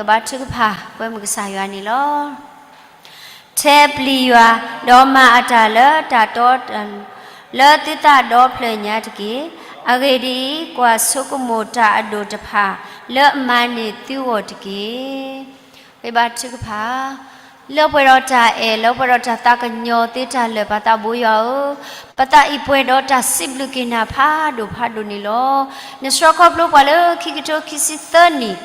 ဘါထုကဖၣ် ကွဲမုာ်ကစၢ်ယွၤန့ၣ်လီၤ. ထဲပျံၤယွၤ, ဒီးမၤအတၢ်လၢတၢ်တီ လၢသုသးဒီဖျၢၣ်ညါတက့ၢ်. အဂ့ၢ်ဒ်အံၤ, ကွၢ်ဆိကမိၣ်တၢ်အဒိၣ်တဖၣ် လၢအမၤန့ၢ်သုဂီၢ်တက့ၢ်. ဝံဘါထုကဖၣ်, လၢပှဲၤဒီးတၢ်အဲၣ်, လၢပှဲၤဒီးတၢ်သးကညီၤသ့တၢ်လၢာ် ပၢ်သးဘိယွၤဧၢ, ပသးအံၤပှဲၤဒီးတၢ်စံးဘျုးက့ၤနၤဖးဒိၣ်ဖးဒိၣ်န့ၣ်လီၤ. နဆှၢခီဖျိပှၤလၢခံကထိခံဆံသၢနံၣ်,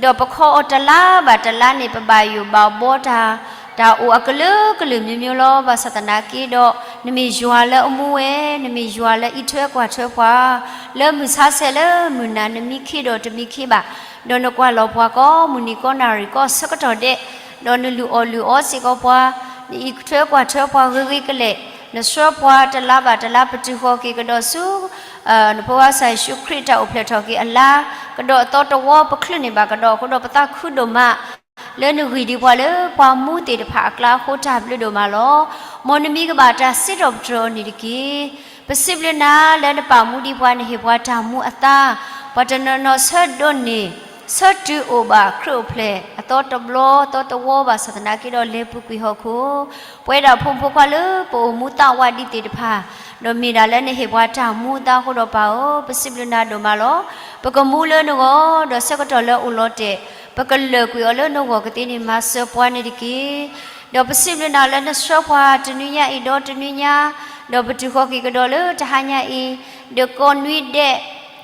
ဒီးပခီအီၤတလါဘၣ်တလါန့ၣ် ပဘၣ်ယိၣ်ဘၣ်ဘှီတၢ်, တၢ်အိၣ်အကလုာ်ကလုာ်မျိုးမျိုးလီၤ. ဘၣ်ဆၣ်သနာ်က့ဒီး နမ့ၢ်ယွၤလၢအမူဝဲ, နမ့ၢ်ယွၤလၢအံးထွဲကွၢ်ထွဲပှၤ, လၢမုၢ်ဆါဆဲးလၢမုၢ်နၤ နမံခ့ဒီးတမံခ့ဘၣ်, ဒီးနကွၢ်လီၤပှၤကိးမုၢ်နံၤကိးနၣ်ရံၣ်ကိးဆၢကတီၢ်ဒဲး, ဒီးနလုၢ်အီၣ်လုၢ်အီစ့ၢ်ကီးပှၤ, နအံးထွဲကွၢ်ထွဲပှၤဂ့ၤဂ့ၤကလဲာ်, နဆှၢပှၤတလါဘၣ်တလါ ပတုၤဃီၤက့ၤကဒီးဆူ နဖိဝါကစၢ်ယ့ၣ်ၡူးခရံာ်တၢ်အိၣ်ဖျဲၣ်ထီၣ်က့ၤအလါ, ကဒီးအသီတဝီ ပချုးန့ၢ်ဘၣ်ကဒီးအဃိဒီး ပသးခုဒိၣ်မး လၢနဂံၢ်ဒံးပှၤလၢပှၤမူသ့ၣ်တဖၣ်အကျါအဃိ တၢ်ဘျုးဒိၣ်မးလီၤ. မ်နမံၤကဘၣ်တၢ်စံးထီၣ်ပတြၢၤအီၤန့ၣ်တက့ၢ်. ပစံးဘျုးနၤလၢနပာ်မူဒံးပှၤ နဟ့ၣ်ပှၤတၢ်မူအသါ, ပှၤတနီၤနီၤဆၢဒိးန့ၢ် ဆၢတုၤအိၣ်ဘၣ်ခရံာ်အိၣ်ဖျဲၣ် အသီတဘျီသီတဝီဘၣ်ဆၣ်သနာ်က့ဒီး လဲၤပူၤကွံာ်ဟီၣ်ခိၣ်, ပဝဲဒၣ်ဖိမုၣ်ဖိခွါလၢပအိၣ်မူသးဝးဒံးသ့ၣ်တဖၣ်, ဒီးမ့ၢ်ဒၣ်လၢနဟ့ၣ်ပှၤတၢ်မူအသါအဃိဒီးပၢ်ဧၢ, ပစံးဘျုးနၤဒိၣ်မးလီၤ. ပကမူလၢနဂီၢ်, ဒီးဆၢကတီၢ်လၢအိၣ်လီၤတဲာ်, ပကလၢာ်ကွံာ်အီၤလၢနဂီၢ်ကသ့န့ၣ် မၤစၢၤပှၤန့ၣ်တက့ၢ်. ဒီးပစံးဘျုးနၤလၢနဆှၢပှၤတနွံညါအံၤဒီးတနွံညါ, ဒီးပတုၤဃီၤက့ၤကဒီးလၢတဟါညါအံၤ, ဒီးကိးနွံဒဲး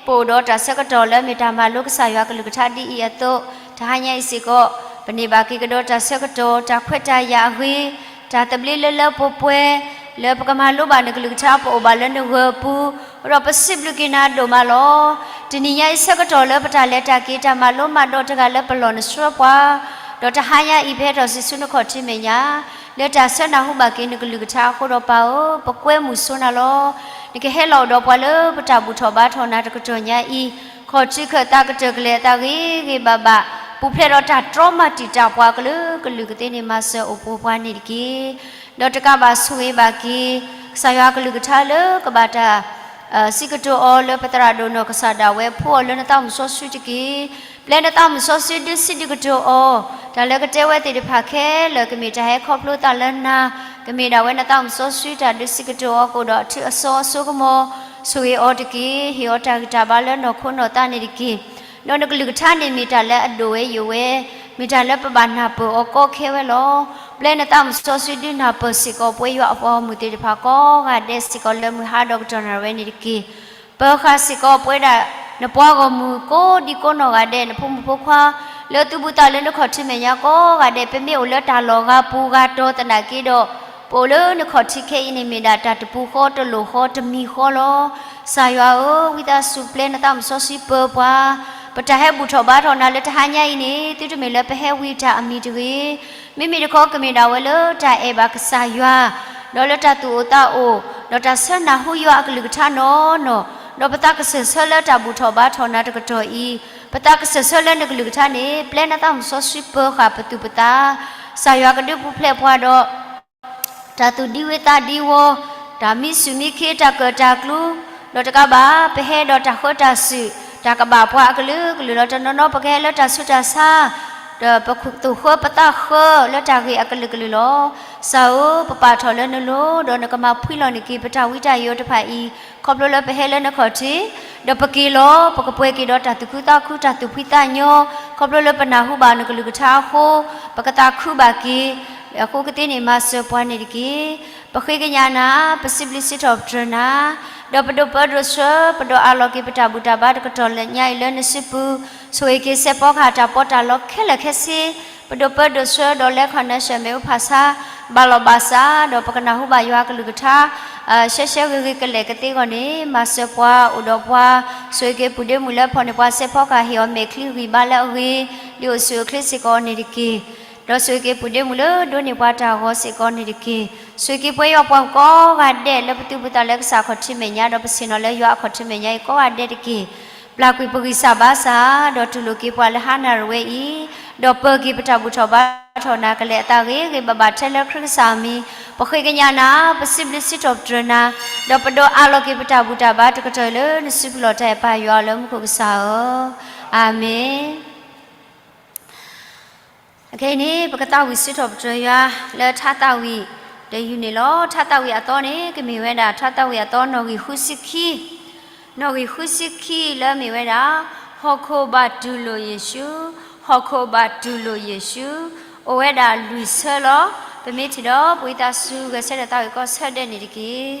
ပအိၣ်ဒီးတၢ်ဆၢကတီၢ်လၢမ့ၢ်တၢ်မၤလိကစၢ်ယွၤကလုၢ်ကထါဒ်အံၤအသိး, တဟါညါအံၤစ့ၢ်ကီး, ပန့ၢ်ဘၣ်က့ၤကဒီးတၢ်ဆၢကတီၢ် တၢ်ခွဲးတၢ်ယာ်အဂ့ၤ, တၢ်သဘျ့လၢလၢပှဲၤပှဲၤ, လၢပကမၤလိဘၣ်နကလုၢ်ကထါ ပအိၣ်ဘၣ်လၢနဂၢၢ်အပူၤ, ဒီးပစံးဘျုးက့ၤနၤဒိၣ်မးလီၤ. တနံၤညါအံၤဆၢကတီၢ်လၢပတၢ်လဲၤတၢ်က့ၤ တၢ်မၤလိမၤဒိးတဂၤလၢပလီၢ်နဆှၢပှၤ, ဒီးတဟါညါအံၤ ပဟဲထီၣ်ဆံးဆူနခီၣ်ထံးမဲာ်ညါ, လၢတၢ်ဆၢနၢ်ဟူဘၣ်က့ၤနကလုၢ်ကထါအဃိဒီးပၢ်ဧၢ, ပကွဲမုာ်ဆိနၤလီၤ. နကဟဲလီၤအိၣ်ဒီးပှၤလၢပတၢ်ဘူၣ်ထီၣ်ဘါထီၣ်နၤတကတီၢ်ညါအံၤ, ခီၣ်ထံးခၢၣ်သးကတၢၢ်ကလဲာ်အသးဂ့ၤဂ့ၤဘၣ်ဘၣ်, ပူၤဖျဲးဒီးတၢ်တြီမၤတံာ်တာ်ပှၤအကလုာ်ကလုာ်ကသ့န့ၣ် မၤစၢၤအိၣ်ပိာ်ပှၤန့ၣ်တက့ၢ်. ဒီးတကးဘၣ်ဆိၣ်ဂ့ၤဘၣ်က့ၤ ကစၢ်ယွၤကလုၢ်ကထါလၢကဘၣ်တၢ် စံးကတိၤအီၤလၢပသရၣ်ဒိၣ်နီၢ်ကစၢ်ဒၣ်ဝဲ ဖှူအီၤလၢနသးမုၢ်စီဆှံတက့ၢ်. ပျဲနသးမုၢ်စီဆှံဒုးစံးဒုးကတိၤအီၤ, တၢ်လၢကတဲဝဲသ့ၣ်တဖၣ်ခဲလၢာ် ကမ့ၢ်တၢ်ဟဲခီဖျိသးလၢနၤ, ကမ့ၢ်ဒၣ်ဝဲနသးမုၢ်စီဆှံတၢ်ဒုးစံးကတိၤအီၤကအိၣ်ဒီးအထူအစီအစိကမီၤ, ဆိၣ်ဂ့ၤအီၤတက့ၢ်. ဟ့ၣ်အီၤတၢ်ဂံၢ်တၢ်ဘါလၢနီၢ်ခိနီၢ်သးန့ၣ်တက့ၢ်. ဒီးနကလုၢ်ကထါန့ၣ်မ့ၢ်တၢ်လၢအဒိၣ်ဝဲယိာ်ဝဲ, မ့ၢ်တၢ်လၢပဘၣ်နၢ်ပၢၢ်အီၤကီခဲဝဲလီၤ. ပျဲနသးမုၢ်စီဆှံဒုးနၢ်ပၢၢ်စ့ၢ်ကီးပဝဲယွၤအပှၤဂီၢ်မုၢ်သ့ၣ်တဖၣ်ကိးဂၤဒဲးစ့ၢ်ကီးလၢမုၢ်ဟါဒီးကတီၢ်နၣ်ရံၣ်ဝဲန့ၣ်တက့ၢ်. ပၢၤဃာ်စ့ၢ်ကီးပဝဲဒၣ် နပှၤဂီၢ်မုၢ်ကိးဒံကိးနီၢ်ဂၤဒဲး နဖိမုၣ်ဖိခွါ လၢသူၣ်ဘူၣ်သးလၢနခီၣ်ထံးမဲာ်ညါကိးဂၤဒဲး ပမ့ၢ်အိၣ်လၢတၢ်လီၢ်ဂၤပူၤဂၤတီၤသနာ်က့ဒီး ပအိၣ်လၢနခီၣ်ထံးခဲအံၤန့ၣ်မ့ၢ်ဒၣ်တၢ်တပူၤဃီတလိၣ်ဃီတမံၤဃီလီၤ. ကစၢ်ယွၤဧၢ, ဝံသးစူၤပျဲနသးမုၢ်စီဆှံပၢၤပှၤ, ပတၢ်ဟဲဘူၣ်ထီၣ်ဘါထီၣ်နၤလၢတဟါညါအံၤန့ၣ် သုတမ့ၢ်လၢပဟဲဝံၤတၢ်အမံၤတဂ့ၤ, မ့မ့ၢ်တခီကမ့ၢ်ဒၣ်ဝဲလၢတၢ်အဲၣ်ဘၣ်ကစၢ်ယွၤ ဒီးလၢတၢ်သူၣ်အိၣ်သးအိၣ်, ဒီးတၢ်ဆၢနၢ်ဟူယွၤအကလုၢ်ကထါနီၢ်နီၢ်, ဒီးပသးကစၢၢ်ဆၢလၢတၢ်ဘူၣ်ထီၣ်ဘါထီၣ်နၤတကတီၢ်အံၤ, ပသးကစၢၢ်ဆၢလၢနကလုၢ်ကထါန့ၣ် ပျဲနသးမုၢ်စီဆှံပၢၤဃာ်ပသူၣ်ပသး, ကစၢ်ယွၤကဒုးပူၤဖျဲးပှၤဒီး တၢ်သူၣ်ဒံဝံသးဒံဝီ, တၢ်မံဆူၣ်မံခ့ တၢ်ကၢၣ်တၢ်ကျူ, ဒီးတကးဘၣ် ပဟဲဒီးတၢ်ဃၢတၢ်စူၣ်, တၢ်ကဘၣ်ပှၤအကလုာ်ကလုာ်လီၤ. တနီၤနီၤပကဟဲလၢတၢ်ဆူးတၢ်ဆါ, ဒီးပသူၣ်ဃၢပသးဃၢလၢတၢ်ဂ့ၤအကလုာ်ကလုာ်လီၤ. ကစၢ်ဧၢ, ပပာ်ထီၣ်လၢနလိၤ, ဒီးနကမၤဖှံလီၤန့ၢ်က့ၤ ပတၢ်ဝံတၢ်ယိးတဖၣ်အံၤ, ခီဖျိလၢပဟဲလၢနခီၣ်ထံး, ဒီးပက့ၤလီၤ, ပကပှဲၤက့ၤဒီးတၢ်သူၣ်ခုသးခု တၢ်သူၣ်ဖှံသးညီ, ခီဖျိလၢပနၢ်ဟူဘၣ်နကလုၢ်ကထါအဃိ, ပကသးခုဘၣ်က့ၤ, အဃိကသ့န့ၣ်မၤစၢၤပှၤန့ၣ်တက့ၢ်. ပဃ့ကညးနၤ, ပစံးဘျုးစံးထီၣ်ပတြၢၤနၤ, ဒီးပဒိးပၢဒိးဆှၢ, ပဒိးအးလီၤက့ၤပတၢ်ဘူၣ်တၢ်ဘါတကတီၢ်လၢညါအံၤလၢနစုပူၤ, ဆိၣ်ဂ့ၤက့ၤစဲးဖီကဟၣ်တၢ်ပီးတၢ်လီခဲလၢာ်ခဲဆ့, ပဒိးပၢဒိးဆှၢဒီးလဲၤခီၣ်နၢ်ဆှၢမဲာ်အိၣ်ဖးဆါ, ဘၣ်လီၤဘၣ်စး, ဒီးပကနၢ်ဟူဘၣ်ယွၤကလုၢ်ကထါ ရှဲရှဲဂ့ၤဂ့ၤကလဲာ်ကသ့အဂီၢ်န့ၣ် မၤစၢၤပှၤအိၣ်ဒီးပှၤ, ဆိၣ်ဂ့ၤက့ၤပုၢ်ဒ့မုၣ်လၢဖီၣ်န့ၢ်ပှၤစဲးဖီကဟၣ် ဟ့ၣ်အီၤမဲာ်ချံဂံၢ်ဘါလၢအဂ့ၤ, ဒ်အိၣ်ဆူၣ်အိၣ်ချ့စ့ၢ်ကီးန့ၣ်တက့ၢ်. ဒီးဆိၣ်ဂ့ၤက့ၤပုၢ်ဒ့မုၣ်လၢဒိးန့ၢ်ပှၤတၢ်ဂီၤစ့ၢ်ကီးန့ၣ်တက့ၢ်. ဆိၣ်ဂ့ၤက့ၤပဝဲယွၤပှၤကိးဂၤဒဲးလၢပသူၣ်ပသးလၢကစၢ်ခီၣ်ထံးမဲာ်ညါ ဒီးပဆ့ၣ်နီၤလၢယွၤအခီၣ်ထံးမဲာ်ညါအံၤကိးဂၤဒဲးတက့ၢ်. ပျၢ်ကွံာ်ပဂံၢ်စၢ်ဘါစၢ်, ဒီးတူၢ်လိာ်က့ၤပှၤလၢဟါနၣ်ရံၣ်ဝဲအံၤ, ဒီးပၢၤက့ၤပတၢ်ဘူၣ်ထီၣ်ဘါထီၣ်နၤကလဲာ်အသးဂ့ၤဂ့ၤဘၣ်ဘၣ်ထဲလၢခရံာ်ကစၢ်အမံၤ, ပဃ့ကညးနၤ, ပစံးဘျုးစံးထီၣ်ပတြၢၤနၤ, ဒီးပဒိးအးလီၤက့ၤပတၢ်ဘူၣ်တၢ်ဘါတကတီၢ်အံၤလၢနစုပူၤလီၤတၢ်အဲၣ်ပၢ်ယွၤလၢမူခိၣ်ကစၢ်ဧၢ, အၤမ့ၣ်. ခဲအံၤန့ၣ် ပကသးဝံၣ်စံးထီၣ်ပတြၢၤယွၤလၢထါသးဝံၣ်တယုၢ်န့ၣ်လီၤ. ထါသးဝံၣ်အသီန့ၣ် ကမ့ၢ်ဝဲဒၣ် ထါသးဝံၣ်အသီနီၣ်ဂံၢ်ဃုဆံခံ, နီၣ်ဂံၢ်ဃုဆံခံလၢမ့ၢ်ဝဲဒၣ် ဟီၣ်ခိၣ်ဘၣ်တူၢ်လိာ်ယ့ၣ်ၡူး, ဟီၣ်ခိၣ်ဘၣ်တူၢ်လိာ်ယ့ၣ်ၡူး, အိၣ်ဝဲဒၣ်လွံၢ်ဆၢလီၤ. ပမ့ၢ်ထံၣ်ဒီး ပဝံသးစူၤဂဲၤဆၢထၢၣ်သးဝံၣ်ကီၢ်ဆၢဒဲးန့ၣ်တက့ၢ်.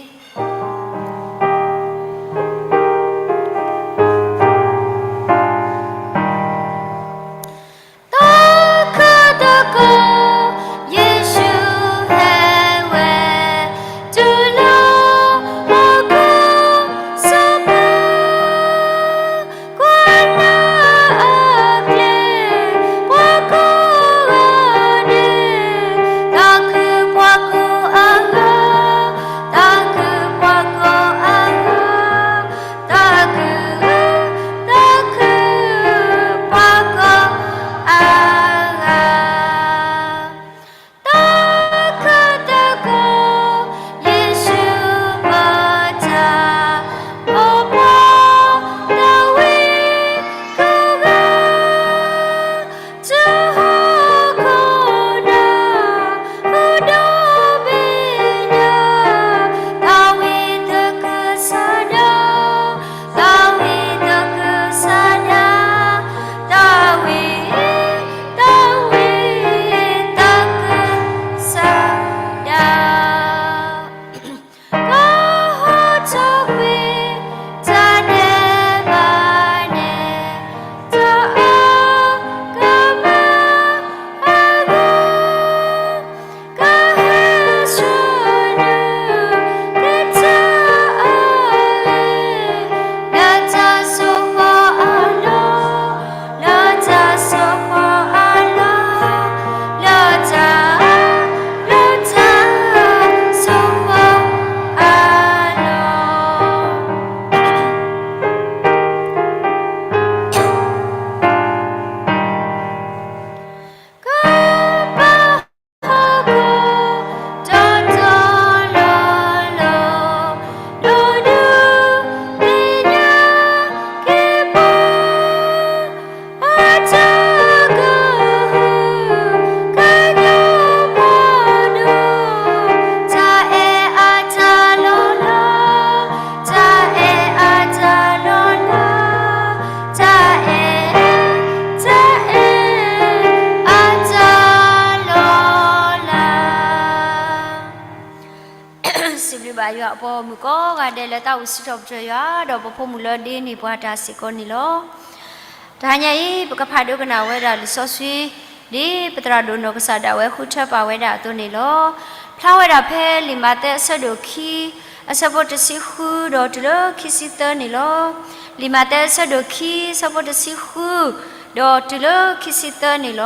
သးခုသကိး ယ့ၣ်ၡူးဟဲဝဲ, တူၢ်လိာ်ဟီၣ်ခိၣ်စီၤပၤ, ကွၢ်လၢအကျဲ ပှၤကိးဂၤဒဲး, သးခုပှၤကိးအဂီၢ်, သးခုပှၤကိးအဂီၢ်, သးခု, သးခုပှၤကိးအဂီၢ်. သးခုသကိး ယ့ၣ်ၡူးပၢ်တၢ်, ပှၤသးဝံၣ်ကိးဂၤ, တုၤဟီၣ်ခိၣ်နၢ် ဃုာ်ဒီဘ့ၣ်ညါ, သးဝံၣ်သကိးကစၢ်ဒၣ်, သးဝံၣ်သကိးကစၢ်ဒၣ်, သးဝံၣ်, သးဝံၣ်သကိးကစၢ်ဒၣ်. ကဟီၣ်ထီၣ်ကွံာ် တၢ်ဒဲးဘးန့ၣ်, တၢ်အၢကမၢအဂီၢ်, ကဟဲဆှၢနုာ်က့ၤတၢ်အဂ့ၤ, လၢတၢ်စိၣ်ဃီအလီၢ်, လၢတၢ်စိၣ်ဃီအလီၢ်, လၢတၢ်, လၢတၢ်စိၣ်ဃီအလီၢ်. ကဘၣ်ဟီၣ်ခိၣ် တီတီလိၤလိၤ, ဒိၣ်ဒိၣ်သ့ၣ်ညါက့ၤပှၤ, အတၢ်ကဟုကညီၢ်ပှၤဒိၣ်, တၢ်အဲၣ်အတၢ်လီၤလး, တၢ်အဲၣ်အတၢ်လီၤလး, တၢ်အဲၣ်, တၢ်အဲၣ်အတၢ်လီၤလး. စံးဘျုးဘၣ်ယွၤအပှၤဂီၢ်မုၢ်ကိးဂၤဒဲးလၢသးဝံၣ်စံးထီၣ်ပတြၢၤယွၤ, ဒီးပဖိမုၣ်လၢဒ့န့ၢ်ပှၤတၢ်စ့ၢ်ကီးန့ၣ်လီၤ. တဟါညါအံၤ ပကဖးဒိကနၣ်ဝဲဒၣ်လံာ်စီဆှံ, ဒ်ပသရၣ်ဒိၣ်နီၢ်ကစၢ်ဒၣ်ဝဲဃုထၢပာ်ဝဲဒၣ်အသိးန့ၣ်လီၤ. ဖျါဝဲဒၣ်ဖဲလံာ်မးသဲအဆၢဒိၣ်ခံ, အဆၢဖိတဆံဃုဒီးတုၤလၢခံဆံသၢန့ၣ်လီၤ. လံာ်မးသဲအဆၢဒိၣ်ခံ အဆၢဖိတဆံဃု ဒီးတုၤလၢခံဆံသၢန့ၣ်လီၤ.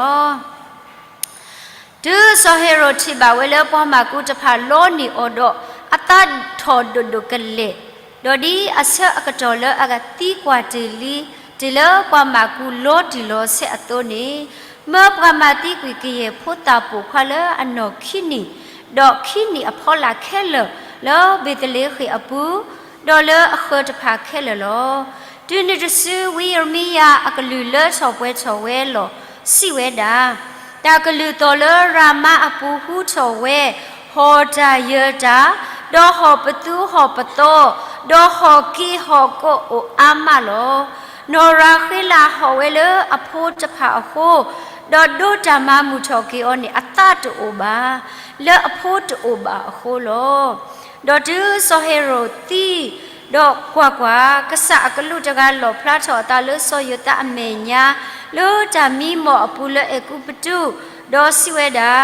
တုၤစီၤဟ့ၤရိာ်ထံၣ်ဘၣ်ဝဲလၢပှၤမၢ်ကူတဖၣ်လီန့ၢ်အီၤဒီး အသးထီၣ်ဒိၣ်ဒိၣ်ကလဲာ်, ဒီးဒ်အဆၢအကတီၢ်လၢအကသံကွၢ်တ့ၢ်လံ, တုၤလၢပှၤမၢ်ကူလီတံၢ်လီဆဲးအသိးန့ၣ်, မၢပှၤမၤသံကွံာ်ကယဲၢ်ဖိသၣ်ပိာ်ခွါလၢအနီၢ်ခံနံၣ်, ဒီးခံနံၣ်အဖီလာ်ခဲလၢာ် လၢဘ့းသလ့ဃ့ၣ်အပူၤ, ဒီးလၢအဃၢၤတဖၣ်ခဲလၢာ်လီၤ. တုၤနုၤတစု ဝံယံးရမံယၤအကလုၢ်လၢထီၣ်ပှဲၤထီၣ်ဝဲလီၤ, စံးဝဲဒၣ်, တၢ်ကလုၢ်သီၣ်လၢရၤမါအပူၤဟူထီၣ်ဝဲ, ဟီၣ်တၢ်ယၢၤတၢ်, ဒီးဟီၣ်ပသူဟီၣ်ပသီ, ဒီးဟီၣ်က့ၤဟီၣ်ကိးအိၣ်အါမးလီၤ. နီၢ်ရၤဃ့လးဟီၣ်ဝဲလၢအဖိတဖၣ်အဃိ, ဒီးဒိးတၢ်မၤမုာ်ထီၣ်က့ၤအီၤန့ၣ် အသးတအိၣ်ဘၣ်, လၢအဖိတအိၣ်ဘၣ်အဃိလီၤ. ဒီးတုၤစီၤဟ့ၤရိာ်သံ, ဒီးကွၢ်ကွၢ်, ကစၢ်အကလူးတဂၤလီၣ်ဖျါထီၣ်အသးလၢစီၤယိၤသးအမဲာ်ညါ, လၢတၢ်မံမီၢ်အပူၤလၢအဲၤကူပတူး, ဒီးစံးဝဲဒၣ်,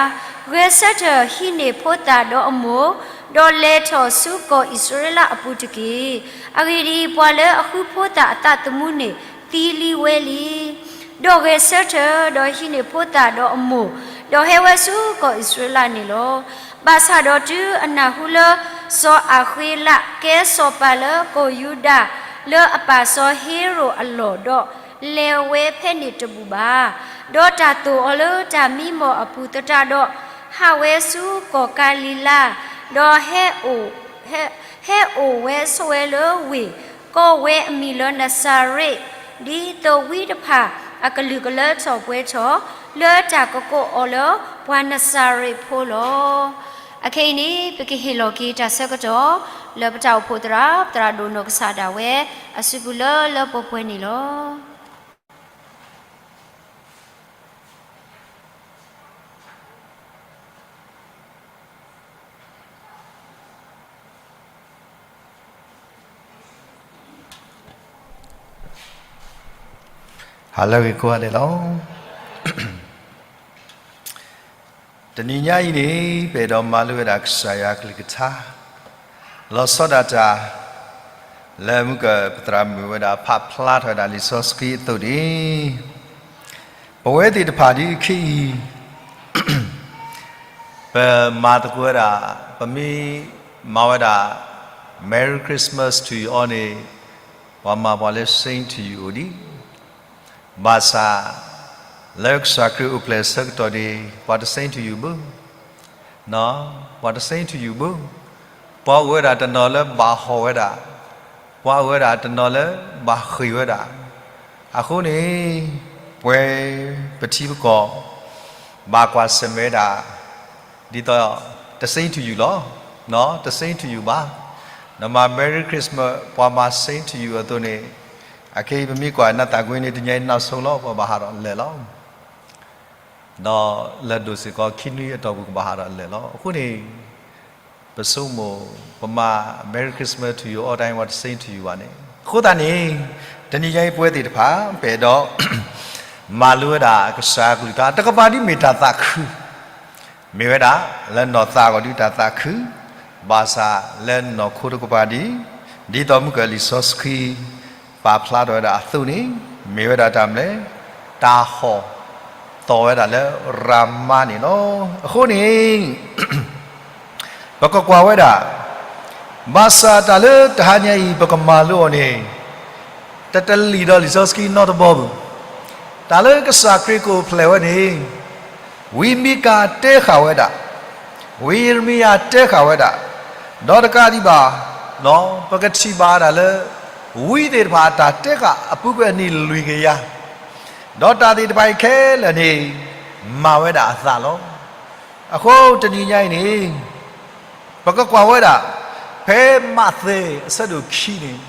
ဂဲၤဆၢထၢၣ်ဟံးန့ၢ်ဖိသၣ်ဒီးအမိၢ်, ဒီးလဲၤထီၣ်ဆူကီၢ်အံၣ်စရ့လးအပူၤတက့ၢ်. အဂ့ၢ်ဒ်အံၤ, ပှၤလၢအဃုဖိသၣ်အသးသမူန့ၣ် သံလံဝဲလံ. ဒီးဂဲၤဆၢထၢၣ်, ဒီးဟံးန့ၢ်ဖိသၣ်ဒီးအမိၢ်, ဒီးဟဲဝဲဆူကီၢ်အံၣ်စရ့လးန့ၣ်လီၤ. ဘၣ်ဆၣ်ဒီးတုၤအနၢ်ဟူလၢ စီၤအၤဃ့လး ကဲစီၤပၤလၢကီၢ်ယူဒၤ လၢအပၢ်စီၤဟ့ၤရိာ်အလီၢ်ဒီး, လဲၤဝဲဖဲန့ၣ်တဘူၣ်ဘၣ်. ဒီးတၢ်သိၣ်အီၤလၢတၢ်မံမီၢ်အပူၤသတးဒီး, ဟးဝဲဆူကီၢ်ကၤလံၤလါ, ဒီးဟဲအိၣ်, ဟဲ, ဟဲအိၣ်ဝဲဆိးဝဲလၢဝ့ၢ်, ကိးဝဲအမံၤလၢနစၤရ့း, ဒ်သိးဝံတဖၣ်အကလုၢ်ကလၢထီၣ်ပှဲၤထီၣ်, လၢတၢ်ကကိးအီၤလၢ ပှၤနစၤရ့းဖိလီၤ. အခဲအံၤန့ၣ် ပကဟ့ၣ်လီၤက့ၤတၢ်ဆၢကတီၢ် လၢပတၢ်အိၣ်ဖှိၣ်သရၣ် သရၣ်ဒိၣ်နီၢ်ကစၢ်ဒၣ်ဝဲ အစုပူၤလၢလၢပှဲၤပှဲၤန့ၣ်လီၤ. ဟါလၢအဂ့ၤကိးဂၤဒဲးလီၤ. တနံၤညါအံၤန့ၣ် ပအဲၣ်ဒိးမၤလိဝဲဒၣ်ကစၢ်ယွၤအကလုၢ်ကထါ လီၤဆီဒၣ်တၢ် လၢမုၢ်ကပသရၣ်မုၣ်ဝဲဒၣ် ဖးဖျါထီၣ်ဝဲဒၣ်လံာ်စီဆှံအသိးန့ၣ်, ပဝဲသ့ၣ်တဖၣ်ဒ်ခဲအံၤ ပမၤသကိးဝဲဒၣ်, ပမ့ၢ်မၤဝဲဒၣ် Merry Christmas to you all န့ၣ်, ပှၤမၤပှၤလၢ same to you အိၣ်ဒံး, ဘၣ်ဆၣ် လၢကစၢ်ခရံာ်အိၣ်ဖျဲၣ်အဆၢကတီၢ်န့ၣ် ပှၤတ same to you ဘၣ် ပှၤတ same to you ဘၣ်. ပှၤအိၣ်ဝဲဒၣ်တနီၤလၢဘၣ်ဟီၣ်ဝဲဒၣ်, ပှၤအိၣ်ဝဲဒၣ်တနီၤလၢဘၣ်ဃ့ၢ်ဝဲဒၣ်. အဃိန့ၣ် ပဝဲပထံပကီၢ် ဘၣ်ကွၢ်ဆၢၣ်မဲာ်ဝဲဒၣ် ဒ်သိး တ same to you လီၤ, တ same to you ဘၣ်. နမၤ Merry Christmas ပှၤမၤ same to you အသိးန့ၣ်, အခဲအံၤပမ့ၢ်ကွၢ်နၢ်သးကွ့န့ၣ် တနံၤအံၤ နောက်ဆုံး လီၤ ပှၤဘၣ်ဟးထီၣ်လဲာ်လီၤ. ဒီးလၢဒိၣ်စ့ၢ်ကီးခံနွံအတီၢ်ပူၤ ကဘၣ်ဟးထီၣ်လဲာ်လီၤ. အဃိန့ၣ် ပဆိကမိၣ် ပမၤ Merry Christmas to you all time ပှၤတ same to you ဘၣ်န့ၣ်. အဃိသတးန့ၣ် တနံၤညါအံၤပဝဲသ့ၣ်တဖၣ် ပအဲၣ်ဒိး မၤလိဝဲဒၣ်ကစၢ်အကလုၢ်ကထါ တကပၤဒ်မ့ၢ်တၢ်သးခု မ့ၢ်ဝဲဒၣ် လၢနီၢ်သးအဂီၢ်ဒ်တၢ်သးခု, ဘၣ်ဆၣ်လၢနီၢ်ခိတကပၤဒ်, ဒ်သိးမုၢ်ကလံာ်စီဆှံ ပာ်ဖျါထီၣ်ဝဲဒၣ်အသိးန့ၣ်, မ့ၢ်ဝဲဒၣ်တၢ်မနုၤလဲၣ်, တၢ်ဟီၣ်သီၣ်ဝဲဒၣ်လၢရၤမါန့ၣ်လီၤ. အဃိန့ၣ် ပကကွၢ်ဝဲဒၣ်, ဘၣ်ဆၣ်တၢ်လၢတဟါညါအံၤ ပကမၤလိအီၤန့ၣ် တတလံာ်ဒီးလံာ်စီဆှံနီတဘီဘၣ်. တၢ်လၢကစၢ်ခရံာ်ကအိၣ်ဖျဲၣ်ဝဲန့ၣ် ဝံမံကၤတဲဃာ်ဝဲဒၣ်, ဝံယံးရမံယၤတဲဃာ်ဝဲဒၣ်, ဒီးတကးဒံးဘၣ်, ပကထံၣ်ဘၣ်ဝဲဒၣ်လၢ ဝံသ့ၣ်တဖၣ်အတၢ်တဲဃာ်အပူၤကွံာ်အနံၣ်လွံၢ်ကယၤ, ဒီးတၢ်သ့ၣ်တဖၣ်အံၤခဲလၢာ်န့ၣ် မၤဝဲဒၣ်အသးလီၤ. အဃိတနံၤညါအံၤန့ၣ် ပကကွၢ်ဝဲဒၣ် ဖဲမးသဲအဆၢဒိၣ်ခံန့ၣ်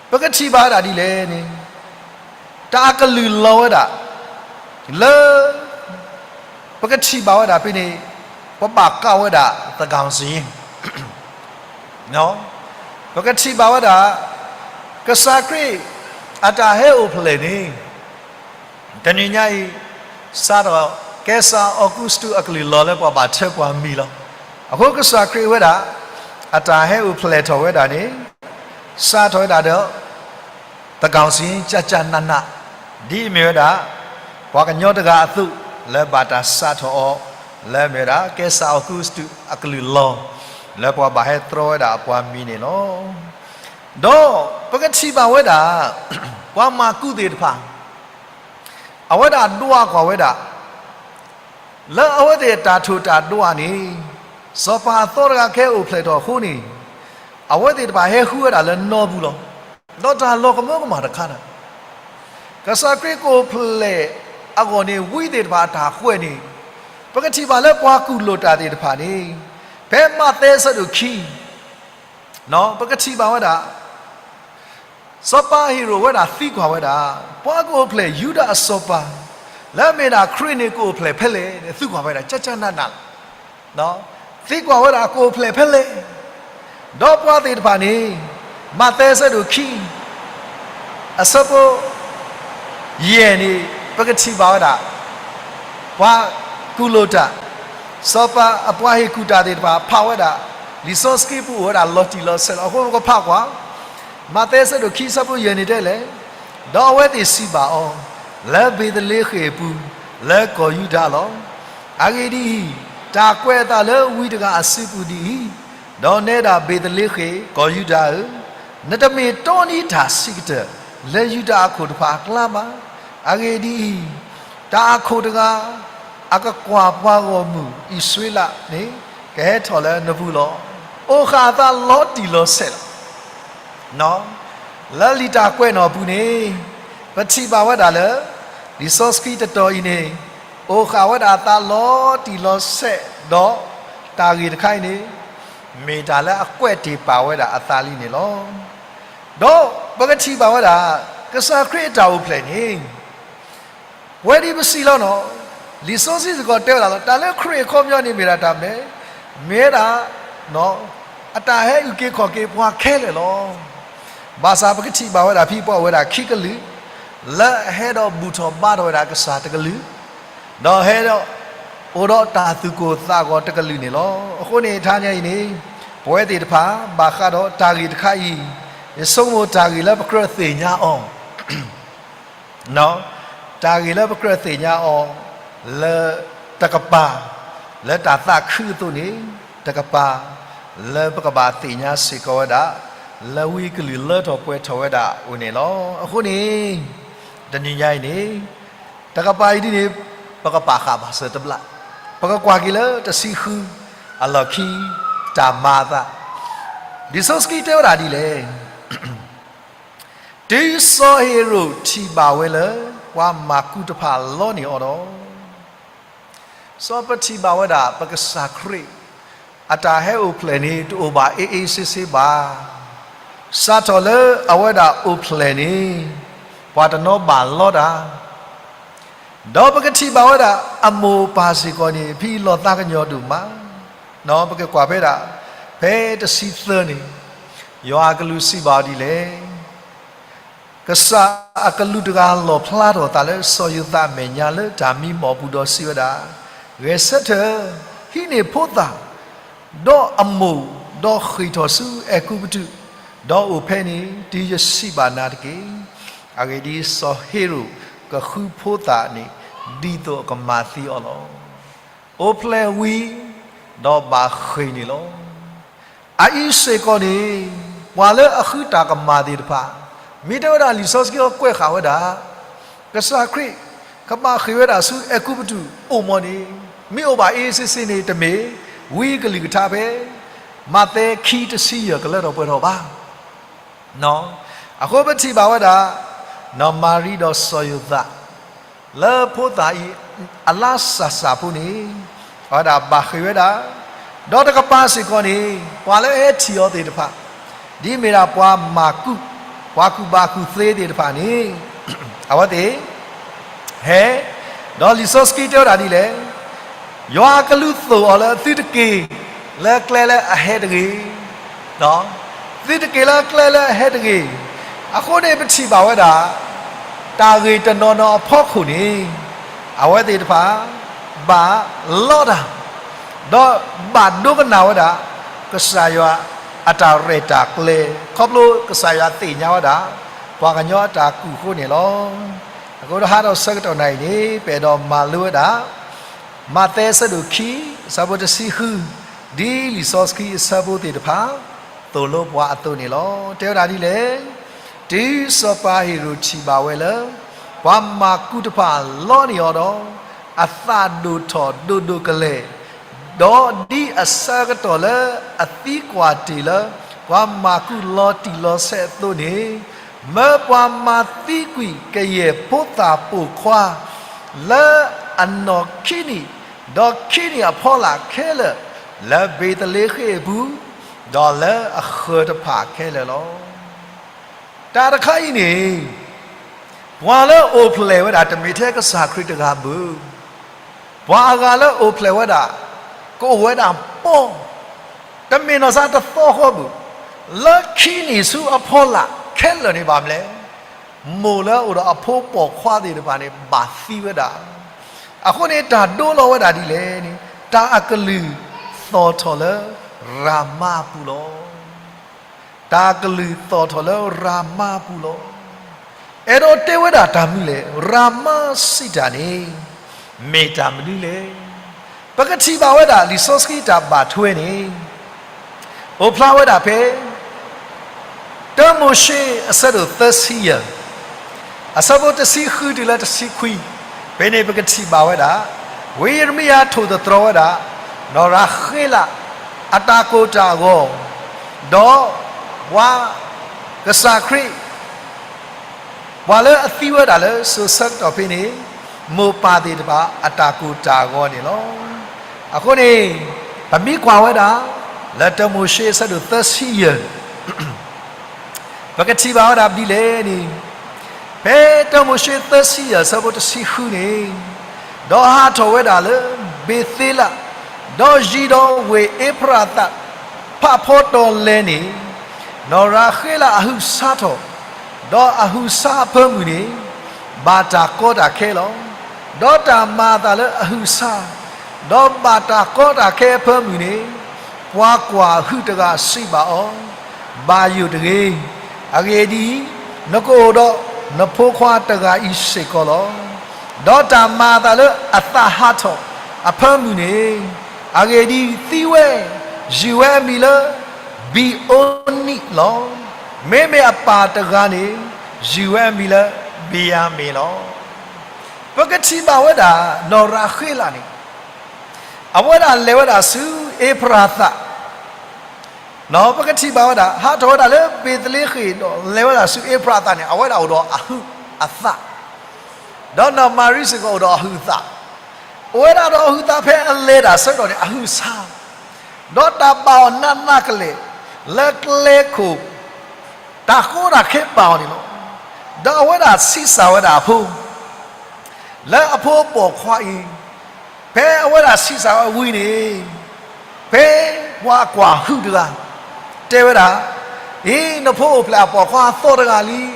ပကထံၣ်ဘၣ်ဝဲဒၣ်ဒ်လဲၣ်န့ၣ် တၢ်အကလုၢ်လီၤဝဲဒၣ် လၢ ပကထံၣ်ဘၣ်ဝဲဒၣ်ဖဲန့ၣ် ပဘၣ်ကးဝဲဒၣ် သန်းခေါင်စာရင်း ပကထံၣ်ဘၣ်ဝဲဒၣ် ကစၢ်ခရံာ်အတၢ်ဟဲအိၣ်ဖျဲၣ်န့ၣ် တနံၤညါအံၤ စးထီၣ် ကဲစးအီကူးစတူးအကလုၢ်လီၤလၢပှၤဘၣ်ထွဲပှၤမံၤလီၤ. အဃိကစၢ်ခရံာ်ဝဲဒၣ် အတၢ်ဟဲအိၣ်ဖျဲၣ်ထီၣ်ဝဲဒၣ်န့ၣ် စးထီၣ်ဝဲဒၣ်ဒီး သန်းခေါင်စာရင်း ကၠၢ်ကၠၢ်နးနး ဒ်အမ့ၢ်ဝဲဒၣ် ပှၤကညီတဂၤအသိး လၢဘၣ်တၢ်စးထီၣ်အီၤ လၢအမ့ၢ်ဝဲဒၣ် ကဲစးအီကူးစတူးအကလုၢ်လီၤ လၢပှၤဘၣ်ဟဲတြီဝဲဒၣ်အပှၤမံၤန့ၣ်လီၤ. ဒီးပကထံၣ်ဘၣ်ဝဲဒၣ် ပှၤမၤကူးသ့ၣ်တဖၣ် အဝဲဒၣ်ဒွးကွၢ်ဝဲဒၣ် လၢအဝဲသ့ၣ်အတၢ်ထိၣ်တၢ်ဒွးန့ၣ် စီၤပၤအသီတဂၤကဟဲအိၣ်ဖျဲၣ်ထီၣ်အဃိန့ၣ် အဝဲသ့ၣ်တဖၣ်ဟဲဃုဝဲဒၣ်လၢနီပူၤလီၤ. ဒီးတၢ်လီၤကမၢကမၣ်တခါန့ၣ် ကစၢ်ခရံာ်ကအိၣ်ဖျဲၣ်အဂီၢ်န့ၣ် ဝံသ့ၣ်တဖၣ်အတၢ်ကွဲးန့ၣ် ပကထံၣ်ဘၣ်လၢပှၤကူၣ်လိာ်တၢ်သ့ၣ်တဖၣ်န့ၣ် ဖဲမးသဲအဆၢဒိၣ်ခံ ပကထံၣ်ဘၣ်ဝဲဒၣ် စီၤပၤဟ့ၤရိာ်ဝဲဒၣ်သံကွၢ်ဝဲဒၣ် ပှၤကအိၣ်ဖျဲၣ်ယူဒၤအစီၤပၤ လၢအမ့ၢ်ဒၣ်ခရံာ်န့ၣ် ကအိၣ်ဖျဲၣ်ဖဲလဲၣ်န့ၣ် သံကွၢ်ဝဲဒၣ် ကၠၢ်ကၠၢ်နးနးလီၤ. သံကွၢ်ဝဲဒၣ်ကအိၣ်ဖျဲၣ်ဖဲလဲၣ် ဒီးပှၤသ့ၣ်တဖၣ်န့ၣ် မးသဲအဆၢဒိၣ်ခံ အဆၢဖိ ယဲၢ်န့ၣ် ပကထံၣ်ဘၣ်ဝဲဒၣ် ပှၤကူၣ်လိာ်တၢ် စီၤပၤအပှၤဟ့ၣ်ကူၣ်တၢ်သ့ၣ်တဖၣ်ဖးဝဲဒၣ် လံာ်စီဆှံပူၤအိၣ်ဝဲဒၣ်လီၤတံၢ်လီၤဆဲးလီၤ. အဃိပကဖးကွၢ် မးသဲအဆၢဒိၣ်ခံအဆၢဖိယဲၢ်န့ၣ်တဲလဲၣ်, ဒီးအဝဲသ့ၣ်စံးဘၣ်အီၤ, လၢဘ့းသလ့ဃ့ၣ်အပူၤ လၢကီၢ်ယူဒၤလီၤ. အဂ့ၢ်ဒ်အံၤ, တၢ်ကွဲးအသးလၢဝံတဂၤအစုပူၤဒ်အံၤ, ဒီးနဲဒၣ်ဘ့းသလ့ဃ့ၣ် ကီၢ်ယူဒၤဧၢ, နတမ့ၢ်တီနံၤတၢ်ဆံးကတၢၢ် လၢယူဒၤအခိၣ်တဖၣ်အကျါဘၣ်. အဂ့ၢ်ဒ်အံၤ, တၢ်အခိၣ်တဂၤ အကကွၢ်ပှၤဂီၢ်မုၢ်အံၣ်စရ့လးန့ၣ် ကဟဲထီၣ်လၢနပူၤလီၤ. အိၣ်ဃာ်အသးလီၤတံၢ်လီၤဆဲးလီၤ. လၢလံာ်တၢ်ကွဲးနီၣ်အပူၤန့ၣ် ပထံၣ်ဘၣ်ဝဲဒၣ်လၢ လံာ်စီဆှံတတီၤအံၤန့ၣ် အိၣ်ဃာ်ဝဲဒၣ်အသးလီၤတံၢ်လီၤဆဲး, ဒီးတၢ်ဂ့ၢ်တခါအံၤန့ၣ် မ့ၢ်တၢ်လၢအကွဲးတ့ၢ်ပာ်ဝဲဒၣ်အသးလံန့ၣ်လီၤ. ဒီးပကထံၣ်ဘၣ်ဝဲဒၣ် ကစၢ်ခရံာ်အတၢ်အိၣ်ဖျဲၣ်န့ၣ် ပဝဲဒ်ပစံးလီၤနီၤ, လံာ်စီဆှံစ့ၢ်ကီးတဲဝဲဒၣ်လီၤ, တၢ်လၢခရံာ်အခီပညီန့ၣ်မ့ၢ်ဒၣ်တၢ်မနုၤလဲၣ်, မ့ၢ်ဝဲဒၣ် အတၢ်ဟဲအုၣ်က့ၤခီၣ်က့ၤပှၤခဲလၢာ်လီၤ. ဘၣ်ဆၣ်ပကထံၣ်ဘၣ်ဝဲဒၣ်ဖဲပှၤအိၣ်ဝဲဒၣ်ခံကလုာ် လၢအဟဲဒီးဘူၣ်ထီၣ်ဘါထီၣ်ဝဲဒၣ်ကစၢ်တကလုာ်, ဒီးဟဲဒီး အိၣ်ဒီးတၢ်သူၣ်ကိၢ်သးဂီၤတကလုာ်န့ၣ်လီၤ. အဃိန့ၣ် တဟါညါအံၤန့ၣ် ပဝဲသ့ၣ်တဖၣ် ဘၣ်ဃးဒီးတၢ်ဂ့ၢ်တခါအံၤ ယဆိကမိၣ်တၢ်ဂ့ၢ်လၢပကြၢးသ့ၣ်ညါအီၤ တၢ်ဂ့ၢ်လၢပကြၢးသ့ၣ်ညါအီၤ လၢတကပၤ လၢတၢ်သးခုအသိးန့ၣ် တကပၤ လၢပကဘၣ်သ့ၣ်ညါစ့ၢ်ကီးဝဲဒၣ် လၢဝံအကလုၢ်လၢထီၣ်ပှဲၤထီၣ်ဝဲဒၣ်အအိၣ်န့ၣ်လီၤ. အဃိန့ၣ် တနံၤညါအံၤန့ၣ် တကပၤအံၤဒ်န့ၣ် ပကပာ်ဃာ်ဘၣ်စၢၤတဘျီ, ပကကွၢ်က့ၤလၢတဆံဃု အလီၢ်ခံ တၢ်မၤအသး, လံာ်စီဆှံတဲဝဲဒၣ်ဒ်လဲၣ်. တုၤစီၤဟ့ၤရိာ်ထံၣ်ဘၣ်ဝဲလၢ ပှၤမၤကူတဖၣ်လီန့ၢ်အီၤဒီး, စီၤပထံၣ်ဘၣ်ဝဲဒၣ် ပကစၢ်ခရံာ် အတၢ်ဟဲအိၣ်ဖျဲၣ်န့ၣ် တအိၣ်ဘၣ်အ့ၣ်အ့ၣ်စ့စ့ဘၣ်. စးထီၣ်လၢအဝဲဒၣ်အိၣ်ဖျဲၣ်န့ၣ် ပှၤတနီၤဘၣ်လီတၢ် ဒီးပကထံၣ်ဘၣ်ဝဲဒၣ် အမိၢ်အပၢ်စ့ၢ်ကီးန့ၣ် ဖဲအံၤလီၤသးကညီၤဒိၣ်မး, ပကကွၢ်ဖဲဒၣ် ဖဲတဆံသၢန့ၣ် ယွၤအကလူးစံးဘၣ်အီၤဒ်လဲၣ်. ကစၢ်အကလူးတဂၤလီၣ်ဖျါထီၣ်အသးလၢစီၤယိၤသးအမဲာ်ညါလၢတၢ်မံမီၢ်ပူၤဒီးစံးဝဲဒၣ်, ဂဲၤဆၢထၢၣ်, ဟံးန့ၢ်ဖိသၣ် ဒီးအမိၢ်, ဒီးဃ့ၢ်ထီၣ်ဆူအဲၤကူပတူး, ဒီးအိၣ်ဖဲန့ၣ် တုၤယစံးဘၣ်နၤတက့ၢ်. အဂ့ၢ်ဒ်အံၤ, စီၤဟ့ၤရိာ်ကဃုဖိသၣ်န့ၣ် ဒ်သိးအကမၤသံအီၤလီၤ. အိၣ်ဖျဲၣ်ဝံၤ ဒီးဘၣ်ဃ့ၢ်န့ၣ်လီၤ. အအံၤစ့ၢ်ကီးန့ၣ် ပှၤလၢအဃုတၢ်ကမၣ်သ့ၣ်တဖၣ် မ့ၢ်တဲဝဲဒၣ်လံာ်စီဆှံအီၤကွဲးဃာ်ဝဲဒၣ် ကစၢ်ခရံာ် ကဘၣ်ဃ့ၢ်ဝဲဒၣ်ဆူအဲၤကူပတူးအိၣ်မးန့ၣ် မ့ၢ်အိၣ်ဘၣ်အ့ၣ်စ့စ့န့ၣ် တမ့ၢ်ဝံအကလုၢ်ကထါဖဲ မးသဲခံတဆံယဲၢ်ကလၢထီၣ်ပှဲၤထီၣ်ဘၣ်. အဃိပထံၣ်ဘၣ်ဝဲဒၣ် နီၢ်မၤရံဒီးစီၤယိၤသး လၢဖိသၣ်အံၤ အလါစၢ်စၢ်ဖိန့ၣ် အဝဲဒၣ်ဘၣ်ဃ့ၢ်ဝဲဒၣ်, ဒီးတကပၤစ့ၢ်ကီးန့ၣ် ပှၤလၢအဟဲထံၣ်အီၤသ့ၣ်တဖၣ် ဒ်မ့ၢ်ဒၣ်ပှၤမၤကူး, ပှၤကူၣ်ဘၣ်ကူၣ်သ့သ့ၣ်တဖၣ်န့ၣ် အဝဲသ့ၣ် ဟဲ, ဒီးလံာ်စီဆှံတဲဝဲဒၣ်ဒ်လဲၣ်, ယွၤအကလူးသိၣ်အီၤလၢသုတက့ၤ လၢကျဲလၢအဟဲတဂ့ၤ, သုတက့ၤလၢကျဲလၢအဟဲတဂ့ၤ. အဃိန့ၣ်ပထံၣ်ဘၣ်ဝဲဒၣ် တၢ်ဂ့ၢ်တနီၤနီၤအဖီခိၣ်န့ၣ် အဝဲသ့ၣ်တဖၣ် ဘၣ်လီတၢ် ဒီးဘၣ်ဒိကနၣ်ဝဲဒၣ် ကစၢ်ယွၤအတၢ်ရဲၣ်တၢ်ကျဲၤ ခီဖျိကစၢ်ယွၤသ့ၣ်ညါဝဲဒၣ် ပှၤကညီအတၢ်ကူၣ်အဃိန့ၣ်လီၤ. အဃိဒီးဟါဒီးဆၢကတီၢ်နၤအံၤန့ၣ် ပအဲၣ်ဒိးမၤလိဝဲဒၣ် မးသဲအဆၢဒိၣ်ခံ အဆၢဖိတဆံဃု ဒ်လံာ်စီဆှံအဆၢဖိသ့ၣ်တဖၣ် သိၣ်လိပှၤအသိးန့ၣ်လီၤ. တဲဝဲဒၣ်ဒ်လဲၣ်, တုၤစီၤပၤဟ့ၤရိာ်ထံၣ်ဘၣ်ဝဲလၢ ပှၤမၤကူတဖၣ်လီန့ၢ်အီၤဒီး အသးဒိၣ်ထီၣ်ဒိၣ်ဒိၣ်ကလဲာ်, ဒီးဒ်အဆၢကတီၢ်လၢအသံကွၢ်တ့ၢ်လၢ ပှၤမၤကူလီၤတံၢ်လီၤဆဲးအသိးန့ၣ်, မၢပှၤမၤသံကွံာ်ကယဲၢ်ဖိသၣ်ပိာ်ခွါ လၢအနီၢ်ခံနံၣ် ဒီးခံနံၣ်အဖီလာ်ခဲလၢာ် လၢဘ့းသလ့ဃ့ၣ်အပူၤ, ဒီးလၢအဃၢၤတဖၣ်ခဲလၢာ်လီၤ. တၢ်တခါအံၤန့ၣ် ပှၤလၢအအိၣ်ဖျဲၣ်ဝဲဒၣ်တမ့ၢ်ထဲကစၢ်ခရံာ်တဂၤဘၣ်. ပှၤအဂၤလၢအအိၣ်ဖျဲၣ်ဝဲဒၣ် ကအိၣ်ဝဲဒၣ်ပီ, တမ့ၢ်နီၢ်စါတသီဃီဘၣ်. လၢခံနံၣ်ဆူအဖီလာ်ခဲလၢာ်န့ၣ်ဘၣ်မလဲၣ်, မိၢ်လၢအအိၣ်ဒီးအဖိပိာ်ခွါသ့ၣ်တဖၣ်န့ၣ် ဘၣ်သံဝဲဒၣ်. အဃိန့ၣ်တၢ်ဒိလီၤဝဲဒၣ်ဒ်လဲၣ်န့ၣ် တၢ်အကလုၢ်သီၣ်ထီၣ်လၢရၤမါအပူၤလီၤ. တၢ်အကလုၢ်သီၣ်ထီၣ်လၢရၤမါအပူၤလီၤ. အဲၣ်ဒိးတဲဝဲဒၣ်တၢ်မနုၤလဲၣ်, ရၤမါစံးတၢ်န့ၣ် မ့ၢ်တၢ်မနုၤလဲၣ်. ပကထံၣ်ဘၣ်ဝဲဒၣ်လံာ်စီဆှံတၢ်ဘၣ်ထွဲန့ၣ် အိၣ်ဖျါဝဲဒၣ်ဖဲ တၢမိၤၡ့ အဆၢဒိၣ်သၢဆံယဲၢ် အဆၢဖိတဆံဃုတုၤလၢတဆံခွံ, ဖဲန့ၣ်ပကထံၣ်ဘၣ်ဝဲဒၣ် ဝံယံးရမံယၤထိၣ်သတြီၤဝဲဒၣ် နီၢ်ရၤဃ့လး အတၢ်ကိၢ်တၢ်ဂီၤ, ဒီးပှၤကစၢ်ခရံာ် ပှၤလၢအသံဝဲဒၣ်လၢစိၤဆၢကတီၢ်ဖဲန့ၣ်, မိၢ်ပၢ်သ့ၣ်တဖၣ်အတၢ်ကိၢ်တၢ်ဂီၤန့ၣ်လီၤ. အဃိန့ၣ် ပမ့ၢ်ကွၢ်ဝဲဒၣ် လၢတၢမိၤၡ့အဆၢဒိၣ်သၢဆံယဲၢ် ပကထံၣ်ဘၣ်ဝဲဒၣ်ဒ်လဲၣ်န့ၣ်, ဖဲတၢမိၤၡ့သၢဆံယဲၢ်အဆၢဖိတဆံဃုန့ၣ်, ဒီးဟးထီၣ်ဝဲဒၣ်လၢဘ့ၤသ့လး, ဒီးယံၤဒီးဝ့ၢ်အ့ဖရသး ဖးဖီတီလဲၤန့ၣ်, နီၢ်ရၤဃ့လးအဟုးဆါထီၣ်, ဒီးအဟုးဆါအဖၢမုၢ်န့ၣ် ဘၣ်တၢ်ကီတၢ်ခဲလီၤ. ဒီးတၢ်မၤအသးလၢအဟုးဆါ, ဒီးဘၣ်တၢ်ကီတၢ်ခဲအဖၢမုၢ်န့ၣ်, ပှၤကွၢ်ဟုးတဂၤစံးဘၣ်အီၤ, ဘၣ်ယိၣ်တဂ့ၤ, အဂ့ၢ်ဒ်အံၤ, နကအိၣ်ဒီးနဖိခွါတဂၤအံၤစ့ၢ်ကီးလီၤ. ဒီးတၢ်မၤအသးလၢအသးဟးထီၣ်အဖၢမုၢ်န့ၣ်, အဂ့ၢ်ဒ်အံၤ, သံဝဲ, ယုၢ်ဝဲအမံၤလၢ ဘံၤဧိနံၣ်လီၤ. မ့မ့ၢ်အပၢ်တဂၤန့ၣ်, ယုၢ်ဝဲအမံၤလၢ ဘံၤယၤမ့ၣ်လီၤ. ပကထံၣ်ဘၣ်ဝဲဒၣ် နီၢ်ရၤဃ့လးန့ၣ်, အဝဲဒၣ်လဲၤဝဲဒၣ်ဆူအ့ဖရသး, ပကထံၣ်ဘၣ်ဝဲဒၣ် ဟးထီၣ်ဝဲဒၣ်လၢဘ့ၤသလ့ဃ့ၣ်ဒီးလဲၤဝဲဒၣ်ဆူအ့ဖရသးန့ၣ် အဝဲဒၣ်အိၣ်ဒီးအဟုးအသး, ဒီးနီၢ်မၤရံစ့ၢ်ကီးအိၣ်ဒီးအဟုးအသး, အိၣ်ဝဲဒၣ်ဒီးအဟုးအသးဖဲအလဲၤတၢ်ဆၢကတီၢ်န့ၣ် အဟုးဆါ, ဒီးတၢ်ဘၣ်အီၤနးနးကလဲာ် လၢကျဲခိၣ် တၢ်ကီတၢ်ခဲဘၣ်အီၤန့ၣ်လီၤ. ဒီးအဝဲဒၣ်ဆံးစၢ်ဝဲဒၣ်အဖိ လၢအဖိပိာ်ခွါအံၤ, ဖဲအဝဲဒၣ်ဆံးစၢ်ဝဲဝံၤန့ၣ်, ဖဲပှၤကွၢ်ဟုးတဂၤ တဲဝဲဒၣ်, အံၤ နဖိအိၣ်ဖျဲၣ်အပိာ်ခွါအသီတဂၤလံ. ဒီး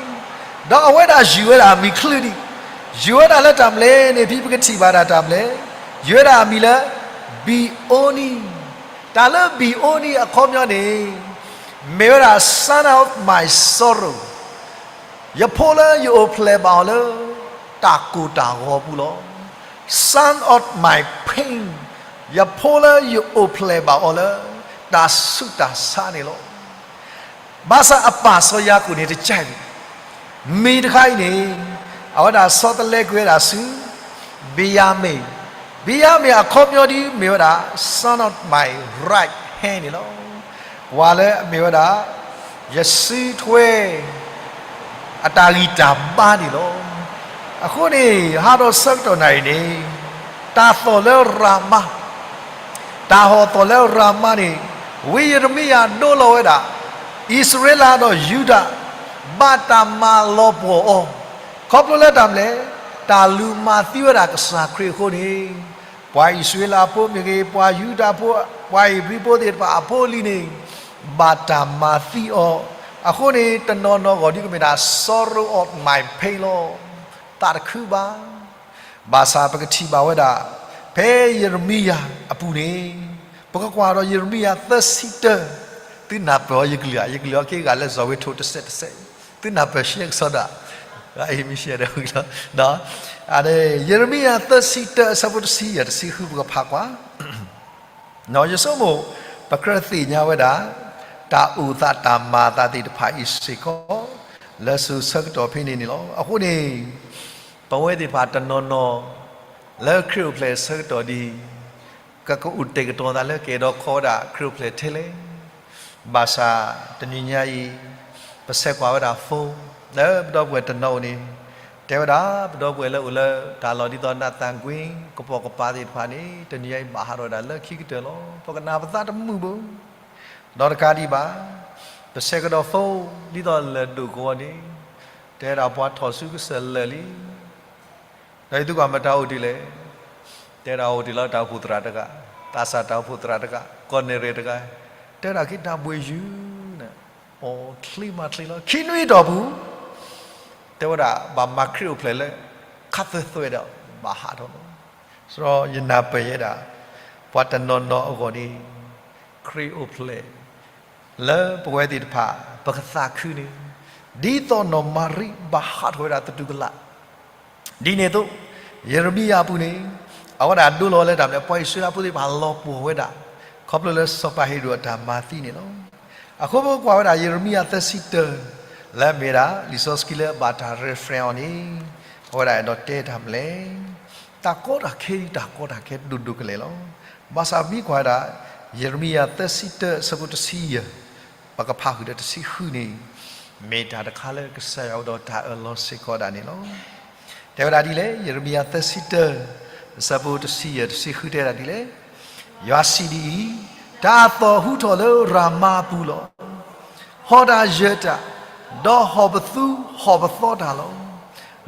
အဝဲဒၣ်ယုၢ်ဝဲဒၣ်အမံၤချုးဒံး, ယုၢ်ဝဲဒၣ်လၢတၢ်မနုၤလဲၣ်န့ၣ် ဖဲပကထံၣ်ဘၣ်ဒၣ်တၢ်မနုၤလဲၣ်, ယုၢ်ဝဲဒၣ်အမံၤလၢ ဘံၤဧိနံၣ်, တၢ်လၢဘံၤဧိနံၣ်အခီပညီန့ၣ် မ့ၢ်ဝဲဒၣ် son of my sorrow, ယဖိလၢယအိၣ်ဖျဲၣ်ဘၣ်အီၤလၢ တၢ်ကိၢ်တၢ်ဂီၤပူၤလီၤ. Son of my pain, ယဖိလၢယအိၣ်ဖျဲၣ်ဘၣ်အီၤလၢ တၢ်ဆူးတၢ်ဆါန့ၣ်လီၤ. ဘၣ်ဆၣ်အပၢ်စီၤယၤကိာ်န့ၣ်တကဲအံၤ, မ့ၢ်တခါအံၤန့ၣ်, အဝဲဒၣ်ဆီတလဲကွံာ်ဝဲဒၣ်ဆူ ဘံၤယၤမ့ၣ်, ဘံၤယၤမ့ၣ်အခီပညီဒ်မ့ၢ်ဝဲဒၣ် son of my right hand န့ၣ်လီၤ. ပှၤလၢအမ့ၢ်ဝဲဒၣ် ယစုထွဲ အတၢ်ဂံၢ်တၢ်ဘါန့ၣ်လီၤ. အဃိန့ၣ် ဟးထီၣ်ဆၢကတီၢ်နၣ်ရံၣ်န့ၣ်, တၢ်သီၣ်လၢရၤမါ, တၢ်ဟီၣ်သီၣ်လၢရၤမါန့ၣ်, ဝံယံးရမံယၤဒိလီၤဝဲဒၣ် အံၣ်စရ့လးဒီးယူဒၤ, ဘၣ်တၢ်မၤလီၤပှီၢ်အီၤ, ခီဖျိလၢတၢ်မနုၤလဲၣ်, တၢ်လူၤမၤသံဝဲဒၣ်ကစၢ်ခရံာ်အဃိန့ၣ်, ပှၤအံၣ်စရ့လးဖိမ့ၢ်ဂ့ၤ, ပှၤယူဒၤဖိ, ပှၤဧ့ၤဘြံၤဖိသ့ၣ်တဖၣ်အဖိအလံၤန့ၣ် ဘၣ်တၢ်မၤသံအီၤ, အဃိန့ၣ် တနီၤနီၤအဂီၢ်ဒ်ကမ့ၢ်ဒၣ် sorrow of my pain လီၤ. သးတခုဘၣ်. ဘၣ်ဆၣ်ပကထံၣ်ဘၣ်ဝဲဒၣ် ဖဲယံးရမံယၤအပူၤန့ၣ်, ပကကွၢ်ဒီးယံးရမံယၤသၢဆံတၢ, သုနၢ်ပၢၢ်အီၤယကလုၢ်ဧါ, ယကလုၢ်အီၤက့ၤဂၤလၢစီၤဝ့ထိးတစဲးတစဲး, သုနၢ်ပၢၢ်ဆံးကစီဒီး, အမ့ၢ်ရှဲဒီးဝံၤလီၤ. ယံးရမံယၤသၢဆံတၢအဆၢဖိတဆံယဲၢ်တဆံဃု ပကဖးကွၢ် ယဆိကမိၣ် ပကြၢးသ့ၣ်ညါဝဲဒၣ် တၢ်အိၣ်သးတၢ်မၤအသးသ့ၣ်တဖၣ်အံၤစ့ၢ်ကီး လၢစိၤဆၢကတီၢ်ဖဲန့ၣ်န့ၣ်လီၤ. အဃိန့ၣ် ပဝဲသ့ၣ်တဖၣ်တနီၤနီၤ လၢခရံာ်အိၣ်ဖျဲၣ်ဆၢကတီၢ်ဒ်အံၤ, ကကအိၣ်တဲာ်ကတီၤသးလၢကအဲၣ်ဒိးခီဝဲဒၣ်ခရံာ်အိၣ်ဖျဲၣ်ထဲလဲၣ်. ဘၣ်ဆၣ်တနံၤညါအံၤ ပဆဲးကွၢ်ဝဲဒၣ် phone လၢပဒီပုၢ်ဝဲၢ်တနီၤန့ၣ်, တဲဝဲဒၣ် ပဒီပုၢ်ဝဲၢ်လၢအိၣ်လၢတၢ်လီၢ်ဒ်သိး နးသၣ်ကွ့ ကပိာ်ကပၤသ့ၣ်တဖၣ်န့ၣ် တနံၤညါအံၤဘၣ်ဟးထီၣ်ဝဲဒၣ်လၢခံကတၢၢ်လီၤ. ပကနၣ်ပသးတမုာ်ဘၣ်. ဒီးတကးဒံးဘၣ်, ပဆဲးကဒီး phone ဒ်သိးလၢၢ်ဒိၣ်ကဝီၤန့ၣ်, တဲဝဲဒၣ်ပှၤထီၣ်ဆူကစၢၢ်လၢာ်လံ. ဒီးယသုကွၢ်မတၤအိၣ်တ့ၢ်လဲၣ်. တဲဒၣ်အိၣ်တ့ၢ်လၢတၢ်အိၣ်ဖှိၣ်သရၣ်တဂၤ, သးစၢ်တၢ်အိၣ်ဖှိၣ်သရၣ်တဂၤ, ကီၢ်နဲၣ်ရဲၣ်တဂၤ, တဲဒၣ်က့ၤတၢ်ဘှံးယုၢ်န့ၣ်, အိၣ်ချ့မးချ့လီၤ. ခံနွံအတီၢ်ပူၤ, တဲဝဲဒၣ်ဘၣ်မၤခရံာ်အိၣ်ဖျဲၣ်လၢ ခါသၢသွဲဒီး ဘၣ်ဟးထီၣ်လီၤ. ဆိုတော့ ယနၢ်ပၢၢ်ယဲဒၣ် ပှၤတနီၤနီၤအဂီၢ်န့ၣ် ခရံာ်အိၣ်ဖျဲၣ် လၢပဝဲသ့ၣ်တဖၣ် ပကသးခုန့ၣ် ဒ်သိးနီၢ်မၤရံဘၣ်ဟးထီၣ်ဝဲဒၣ်သတူၢ်ကလာ် ဒ်န့ၣ်အသိး ယံးရမံယၤအပူၤန့ၣ် အဝဲဒၣ်ဒိလီၤလၢတၢ်မနုၤလဲၣ်, ပှၤအံၣ်စရ့လးဖိသ့ၣ်တဖၣ်လီၤပှီၢ်ဝဲဒၣ် ခီဖျိလၢစီၤပၤဟ့ၤရိာ်အတၢ်မၤသံန့ၣ်လီၤ. အဃိပကွၢ်ဝဲဒၣ်ယံးရမံယၤသၢဆံတၢ လၢအမ့ၢ်ဒၣ် လံာ်စီဆှံလၢအဘၣ်တၢ် reference အီၤန့ၣ် အဝဲဒၣ်အဲၣ်ဒိးတဲတၢ်မနုၤလဲၣ်, တၢ်ကီတၢ်ခဲဒ်တၢ်ကီတၢ်ခဲဒိၣ်ဒိၣ်ကလဲာ်လီၤ. ဘၣ်ဆၣ်မ့ၢ်ကွၢ်ဝဲဒၣ် ယံးရမံယၤသၢဆံတၢ အဆၢဖိတဆံယဲၢ် ပကဖးဃုာ်ဒီးတဆံဃုန့ၣ် မ့ၢ်တၢ်တခါလၢကစၢ်ယွၤအိၣ်ဒီးတၢ်အၢၣ်လီၤစ့ၢ်ကီးဒၣ်န့ၣ်လီၤ. တဲဝဲဒၣ်ဒ်လဲၣ်, ယရမံယၤသၢဆံတၢ, အဆၢဖိတဆံယဲၢ် တဆံဃု တဲဒၣ်ဒ်လဲၣ်, ယွၤစံးဒ်အံၤ, တၢ်အသီၣ်ဟူထီၣ်လၢရၤမါအပူၤလီၤ. ဟီၣ်တၢ်ယၢၤတၢ်, ဒီးဟီၣ်ပသူဟီၣ်ပသီတၢ်လီၤ.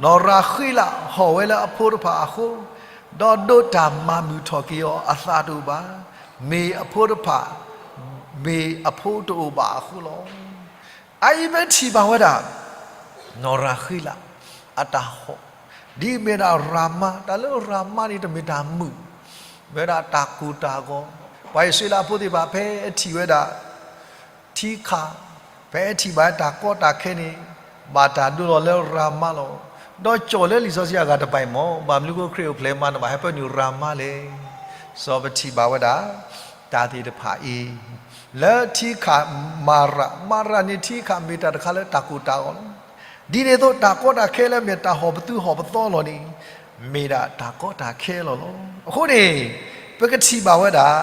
နီၢ်ရၤဃ့လးဟီၣ်ဝဲလၢအဖိတဖၣ်အဃိ, ဒီးဒိးတၢ်မၤမုာ်ထီၣ်က့ၤအီၤအသးတအိၣ်ဘၣ်, မ့ၢ်အဖိတဖၣ်, မ့ၢ်အဖိတအိၣ်ဘၣ်အဃိလီၤ. အအံၤပထံၣ်ဘၣ်ဝဲဒၣ် နီၢ်ရၤဃ့လး အတၢ်ဟီၣ်, ဒ်အမ့ၢ်ဒၣ်ရၤမါ, တၢ်လၢရၤမါန့ၣ်တမ့ၢ်တၢ်မုာ်, မ့ၢ်ဝဲဒၣ်တၢ်ကိၢ်တၢ်ဂီၤ, ပှၤအံၣ်စရ့လးဖိသ့ၣ်တဖၣ် ဖဲအထံၣ်ဝဲဒၣ် ထံခး, ဖဲအထံၣ်ဘၣ်တၢ်ကီတၢ်ခဲန့ၣ်, ဘၣ်တၢ်ဒိလီၤလၢရၤမါလီၤ. ဒီးကၠီၣ်လၢလံာ်စီဆှံအဂၤတဘၣ်အံၤမ့ၢ်, ဘၣ်မနုၤဃိခရံာ်အိၣ်ဖျဲၣ်မါန့ၣ်ဘၣ်ဟဲပၢနုာ်ရၤမါလဲၣ်. စီၤပထံၣ်ဘၣ်ဝဲဒၣ် တၢ်သ့ၣ်တဖၣ်အံၤ လၢထံခးမၤရၤ, မၤရၤန့ၣ်ထံခးမ့ၢ်တၢ်တခါလၢတၢ်ကိၢ်တၢ်ဂီၤလီၤ. ဒ်န့ၣ်အသိးတၢ်ကီတၢ်ခဲလၢမ့ၢ်တၢ်ဟီၣ်ပသူဟီၣ်ပသီလီၤန့ၣ်, မ့ၢ်ဒၣ်တၢ်ကီတၢ်ခဲလီၤလီၤ. အဃိန့ၣ် ပကထံၣ်ဘၣ်ဝဲဒၣ်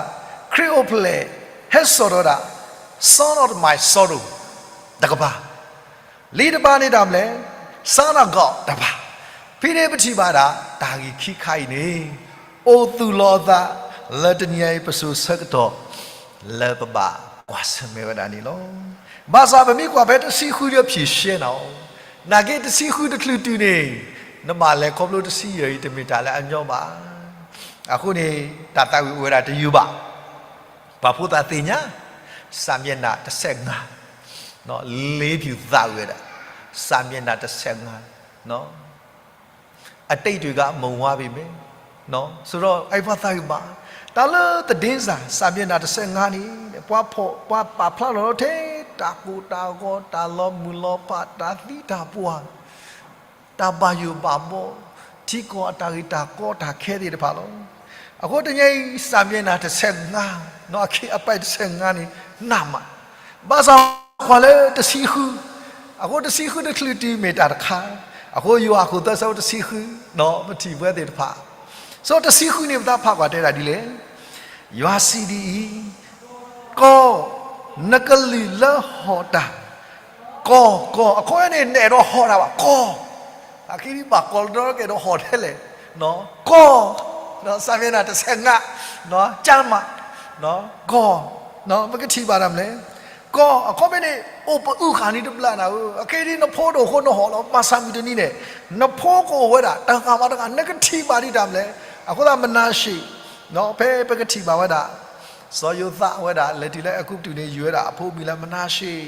ခရံာ်အိၣ်ဖျဲၣ် ဟဲစိာ်ထီၣ်ဝဲဒၣ် son of my sorrow တကပၤ လံာ်တဘၣ်န့ၣ်တၢ်မနုၤလဲၣ်, son of God တကပၤ. ဖဲန့ၣ်ပထံၣ်ဘၣ်ဒၣ် တၢ်ဂ့ၢ်ခံခါအံၤန့ၣ် အိၣ်သူၣ်လီၤအသး လၢတနံၤအံၤပစိၤဆၢကတီၢ် လၢပဘၣ်ကွၢ်ဆၢၣ်မဲာ်ဝဲဒၣ်န့ၣ်လီၤ. ဘၣ်ဆၣ်ပမ့ၢ်ကွၢ်ဖဲတဆံဃုဒီး ဖြေရှင်း နၤဧိၤ, နာ်က့တဆံဃုတချုးတုၤန့ၣ် နဘၣ်လဲၤခီဖျိတဆံယဲၢ်အံၤ တမ့ၢ်တၢ်လၢအညီဘၣ်. အဃိန့ၣ် တၢ်သးဝံၣ်အိၣ်ဝဲဒၣ်တယုၢ်ဘၣ်. ပှၤဖိသၣ်သ့ၣ်ညါ စၢ်မျက်နှာ တဆယ့်ငါး, လ့ပျူၢ်သးဝံၣ်ဝဲဒၣ် စၢ်မျက်နှာ တဆယ့်ငါး, အတိတ်တွေက မုံဝါပေမဲ့, ဆိုတော့ အဲ ပှၤသးဝံၣ်ဘၣ် တၢ်လၢ သတင်းစာ စၢ်မျက်နှာ တဆယ့်ငါးန့ၣ် ပှၤဖီၣ် ပှၤပာ်ဖျါလီၤလီၤထဲ တၢ်ကိၢ်တၢ်ဂီၤ တၢ်လီၤမုၢ်လီၤဖး တၢ်သံတၢ်ပှၢ် တၢ်ဘၣ်ယိၣ်ဘၣ်ဘီ ထံကီၢ်အတၢ်ဂ့ၢ်တၢ်ကီတၢ်ခဲသ့ၣ်တဖၣ်လီၤ. အဃိတနံၤအံၤ စၢ်မျက်နှာ တဆယ့်ငါး အခ့အပိုဒ် တဆယ့်ငါးန့ၣ် နးမး, ဘၣ်ဆၣ်ကွၢ်လၢတဆံဃု, အဃိတဆံဃုတချုးတုၤမ့ၢ်တၢ်တခါ, အဃိယိၤဟၣ်အခိၣ်သၢဆၢဖိတဆံဃု ပထံၣ်ဝဲသ့ၣ်တဖၣ်, စီၤတဆံဃုန့ၣ် ပသးဖးကွၢ်တဲဒၣ်ဒ်လဲၣ်, ယွၤစံးဒ်အံၤ, ကီၢ်, နကလုၢ်လၢဟီၣ်တၢ်, ကီၢ်, ကီၢ်, အခီပညီန့ၣ် နအဲၣ်ဒိးဟီၣ်တၢ်ဘၣ်, ကီၢ်, အခဲအံၤဘၣ်ကီၢ်လၢနကအဲၣ်ဒိးဟီၣ်ထဲလဲၣ်, ကီၢ်, စၢ်မျက်နှာ တဆယ့်ငါး, ကၢ်မး, ကီၢ်, ပကထံၣ်ဘၣ်တၢ်မနုၤလဲၣ်, ကီၢ်, အခီပညီန့ၣ် အိၣ်ပအုၣ်ဃာ်နံၤတဘျီနၤဧၢ, အခဲအံၤနဖိတအိၣ်အဃိနဟီၣ်လီၤ, ဘၣ်ဆၣ်မုၢ်တနံၤန့ၣ် နဖိကအိၣ်ဝဲဒၣ် တဂၤဘၣ်တဂၤ နကထံၣ်ဘၣ်ဒံးတၢ်မနုၤလဲၣ်, အဃိသတးမနၤၡ့ ဖဲပကထံၣ်ဘၣ်ဝဲဒၣ် စီၤယိၤသးဝဲဒၣ် လဲၤတုၤလၢအဲၤကူပတူးန့ၣ် ယုၢ်ဝဲဒၣ်အဖိမံၤလၢမနၤၡ့,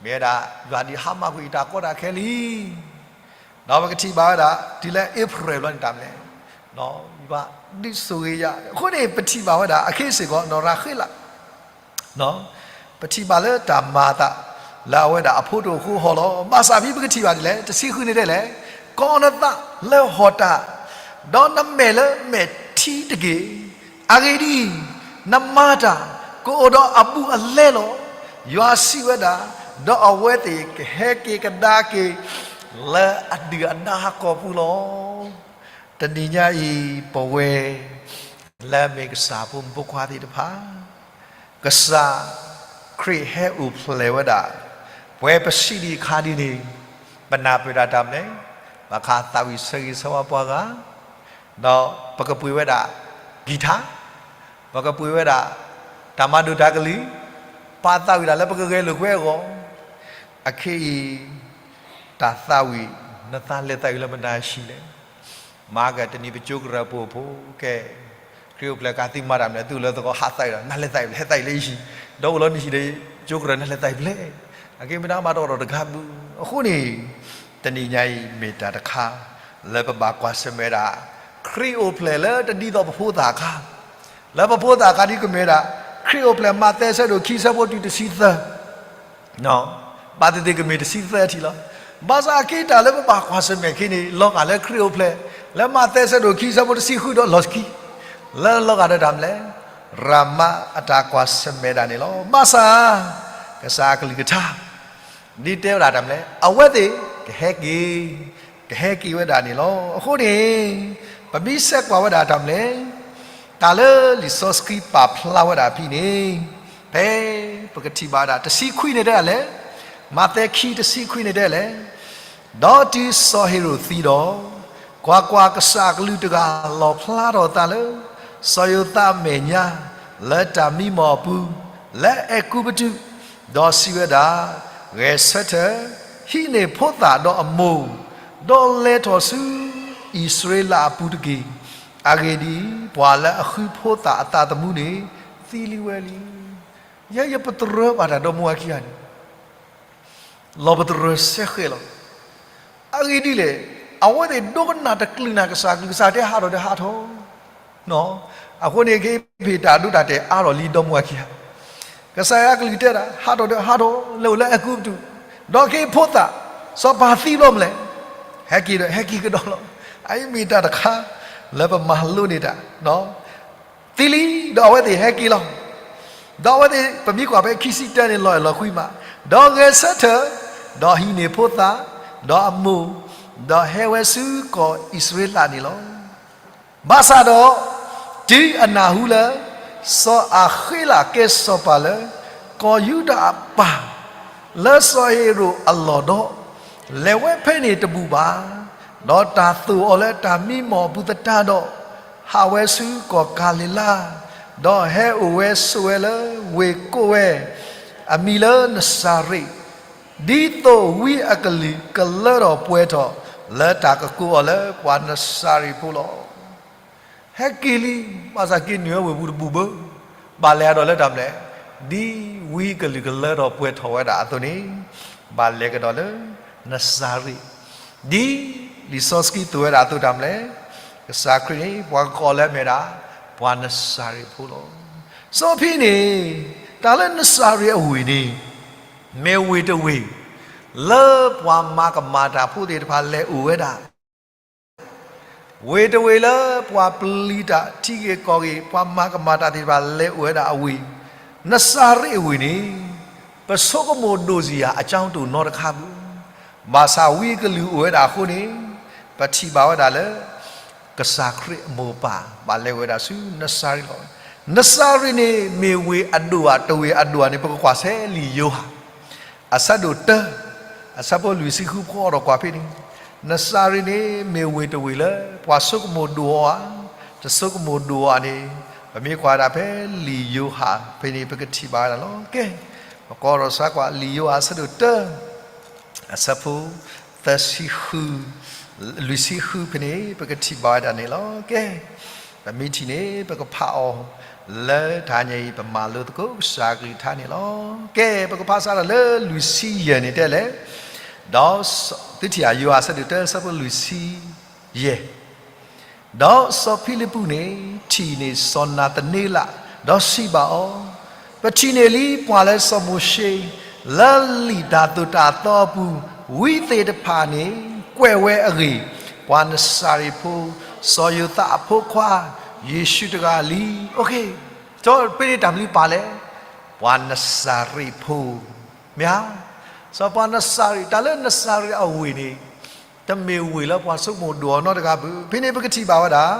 မ့ၢ်ဝဲဒၣ် ယွၤဒုးဟါမၢ်ကွံာ်အတၢ်ကီတၢ်ခဲလံ, ဒီးပကထံၣ်ဘၣ်ဝဲဒၣ် တုၤလၢအ့ဖြ့ၣ်ဘျီန့ၣ်တၢ်မနုၤလဲၣ်, ယွၤဒုးဆိၣ်ဂ့ၤယၤ, အဃိန့ၣ် ပထံၣ်ဘၣ်ဝဲဒၣ် အခဲအံၤစ့ၢ်ကီး နီၢ်ရၤဃ့လး ပထံၣ်ဘၣ်လၢတၢ်မၤအသး လၢအဝဲဒၣ်အဖိတအိၣ်အဃိဟီၣ်လီၤ, ဘၣ်ဆၣ်ဖဲပကထံၣ်ဘၣ်ဒ်လဲၣ်, တဆံဃုန့ၣ်တဲလဲၣ်, ကီၢ်နသးလၢဟီၣ်တၢ်, ဒီးနမဲာ်လၢမဲာ်ထံတက့ၢ်. အဂ့ၢ်ဒ်အံၤ, နမၤတၢ်ကအိၣ်ဒီးအဘူးအလဲလီၤ, ယွၤစံးဝဲဒၣ်, ဒီးအဝဲသ့ၣ်ကဟဲက့ၤကဒါက့ၤ လၢအဒုၣ်အဒါဟီၣ်ကဝီၤပူၤလီၤ. တနံၤညါအံၤ ပဝဲ လၢအမ့ၢ်ကစၢ်ဖိမုၣ်ဖိခွါသ့ၣ်တဖၣ်, ကစၢ်ခရံာ်ဟဲအိၣ်ဖျဲၣ်ဝဲဒၣ် ပဝဲပဆံးဒံးအခါဒ်န့ၣ်, ပနၢ်ပၢၢ်ဒၣ်တၢ်မနုၤလဲၣ်, ဘၣ်ဃးသးဝံၣ်ဆၢဂ့ၤဆၢဝါပှၤဂၤ, ဒီးပကပှ့ၤဝဲဒၣ် guitar, ပကပှ့ၤဝဲဒၣ် တၢ်မၤဒိၣ်တၢ်ကလုၢ်, ပာ်သးဝံၣ်ဒၣ်လၢပကဂဲၤလိာ်ကွဲအဂီၢ်, အခဲအံၤ တၢ်သးဝံၣ် နသးလဲၤသးဝံၣ်လၢမနုၤအဟံၣ်လဲၣ်. မၤကတနံၤပကၠိကရၢၢ်ပအိၣ်ဖိ ကဲ, ခရံာ်အိၣ်ဖျဲၣ်အခါသုမၤတၢ်မနုၤလဲၣ်, သုအိၣ်လၢသကိးဟးသးဝံၣ်ဒီး နလဲၤသးဝံၣ်လၢ ဟဲသးဝံၣ်လၢယဟံၣ်, ဒီးအိၣ်လီၤနဟံၣ်ဒီး ကၠိကရၢၢ်နလဲၤသးဝံၣ်ဖဲလဲၣ်, အကဲမ့ၢ်တၢ်မၤတအိၣ်ဒီးတဂၤဘၣ်. အဃိန့ၣ် တနံၤညါအံၤမ့ၢ်တၢ်တခါ လၢပဘၣ်ကွၢ်ဆၢၣ်မဲာ်ဒၣ် ခရံာ်အိၣ်ဖျဲၣ်လၢတဒ်သိးပဖိသၣ်အခါ, လၢပဖိသၣ်အခါဒ်ကမ့ၢ်ဒၣ် ခရံာ်အိၣ်ဖျဲၣ်မးသဲဆၢဒိၣ်ခံဆၢဖိတုၤတဆံသၢ ဘၣ်သ့ၣ်သ့ၣ်ကမ့ၢ်တဆံသၢထံၣ်လီၤ. ဘၣ်ဆၣ်အက့တၢ်လၢပဘၣ်ကွၢ်ဆၢၣ်မဲာ်ခ့န့ၣ် လီၤဂာ်လၢခရံာ်အိၣ်ဖျဲၣ် လၢမးသဲဆၢဒိၣ်ခံဆၢဖိတဆံဃုဒီးလီၢ်ခံ, လၢလီၤဂာ်ဒီးတၢ်မနုၤလဲၣ်, ရၤမါအတၢ်ကွၢ်ဆၢၣ်မဲာ်ဒၣ်န့ၣ်လီၤ. ဘၣ်ဆၣ် ကစၢ်အကလုၢ်ကထါ ဒ်တဲဝဲဒၣ်တၢ်မနုၤလဲၣ်, အဝဲသ့ၣ်ကဟဲက့ၤ ကဟဲက့ၤဝဲဒၣ်န့ၣ်လီၤ. အဃိန့ၣ် ပမ့ၢ်ဆဲးကွၢ်ဝဲဒၣ်တၢ်မနုၤလဲၣ်, တၢ်လၢလံာ်စီဆှံပာ်ဖျါဝဲဒၣ်ဖဲန့ၣ်, ဖဲပကထံၣ်ဘၣ်ဒၣ် တဆံခွံန့ၣ်တဲဒ်လဲၣ်, မးသဲခံတဆံခွံန့ၣ်တဲဒ်လဲၣ်, ဒီးတုၤစီၤဟ့ၤရိာ်သံဒီး, ကွၢ်ကွၢ်, ကစၢ်အကလူးတဂၤလီၣ်ဖျါထီၣ်အသးလၢ စီၤယိၤသးအမဲာ်ညါ, လၢတၢ်မံမီၢ်အပူၤ, လၢအဲၤကူပတူး, ဒီးစံးဝဲဒၣ်, ဂဲၤဆၢထၢၣ်, ဟံးန့ၢ်ဖိသၣ်ဒီးအမိၢ်, ဒီးလဲၤထီၣ်ဆူအံၣ်စရ့လးအပူၤတက့ၢ်. အဂ့ၢ်ဒ်အံၤ, ပှၤလၢအဃုဖိသၣ်အသးသမူန့ၣ် သံလံဝဲလံ. ယဲယပတြၢၤဘၣ်တၢ်ဒီမါဝၤခံဂၤန့ၣ် လီၤပတြၢၤစဲဃဲးလီၤ. အဂ့ၢ်ဒ်လဲၣ်, အဝဲသ့ၣ်ဒိကနၣ်တကလုာ်နၤကစၢ်ကလုၢ်, ကစၢ်တဲဟးထီၣ်ဒီးဟးထီၣ်. အဃိန့ၣ် ကဟ့ၣ်တၢ်ဒိတၢ်တဲာ်အါထီၣ်လံဒီမါဝၤခံဂၤ, ကစၢ်ယွၤကလုၢ်တဲဒၣ် ဟးထီၣ်ဒီးဟးထီၣ်, လဲၤအိၣ်လၢအဲၤကူပတူး, ဒီးကဟ့ၣ်ဖိသၣ်, စီၤပၤသံဘျီမလဲၣ်, ဟဲက့ၤဒီးဟဲက့ၤကဒီးလီၤ. အအံၤမ့ၢ်တၢ်တခါ လၢပမၤလိန့ၢ်တၢ် သံလံ, ဒီးအဝဲသ့ၣ်ဟဲက့ၤလီၤ. ဒီးအဝဲသ့ၣ် ပမ့ၢ်ကွၢ်ဖဲခံဆံတၢန့ၣ် လီၤအဲၣ်လီၤကွံမး, ဒီးဂဲၤဆၢထၢၣ်, ဒီးဟံးန့ၢ်ဖိသၣ်, ဒီးအမိၢ်, ဒီးဟဲဝဲဆူကီၢ်အံၣ်စရ့လးန့ၣ်လီၤ. ဘၣ်ဆၣ်ဒီး, တုၤအနၢ်ဟူလၢ စီၤအၤဃ့လးကဲစီၤပၤလၢ ကီၢ်ယူဒၤအပၢ် လၢစီၤဟ့ၤရိာ်အလီၢ်ဒီး, လဲၤဝဲဖဲန့ၣ်တဘူၣ်ဘၣ်. ဒီးတၢ်သိၣ်အီၤလၢတၢ်မံမီၢ်အပူၤသတးဒီး, ဟးဝဲဆူကီၢ်ကၤလံၤလါ, ဒီးဟဲအိၣ်ဝဲဆိးဝဲလၢဝ့ၢ်ကိးဝဲ အမံၤလၢနစၤရ့း, ဒ်သိးဝံအကလုၢ်ကလၢထီၣ်ပှဲၤထီၣ် လၢတၢ်ကကိးအီၤလၢပှၤနစၤရ့းဖိလီၤ. ဟဲက့ၤလံ, ဘၣ်ဆၣ်က့ၤနုာ်ဝဲဝ့ၢ်ပူၤတဘူၣ်ဘၣ်, ဘၣ်လဲၤအါဒီးလၢတၢ်မနုၤလဲၣ်, ဒ်ဝံအကလုၢ်ကလၢထီၣ်ပှဲၤထီၣ်ဝဲဒၣ်အသိးန့ၣ်, ဘၣ်လဲၤကဒီးလၢနစၤရ့း, ဒ်လံာ်စီဆှံသိၣ်ဝဲဒၣ်အသိးတၢ်မနုၤလဲၣ်, ကစၢ်ခရံာ်န့ၣ် ပှၤကကိးလၢအမ့ၢ်ဒၣ် ပှၤနစၤရ့းဖိလီၤ. စီၤဖံန့ၣ်, တၢ်လၢနစၤရ့းအဝ့ၢ်န့ၣ် မ့ၢ်ဝ့ၢ်တဝ့ၢ် လၢပှၤမၤကမၣ်တၢ်ဖိသ့ၣ်တဖၣ်လဲၤအိၣ်ဝဲဒၣ်, ဝ့ၢ်တဝ့ၢ်လၢပှၤပျံၤတၢ်ထံဂ့ၢ်ကီၢ်ဂ့ၢ် ပှၤမၤကမၣ်တၢ်သ့ၣ်တဖၣ်လဲၤအိၣ်ဝဲဒၣ်အဝ့ၢ်, နစၤရ့းအဝ့ၢ်န့ၣ် ပဆိကမိၣ်ဒိၣ်စံးယၤ အကၠီတအိၣ်နီတခါဘၣ်. ဘၣ်ဆၣ်ဝံအကလုၢ်အိၣ်ဝဲဒၣ်အဃိန့ၣ်, ပထံၣ်ဘၣ်ဝဲဒၣ်လၢ ကစၢ်ခရံာ်အမိၢ်အပၢ် ဘၣ်လဲၤဝဲဒၣ်ဆူနစၤရ့းလီၤ. နစၤရ့းန့ၣ် မ့ၢ်ဝ့ၢ်အဒိၣ်ဧါ တဝ့ၢ်အဒိၣ်ဧါန့ၣ် ပကကွၢ်ဆဲလံာ်ယိၤဟၣ် အဆၢဒိၣ်တၢ, အဆၢဖိလွံၢ်ဆံဃု ပကအီၣ်ဒီးကွၢ်ဖဲန့ၣ်, နစၤရ့းန့ၣ် မ့ၢ်ဝ့ၢ်တဝ့ၢ်လၢ ပှၤဆိကမိၣ်ဒိၣ်အီၤဧါ, တဆိကမိၣ်ဒိၣ်အီၤဧါန့ၣ်, ပမ့ၢ်ကွၢ်ဒၣ်ဖဲလံာ်ယိၤဟၣ်ဖဲန့ၣ် ပကထံၣ်ဘၣ်ဝဲဒၣ်လီၤ. ကဲ, ပကအီၣ်ဒီးစါကွၢ်လံာ်ယိၤဟၣ်အဆၢဒိၣ်တၢ အဆၢဖိ သၢဆံဃု, လွံၢ်ဆံဃုဖဲန့ၣ် ပကထံၣ်ဘၣ်ဝဲဒၣ်န့ၣ်လီၤ. ကဲ, ပမ့ၢ်ထံၣ်န့ၣ် ပကဖးအီၤ လၢတဟါညါအံၤ ပမၤလိသကိးကစၢ်ကလုၢ်ကထါန့ၣ်လီၤ. ကဲ, ပကဖးစးထီၣ်လၢလွံၢ်ဆံယဲၢ်န့ၣ်တဲလဲၣ်, ဒီး သုထံၣ်ဧါ ယိၤဟၣ်အဆၢဒိၣ်တၢ အဆၢဖိလွံၢ်ဆံယဲၢ် ဒီးစီၤဖံလံးပူးန့ၣ် ထံၣ်န့ၢ်စီၤနၤသန့လး, ဒီးစံးဘၣ်အီၤ, ပထံၣ်န့ၢ်လံပှၤလၢစီၤမိၤၡ့ လၢလံာ်တၢ်သိၣ်တၢ်သီအပူၤ ဝံသ့ၣ်တဖၣ်န့ၣ် ကွဲးဝဲအဂ့ၢ်, ပှၤနစၤရ့းဖိ, စီၤယိၤသးအဖိခွါ, ယ့ၣ်ၡူးတဂၤလံ. ဖဲန့ၣ်တၢ်မနုၤပာ်လဲၣ်, ပှၤနစၤရ့းဖိ, မ့ၢ်ဧါ. စီၤပၤနစၤရ့း, တၢ်လၢနစၤရ့းအဝ့ၢ်န့ၣ် တမ့ၢ်ဝ့ၢ်လၢပှၤဆိကမိၣ်ဒိၣ်အီၤနီတဂၤဘၣ်. ဖဲန့ၣ်ပကထံၣ်ဘၣ်ဝဲဒၣ်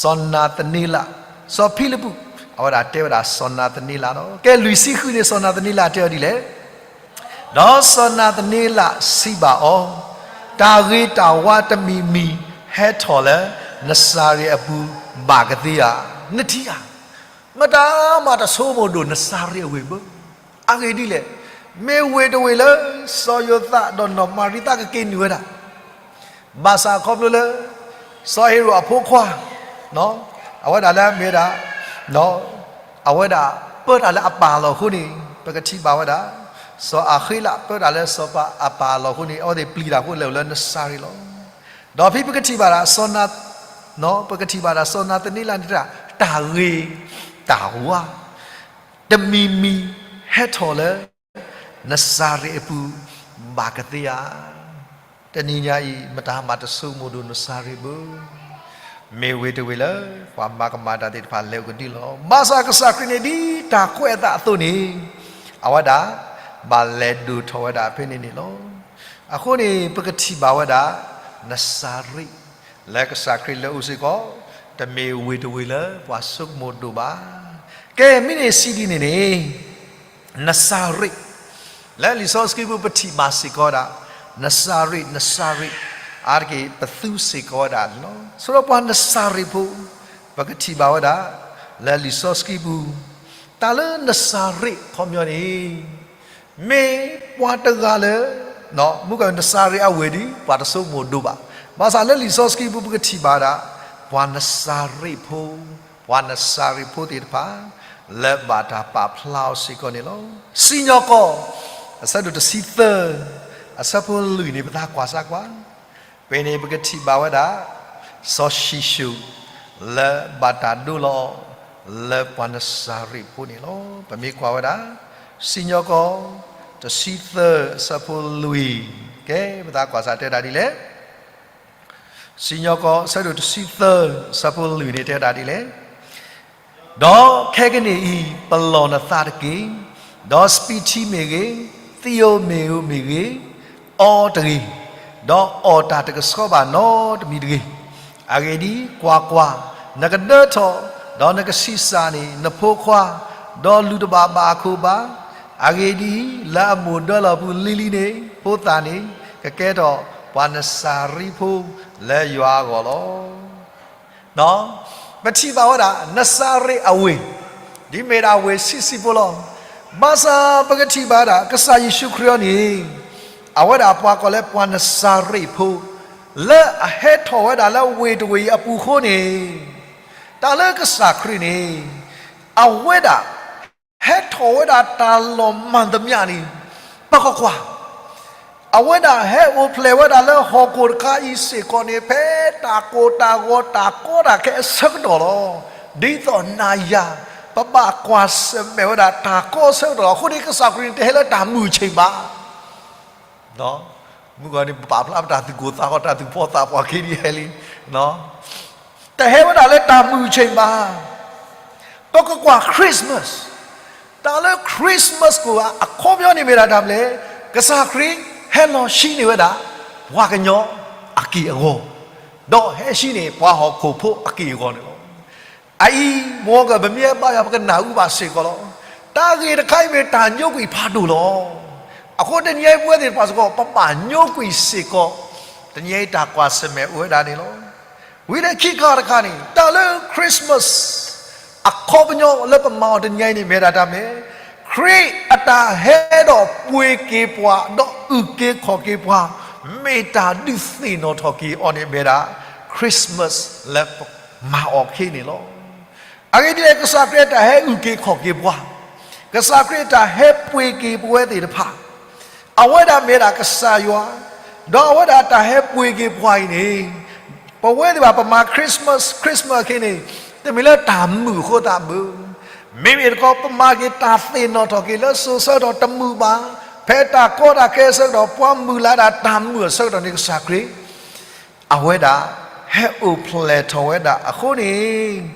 စီၤနၤသန့လး, စီၤဖံလံးပူး, အဝဲဒၣ်တဲဝဲဒၣ်စီၤနၤသန့လးလီၤ. ကဲ, လွံၢ်ဆံဃုန့ၣ် စီၤနၤသန့လးတဲအီၤဒ်လဲၣ်, ဒီးစီၤနၤသန့လးစံးဘၣ်အီၤ, တၢ်ဂ့ၤတၢ်ဝါတမံၤမံၤ ဟဲထီၣ်လၢနစၤရ့းအပူၤဘၣ်ကသ့ဧါ. နထံၣ်ဧါ, မတၤမးတဆိကမိၣ်ဒိၣ်နစၤရ့းအဝ့ၢ်ဘၣ်. အဂ့ၢ်ဒ်လဲၣ်, မ့ၢ်ဝ့ၢ်တဝ့ၢ်လၢ စီၤယိၤသးဒီးနီၢ်မၤရံသးကက့ၤနုာ်ဝဲဒၣ် ဘၣ်ဆၣ်ခီဖျိလၢ စီၤဟ့ၤရိာ်အဖိခွါ, အဝဲဒၣ်လၢအမ့ၢ်ဝဲဒၣ်, အဝဲဒၣ်ပၢတၢ်လၢအပၢ်အလီၢ်အဃိန့ၣ်, ပကထံၣ်ဘၣ်ဝဲဒၣ်, စီၤအၤဃ့လးပၢတၢ်လၢစီၤပၤအပၢ်အလီၢ်အဃိန့ၣ်, အဝဲသ့ၣ်ပျံၤတၢ်အဃိလဲၤအိၣ်လၢနစၤရ့းလီၤ. ဒီးဖဲပကထံၣ်ဘၣ်ဒၣ်စီၤနၤ, ပကထံၣ်ဘၣ်ဒၣ်စီၤနၤသန့လးန့ၣ် တၢ်ဂ့ၤတၢ်ဝါ တမံၤမံၤဟဲထီၣ်လၢ နစၤရ့းအပူၤဘၣ်ကသ့ဧါ. တနံၤညါအံၤ မတၤမးတဆိကမိၣ်ဒိၣ်နစၤရ့းဘၣ်. မ့ၢ်ဝ့ၢ်တဝ့ၢ်လၢ ပှၤမၤကမၣ်တၢ်သ့ၣ်တဖၣ်လဲၤအိၣ်ကဒုလီၤ. ဘၣ်ဆၣ်ကစၢ်ခရံာ်န့ၣ် ဒ်တၢ်ကွဲးအသးအသိးန့ၣ်, အဝဲဒၣ် ဘၣ်လဲၤဒိၣ်ထီၣ်ဝဲဒၣ်ဖဲန့ၣ်န့ၣ်လီၤ. အဃိန့ၣ် ပကထံၣ်ဘၣ်ဝဲဒၣ် နစၤရ့း လၢကစၢ်ခရံာ်လဲၤအိၣ်စ့ၢ်ကီး တမ့ၢ်ဝ့ၢ်တဝ့ၢ်လၢပှၤဆိကမိၣ်ဒိၣ်ဘၣ်. ကဲ မ့ၢ်န့ၣ်စံးဒ်န့ၣ်န့ၣ် နစၤရ့း လၢလံာ်စီဆှံပူၤပထံၣ်ဘၣ်စ့ၢ်ကီးဒၣ် နစၤရ့း, နစၤရ့း, အါတက့ၢ် ပသူစ့ၢ်ကီးဝဲဒၣ်န့ၣ်လီၤ. ဆိဒီးပှၤနစၤရ့းဖိ, ပကထံၣ်ဘၣ်ဝဲဒၣ် လၢလံာ်စီဆှံပူၤ, တၢ်လၢနစၤရ့းခီပညီန့ၣ် မ့ၢ်ပှၤတဂၤလၢ မုၢ်ကီၢ်နစၤရ့းအဝ့ၢ်ဒီး ပှၤတဆိကမိၣ်ဒိၣ်ဘၣ်. ဘၣ်ဆၣ်လၢလံာ်စီဆှံပူၤ ပကထံၣ်ဘၣ်ဒၣ် ပှၤနစၤရ့းဖိ, ပှၤနစၤရ့းဖိသ့ၣ်တဖၣ် လၢဘၣ်တၢ်ပာ်ဖျါအီၤစ့ၢ်ကီးန့ၣ်လီၤ. စံၣ်ညီၣ်ကွီၢ် အဆၢဒိၣ်တဆံသၢ အဆၢဖိလွံၢ်န့ၣ် ပသးကွၢ်စၢ်ကွၢ်, ဖဲန့ၣ်ပကထံၣ်ဘၣ်ဝဲဒၣ် စီၤၡံၣ်ၡိၣ် လၢဘၣ်တၢ်ဒိလီၤ လၢပှၤနစၤရ့းဖိန့ၣ်လီၤ. ပမ့ၢ်ကွၢ်ဝဲဒၣ် စံၣ်ညီၣ်ကွီၢ် တဆံသၢ အဆၢဖိလွံၢ်, ကဲ ပသးကွၢ်စၢ်တဲဒၣ်ဒ်လဲၣ်. စံၣ်ညီၣ်ကွီၢ် အဆၢဒိၣ်တဆံသၢ အဆၢဖိလွံၢ်န့ၣ်တဲဒၣ်ဒ်လဲၣ်. ဒီးခဲကနံၣ်အံၤ ပလီၢ်နသးတက့ၢ်, ဒီးစပံးထံမ့ၢ်ဂ့ၤ, သံယိၣ်မ့ၢ်ဧိၤမ့ၢ်ဂ့ၤ, အီတဂ့ၤ, ဒီးအီၣ်တၢ်တကဆှီဘၣ်နီတမံၤတဂ့ၤ. အဂ့ၢ်ဒ်အံၤ, ကွၢ်ကွၢ်, နကဒၢထီၣ်, ဒီးနကဆံးစၢ်န့ၢ်နဖိခွါ, ဒီးလူၤတဘၣ်ဘၣ်အခိၣ်ဘါ. အဂ့ၢ်ဒ်အံၤ, လၢအမိၢ်ဒၢလီၤပူၤလံၤလံၤန့ၣ် ဖိသၣ်န့ၣ် ကကဲထီၣ်ပှၤနစၤရ့းဖိလၢယွၤအဂီၢ်လီၤ. ပထံၣ်ဘၣ်ဝဲဒၣ် နစၤရ့းအဝ့ၢ်, ဒ်မ့ၢ်ဒၣ်ဝ့ၢ်ဆံးဆံးဖိလီၤ. ဘၣ်ဆၣ်ပကထံၣ်ဘၣ်ဒၣ် ကစၢ်ယ့ၣ်ၡူးခရံာ်အံၤန့ၣ် အဝဲဒၣ်ပှၤကိးလၢပှၤနစၤရ့းဖိ လၢအဟဲထီၣ်ဝဲဒၣ်လၢဝ့ၢ်တဝ့ၢ်အံၤအပူၤအဃိန့ၣ်, တၢ်လၢကစၢ်ခရံာ်န့ၣ် အဝဲဒၣ် ဟဲထီၣ်ဝဲဒၣ်တၢ်လီၢ်မၤသမျးန့ၣ် ပကကွၢ်, အဝဲဒၣ်ဟဲအိၣ်ဖျဲၣ်ဝဲဒၣ်လၢဟီၣ်ခိၣ်တခါအံၤစ့ၢ်ကီးန့ၣ် ဖဲတၢ်ကိၢ်တၢ်ဂီၤတၢ်ကီတၢ်ခဲအဆၢကတီၢ်လီၤ. ဒ်သိးနၤယၤ ပဘၣ်ကွၢ်ဆၢၣ်မဲာ်ဝဲဒၣ်တၢ်ကီအဆၢကတီၢ်လီၤ. အဃိန့ၣ် ကစၢ်ခရံာ်န့ၣ် တဟဲလၢတၢ်မုာ်ဆ့ၣ်ဘၣ် မုၢ်ဂီၤန့ၣ် ပပာ်ဖျါပတၢ်သူၣ်ကိၢ်သးဂီၤ တၢ်သူၣ်ဖှီၣ်သးပှၢ်ခံဒ်ဟဲလံ, တဟဲဝဲဒၣ်လၢတၢ်မုာ်ဆ့ၣ်ဘၣ်. ပကကွၢ် Christmas, တၢ်လၢ Christmas ကိးဂၤ အခီပညီန့ၣ်မ့ၢ်ဒၣ်တၢ်မနုၤလဲၣ်, ကစၢ်ခရံာ်ဟဲလီၤဟံးန့ၢ်ဝဲဒၣ် ပှၤကညီအက့ၢ်အဂီၤ, ဒီးဟဲဟံးန့ၢ်ပှၤဟီၣ်ခိၣ်ဖိအက့ၢ်အဂီၤန့ၣ်လီၤ. အအံၤ မ်ကပမ့ၢ်ဘါယွၤ ပကနၢ်ဟူဘၣ်စ့ၢ်ကီးလီၤ. တၢ်ဂ့ၢ်တခါအံၤမ့ၢ်တၢ်ညိကွံာ်ဖးဒိၣ်လီၤ. အဃိတနံၤအံၤပဝဲသ့ၣ်တဖၣ်စ့ၢ်ကီး ပဘၣ်ညိကွံာ်စ့ၢ်ကီး တနံၤအံၤတၢ်ကွၢ်ဆၢၣ်မဲာ်အိၣ်ဝဲဒၣ်န့ၣ်လီၤ. ဝံၤလၢခံခါတခါန့ၣ် တၢ်လၢ Christmas အခီပညီလၢပမၤအီၤတနံၤအံၤန့ၣ် မ့ၢ်ဒၣ်တၢ်မနုၤလဲၣ်, ခရံာ်အတၢ်ဟဲဒီးပှ့ၤက့ၤပှၤ ဒီးအုၣ်က့ၤခီၣ်က့ၤပှၤ မ့ၢ်တၢ်ဒုးသ့ၣ်နီၣ်ထီၣ်က့ၤအီၤန့ၣ်မ့ၢ်ဒၣ် Christmas လၢပမၤအီၤခဲအံၤန့ၣ်လီၤ. အဂ့ၢ်ဒ်လဲၣ် ကစၢ်ခရံာ်အတၢ်ဟဲအုၣ်က့ၤခီၣ်က့ၤပှၤ, ကစၢ်ခရံာ်အတၢ်ဟဲပှ့ၤက့ၤပဝဲသ့ၣ်တဖၣ်, အဝဲဒၣ်မ့ၢ်ဒၣ်ကစၢ်ယွၤ, ဒီးအဝဲဒၣ်အတၢ်ဟဲပှ့ၤက့ၤပှၤအံၤန့ၣ်, ပဝဲသ့ၣ်တဖၣ်ပမၤ Christmas, Christmas ခဲအံၤန့ၣ် တမ့ၢ်လၢတၢ်မုာ်အဃိသတးဘၣ်. မ့မ့ၢ်တခီ ပမၤက့ၤတၢ်သ့ၣ်နီၣ်ထီၣ်က့ၤလၢစိၤဆၢကတီၢ်တမုာ်ဘၣ်, ဖဲတၢ်ကီတၢ်ခဲအဆၢကတီၢ် ပှၤမုၢ်လၢ်ဒၣ်တၢ်မုာ်အဆၢကတီၢ်န့ၣ် ကစၢ်ခရံာ် အဝဲဒၣ် ဟဲအိၣ်ဖျဲၣ်ထီၣ်ဝဲဒၣ်အဃိန့ၣ်,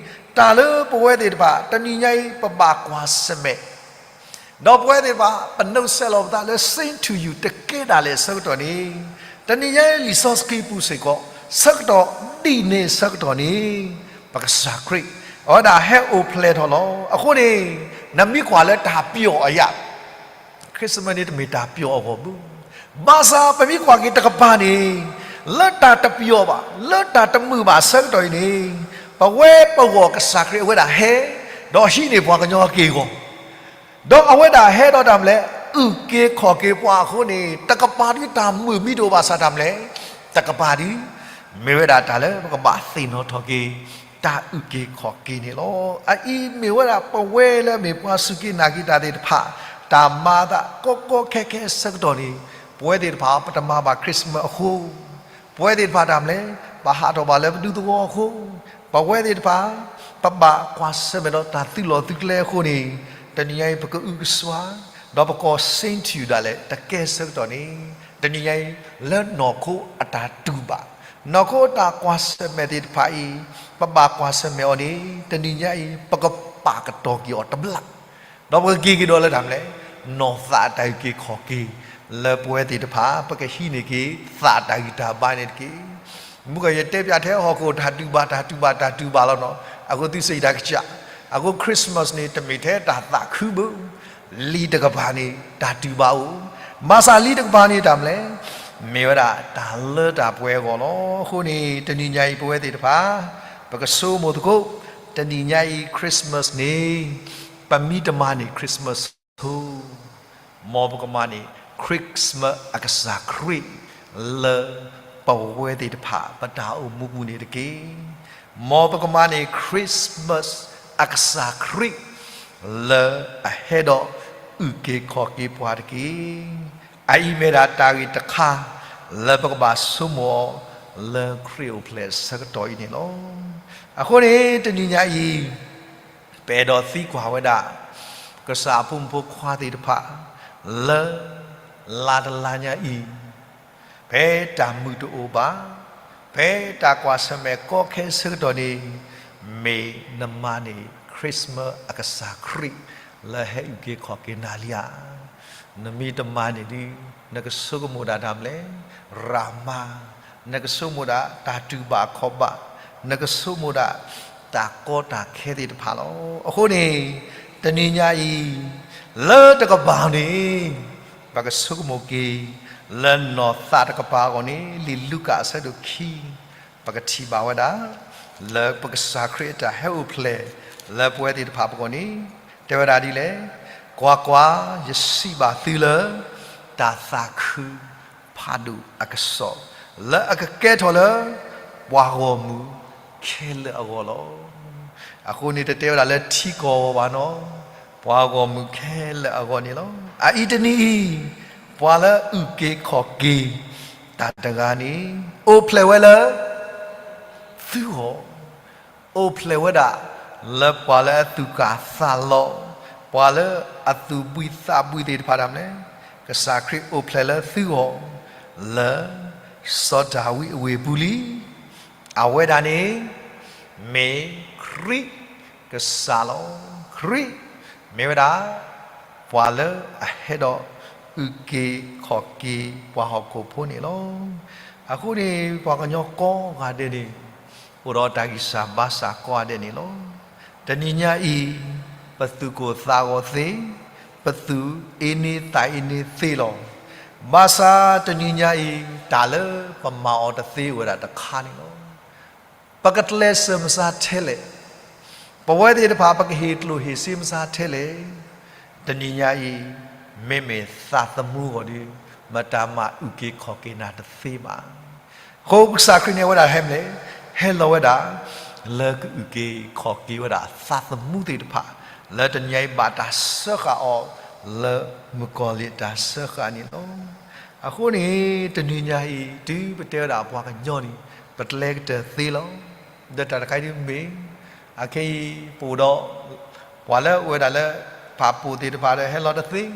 တၢ်လၢပဝဲသ့ၣ်တဖၣ် တနံၤညါအံၤ ပဘၣ်ကွၢ်ဆၢၣ်မဲာ်, ဒီးပဝဲသ့ၣ်တဖၣ် ပနုးဆဲးလီၤပသးလၢ Sing to You တကဲဒၣ်လဲာ်ဆၢကတီၢ်န့ၣ်, တနံၤညါအံၤ လံာ်စီဆှံပူၤစ့ၢ်ကီး ဆၢကတီၢ်ဒ်န့ၣ်ဆၢကတီၢ်န့ၣ်, ပကစၢ်ခရံာ် အဝဲဒၣ်ဟဲအိၣ်ဖျဲၣ်ထီၣ်လီၤ. အဃိန့ၣ် နမ့ၢ်ကွၢ်လၢတၢ်ပျီၣ်အယၢ် Christmas န့ၣ်တမ့ၢ်တၢ်ပျီၣ်အဂီၢ်ဘၣ်. ဘၣ်ဆၣ်ပမ့ၢ်ကွၢ်က့ၤတကပၤန့ၣ်, လၢတၢ်တပျီၣ်ဘၣ်, လၢတၢ်တမုာ်ဘၣ်ဆၢကတီၢ်အံၤန့ၣ်, ပဝဲပဂီၢ်ကစၢ်ခရံာ်အဝဲဒၣ်ဟဲ, ဒီးဟံးန့ၢ်ပှၤကညီအက့ၢ်အဂီၤ, ဒီးအဝဲဒၣ်ဟဲဒီးတၢ်မနုၤလဲၣ်, အုၣ်က့ၤခီၣ်က့ၤပှၤအဃိန့ၣ်, တကပၤဒ်တၢ်မုာ်မံၤတအိၣ်ဘၣ်ဆၣ်တၢ်မနုၤလဲၣ်, တကပၤဒ် မ့ၢ်ဝဲဒၣ်တၢ်လၢပကဘၣ်သ့ၣ်နီၣ်ထီၣ်က့ၤ တၢ်အုၣ်က့ၤခီၣ်က့ၤန့ၣ်လီၤ. အအံၤမ့ၢ်ဝဲဒၣ်ပဝဲလၢမ့ၢ်ပှၤစူၢ်က့ၤနာ်က့ၤတၢ်သ့ၣ်တဖၣ်, တၢ်မၤအသးကီကီခဲခဲဆၢကတီၢ်န့ၣ်, ပဝဲသ့ၣ်တဖၣ် ပတမၤဘၣ် Christmas အဃိ, ပဝဲသ့ၣ်တဖၣ်တၢ်မနုၤလဲၣ်, ပဟးထီၣ်ဘၣ်လၢပဒူသဝီအဃိ, ပဝဲသ့ၣ်တဖၣ် ပဘၣ်ကွၢ်ဆၢၣ်မဲာ်ဒီးတၢ်သုးလီၢ်သုးကျဲအဃိန့ၣ်, တနံၤညါအံၤ ပကအုကစွါ, ဒီးပကီၢ် Sing to You ဒၣ်လဲာ် တကဲဆၢကတီၢ်န့ၣ်, တနံၤညါအံၤ လၢနီၢ်ခိအတၢ်တူၢ်ဘၣ်, နီၢ်ခိအတၢ်ကွၢ်ဆၢၣ်မဲာ်သ့ၣ်တဖၣ်အံၤ, ပဘၣ်ကွၢ်ဆၢၣ်မဲာ်အီၤန့ၣ်, တနံၤညါအံၤ ပကပာ်ကတီၤက့ၤအီၤတဘျီ, ဒီးပကက့ၤကဒီးလၢတၢ်မနုၤလဲၣ်, နီၢ်သးအတၢ်အုၣ်က့ၤခီၣ်က့ၤ, လၢပဝဲသ့ၣ်တဖၣ် ပကဟံးန့ၢ်က့ၤ သးတၢ်ဂံၢ်တၢ်ဘါန့ၣ်တက့ၢ်. မုၢ်ကယတဲပၠးထဲဟီၣ်ခိၣ် တၢ်တူၢ်ဘၣ် တၢ်တူၢ်ဘၣ် တၢ်တူၢ်ဘၣ်လီၤနီၤ. အဃိသုစ့ၢ်ကီးတၢ်ကစၢ်, အဃိ Christmas န့ၣ် တမ့ၢ်ထဲတၢ်သးခုဘၣ်, လံာ်တကပၤန့ၣ် တၢ်တူၢ်ဘၣ်အိၣ်, ဘၣ်ဆၣ်လံာ်တကပၤန့ၣ် တၢ်မနုၤလဲၣ် မ့ၢ်ဝဲဒၣ်တၢ်လၢတၢ်ပှဲၤအဂီၢ်လီၤ. အဃိန့ၣ် တနံၤညါအံၤ ပဝဲသ့ၣ်တဖၣ် ပကဆိကမိၣ်သကိး, တနံၤညါအံၤ Christmas န့ၣ် ပမ့ၢ်တမၤန့ၢ် Christmas ဆိ, မ်ပကမၤန့ၢ် Christmas အကစၢ်ခရံာ် လၢပဝဲသ့ၣ်တဖၣ် ပတၢ်အိၣ်မူပူၤန့ၣ်တက့ၢ်. မ်ပကမၤန့ၢ် Christmas အကစၢ်ခရံာ် လၢအဟဲဒီးအုၣ်က့ၤခီၣ်က့ၤပှၤတက့ၢ်. အအံၤမ့ၢ်ဒၣ်တၢ်ဂ့ၢ်တခါ လၢပကဘၣ်ဆိကမိၣ်အီၤ လၢခရံာ်အိၣ်ဖျဲၣ်အဆၢကတီၢ်အံၤန့ၣ်လီၤ. အဃိန့ၣ် တနံၤညါအံၤ ပအဲၣ်ဒိးသံကွၢ်ဝဲဒၣ် ကစၢ်အဖိမုၣ်ဖိခွါသ့ၣ်တဖၣ် လၢ လါတလါညါအံၤ ဖဲတၢ်မုာ်တအိၣ်ဘၣ်, ဖဲတၢ်ကွၢ်ဆၢၣ်မဲာ်ကီခဲအဆၢကတီၢ်န့ၣ်, မ့ၢ်နမၤန့ၢ် Christmas အကစၢ်ခရံာ် လၢဟဲအုၣ်က့ၤခီၣ်က့ၤနၤလံဧါ. နမ့ၢ်တမၤန့ၢ်ဒုး နကဆိကမိၣ်ဒၣ်တၢ်မနုၤလဲၣ်, ရၤမါ, နကဆိကမိၣ်ဒၣ်တၢ်တူၢ်ဘၣ်ခီၣ်ဘၣ်, နကဆိကမိၣ်ဒၣ်တၢ်ကီတၢ်ခဲသ့ၣ်တဖၣ်လီၤ. အဃိန့ၣ် တနံၤညါအံၤ လၢတကပၤန့ၣ် ပကဆိကမိၣ်က့ၤ လၢနီၢ်သးတကပၤအဂီၢ်န့ၣ် လံာ်လူၤကၣ်အဆၢဒိၣ်ခံ ပကထံၣ်ဘၣ်ဝဲဒၣ် လၢပကစၢ်ခရံာ်အတၢ်ဟဲအိၣ်ဖျဲၣ် လၢပဝဲသ့ၣ်တဖၣ်ပဂီၢ်န့ၣ် တဲဝဲဒၣ်ဒ်လဲၣ်, ကွၢ်ကွၢ်, ယစံးဘၣ်သုလၢ တၢ်သးခုဖးဒိၣ်အကစီၣ် လၢအကကဲထီၣ်လၢ ပှၤဂီၢ်မုၢ်ခဲလၢာ်အဂီၢ်လီၤ. အဃိန့ၣ် တတဲဝဲဒၣ်လၢထံကီၢ်အဂီၢ်ဘၣ်နီၤ, ပှၤဂီၢ်မုၢ်ခဲလၢာ်အဂီၢ်န့ၣ်လီၤ. အအံၤတနံၤအံၤ ပှၤလၢအုၣ်က့ၤခီၣ်က့ၤတၢ်တဂၤန့ၣ် အိၣ်ဖျဲၣ်ဝဲလၢ သုဂီၢ်, အိၣ်ဖျဲၣ်ဝဲဒၣ် လၢပှၤလၢအသူၣ်ကၢ်သးလီၤ, ပှၤလၢအသူၣ်ဘှံးသးဘှံးသ့ၣ်တဖၣ်ဒၣ်မလဲၣ်, ကစၢ်ခရံာ်အိၣ်ဖျဲၣ်လၢသုဂီၢ် လၢ စီၤဒၤဝံးအဝ့ၢ်ပူၤလံ. အဝဲဒၣ်န့ၣ် မ့ၢ်ခရံာ်ကစၢ်လီၤ. ခရံာ် မ့ၢ်ဝဲဒၣ် ပှၤလၢအဟဲဒီးအုၣ်က့ၤခီၣ်က့ၤပှၤဟီၣ်ခိၣ်ဖိန့ၣ်လီၤ. အဃိန့ၣ် ပှၤကညီကိးဂၤဒဲးန့ၣ် အိၣ်ဒီးတၢ်ဂံၢ်စၢ်ဘါစၢ်ကိးဂၤဒဲးန့ၣ်လီၤ. တနံၤညါအံၤ ပသူၣ်ကိၢ်သးဂီၤသ့, ပသူၣ်အ့န့သးအ့န့သ့လီၤ. ဘၣ်ဆၣ်တနံၤညါအံၤ တၢ်လၢပမၤအီၤတသ့အိၣ်ဝဲဒၣ်တခါန့ၣ်လီၤ. ပကကျဲးစၢးမဆါထဲလဲၣ်, ပဝဲသ့ၣ်တဖၣ် ပကဟ့ၣ်ကျိၣ်ဟ့ၣ်စ့မဆါထဲလဲၣ်, တနံၤညါအံၤ မ့မ့ၢ်သးသမူအဂီၢ်ဒီး မတၤမၤအုၣ်က့ၤခီၣ်က့ၤနၤတသ့ဘၣ်. အဃိကစၢ်ခရံာ်န့ၣ် အဝဲဒၣ်ဟဲမလဲၣ်, ဟဲလီၤဝဲဒၣ် လၢကအုၣ်က့ၤခီၣ်က့ၤဝဲဒၣ်သးသမူသ့ၣ်တဖၣ် လၢတနံၤညါအံၤဘၣ်တၢ်စၢဃာ်အီၤ လၢမုၣ်ကီၤလံၢ်တၢ်စၢဃာ်န့ၣ်လီၤ. အဃိန့ၣ် တနံၤညါအံၤ တုၤပတဲဝဲဒၣ်ပှၤကညီန့ၣ် ပကျဲကတၢၢ်သ့လီၤ. ဒီးတၢ်တခါအံၤဒ်မ့ၢ် အခဲအံၤပအိၣ်ဒီး ပှၤလၢအိၣ်ဝဲဒၣ်လၢ ဖၣ်ပိၢ်သ့ၣ်တဖၣ်ဒီးဟဲလီၤတသ့,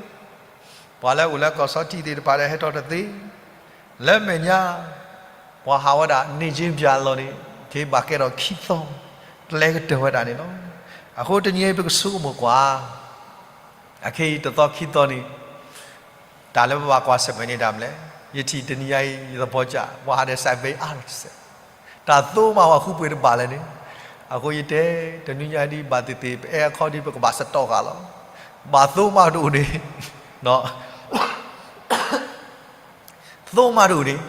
ပှၤလၢအိၣ်လၢကီၢ်စီၤထံးသ့ၣ်တဖၣ်ဒီးဟဲထီၣ်တသ့, လၢမဲာ်ညါ ပှၤဟးဝဲဒၣ် နေချင်းဘုရား အလီၢ်န့ၣ် က့ၤဘၣ်ကဲထီၣ်ခံသီ ကျဲကတၢၢ်ဝဲဒၣ်န့ၣ်လီၤ. အဃိတနံၤအံၤပကဆိကမိၣ်ကွၢ် အခဲအံၤတသီခံသီန့ၣ် တၢ်လၢပဘၣ်ကွၢ်ဆၢၣ်မဲာ်န့ၣ်တၢ်မနုၤလဲၣ်, ယထံၣ်တနံၤညါအံၤ ယသဘီကၢ် ပှၤဟးဒီး စဲးဘ့အါ တၢ်သိမးဝဲဃုပှ့ၤတဘၣ်လဲၣ်န့ၣ်, အဃိယတဲ တနံၤညါဒ်ဘၣ်သ့ၣ်သ့ၣ် ပအဲၣ်အခီဒ်ပကဘၣ်စတီၢ်ဃာ်လီၤ. ဘၣ်သိမးတအိၣ်န့ၣ် သိမးတအိၣ်န့ၣ်,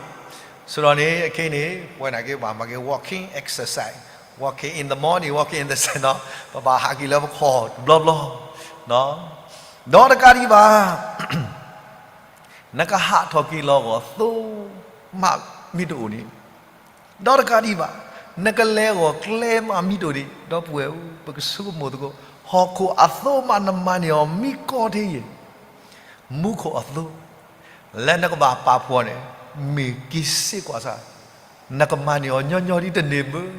ဆိဒီးန့ၣ် အခဲအံၤန့ၣ် ပဝဲနာ်က့ၤဘၣ်မၤက့ၤ walking exercise, walking in the morning, walking in the sun နီၤ, ပဘၣ်ဟးက့ၤလၢပခီၣ်တဘျီဘျီ, ဒီးတကးဒံးဘၣ် နကဟးထီၣ်က့ၤလီၤအဂီၢ်သိမးမ့ၢ်တအိၣ်န့ၣ်, ဒီးတကးဒံးဘၣ် နကလဲၤအဂီၢ်ကျဲမးမ့ၢ်တအိၣ်န့ၣ်, ဒီပုၢ်ဝဲၢ်ဧၢ ပကဆိကမိၣ်သကိး ဟီၣ်ခိၣ်အသိမးနမၤန့ၢ်အီၤမ့ၢ်ကီထဲအံၤ မူခိၣ်အသိ လၢနကဘၣ်ပာ်ဖှိၣ်န့ၣ် မ့ၢ်က့ၤစ့ၢ်ကွၢ်စၢ်, နကမၤန့ၢ်အီၤညီညီဒ်တန့ၢ်ဘၣ်.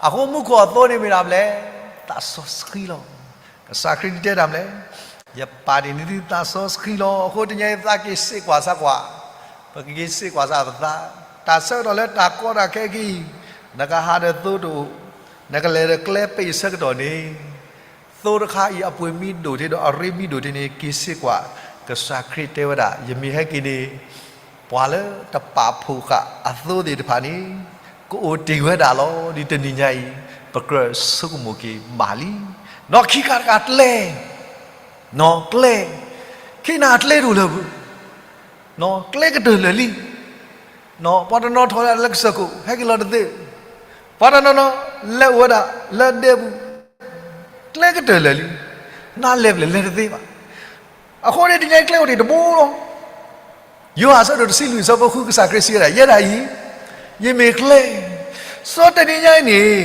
အဃိမူခိၣ်အသိန့ၣ်မ့ၢ်ဒၣ်မနုၤလဲၣ်, သးစီဆှံလီၤ. ကစၢ်ခရံာ်တဲဒၣ်မနုၤလဲၣ်, ယပာ်တ့ၢ်န့ၢ်သုသးစီဆှံလီၤ. အဃိတနံၤအံၤသးက့ၤစ့ၢ်ကွၢ်စၢ်ကွၢ်, ပကက့ၤစ့ၢ်ကွၢ်စၢ်ပသး, တၢ်ဆၢကတီၢ်လၢတၢ်ကီတၢ်ခဲအံၤ, နကဟးဒီးသိတအိၣ်, နကလဲၤဒီးကျဲပ့ၢ်ဆၢကတီၢ်န့ၣ် သိတခါအံၤအပှ့ၤမ့ၢ်ဒိၣ်ထီၣ်ဒီးအရ့မ့ၢ်ဒိၣ်ထီၣ်န့ၣ် က့ၤစ့ၢ်ကွၢ်, ကစၢ်ခရံာ်တဲဝဲဒၣ် ယမ့ၢ်ဟဲက့ၤန့ၣ် ပှၤလၢတပာ်ဖှိၣ်ဃာ်အသိသ့ၣ်တဖၣ်န့ၣ် ကအိၣ်တ့ၢ်ဝဲဒၣ်လီၤ. ဒ်တနံၤညါအံၤ ပကြၢးဆိကမိၣ်က့ၤဘၣ်လံ. ဒီးခံခါတခါကျဲ, ကျဲ, ခ့နၤကျဲတအိၣ်လၢၤဘၣ်. ကျဲကတၢၢ်လၢာ်လံ. ပှၤတနီၤထီၣ်ဝဲဒၣ်လၢကစၢၢ်ခိၣ် ဟဲက့ၤလီၤတသ့, ပှၤတနီၤနီၤ လဲၤအိၣ်ဝဲဒၣ်လၢဒဲပူၤ, ကျဲကတၢၢ်လၢာ်လံ, နလဲၤဖဲလဲၣ်လဲၤတသ့ဘၣ်. အဃိန့ၣ် တနံၤအံၤကျဲအိၣ်တ့ၢ်တဘိလီၤ. ယိၤဟၣ်အဆၢဒိၣ်တဆံလွံၢ်အဆၢဖိဃု ကစၢ်ခရံာ်စံးဝဲဒၣ် ယဲဒၣ်အံၤ ယမ့ၢ်ကျဲ, စီၤတနံၤညါအံၤန့ၣ်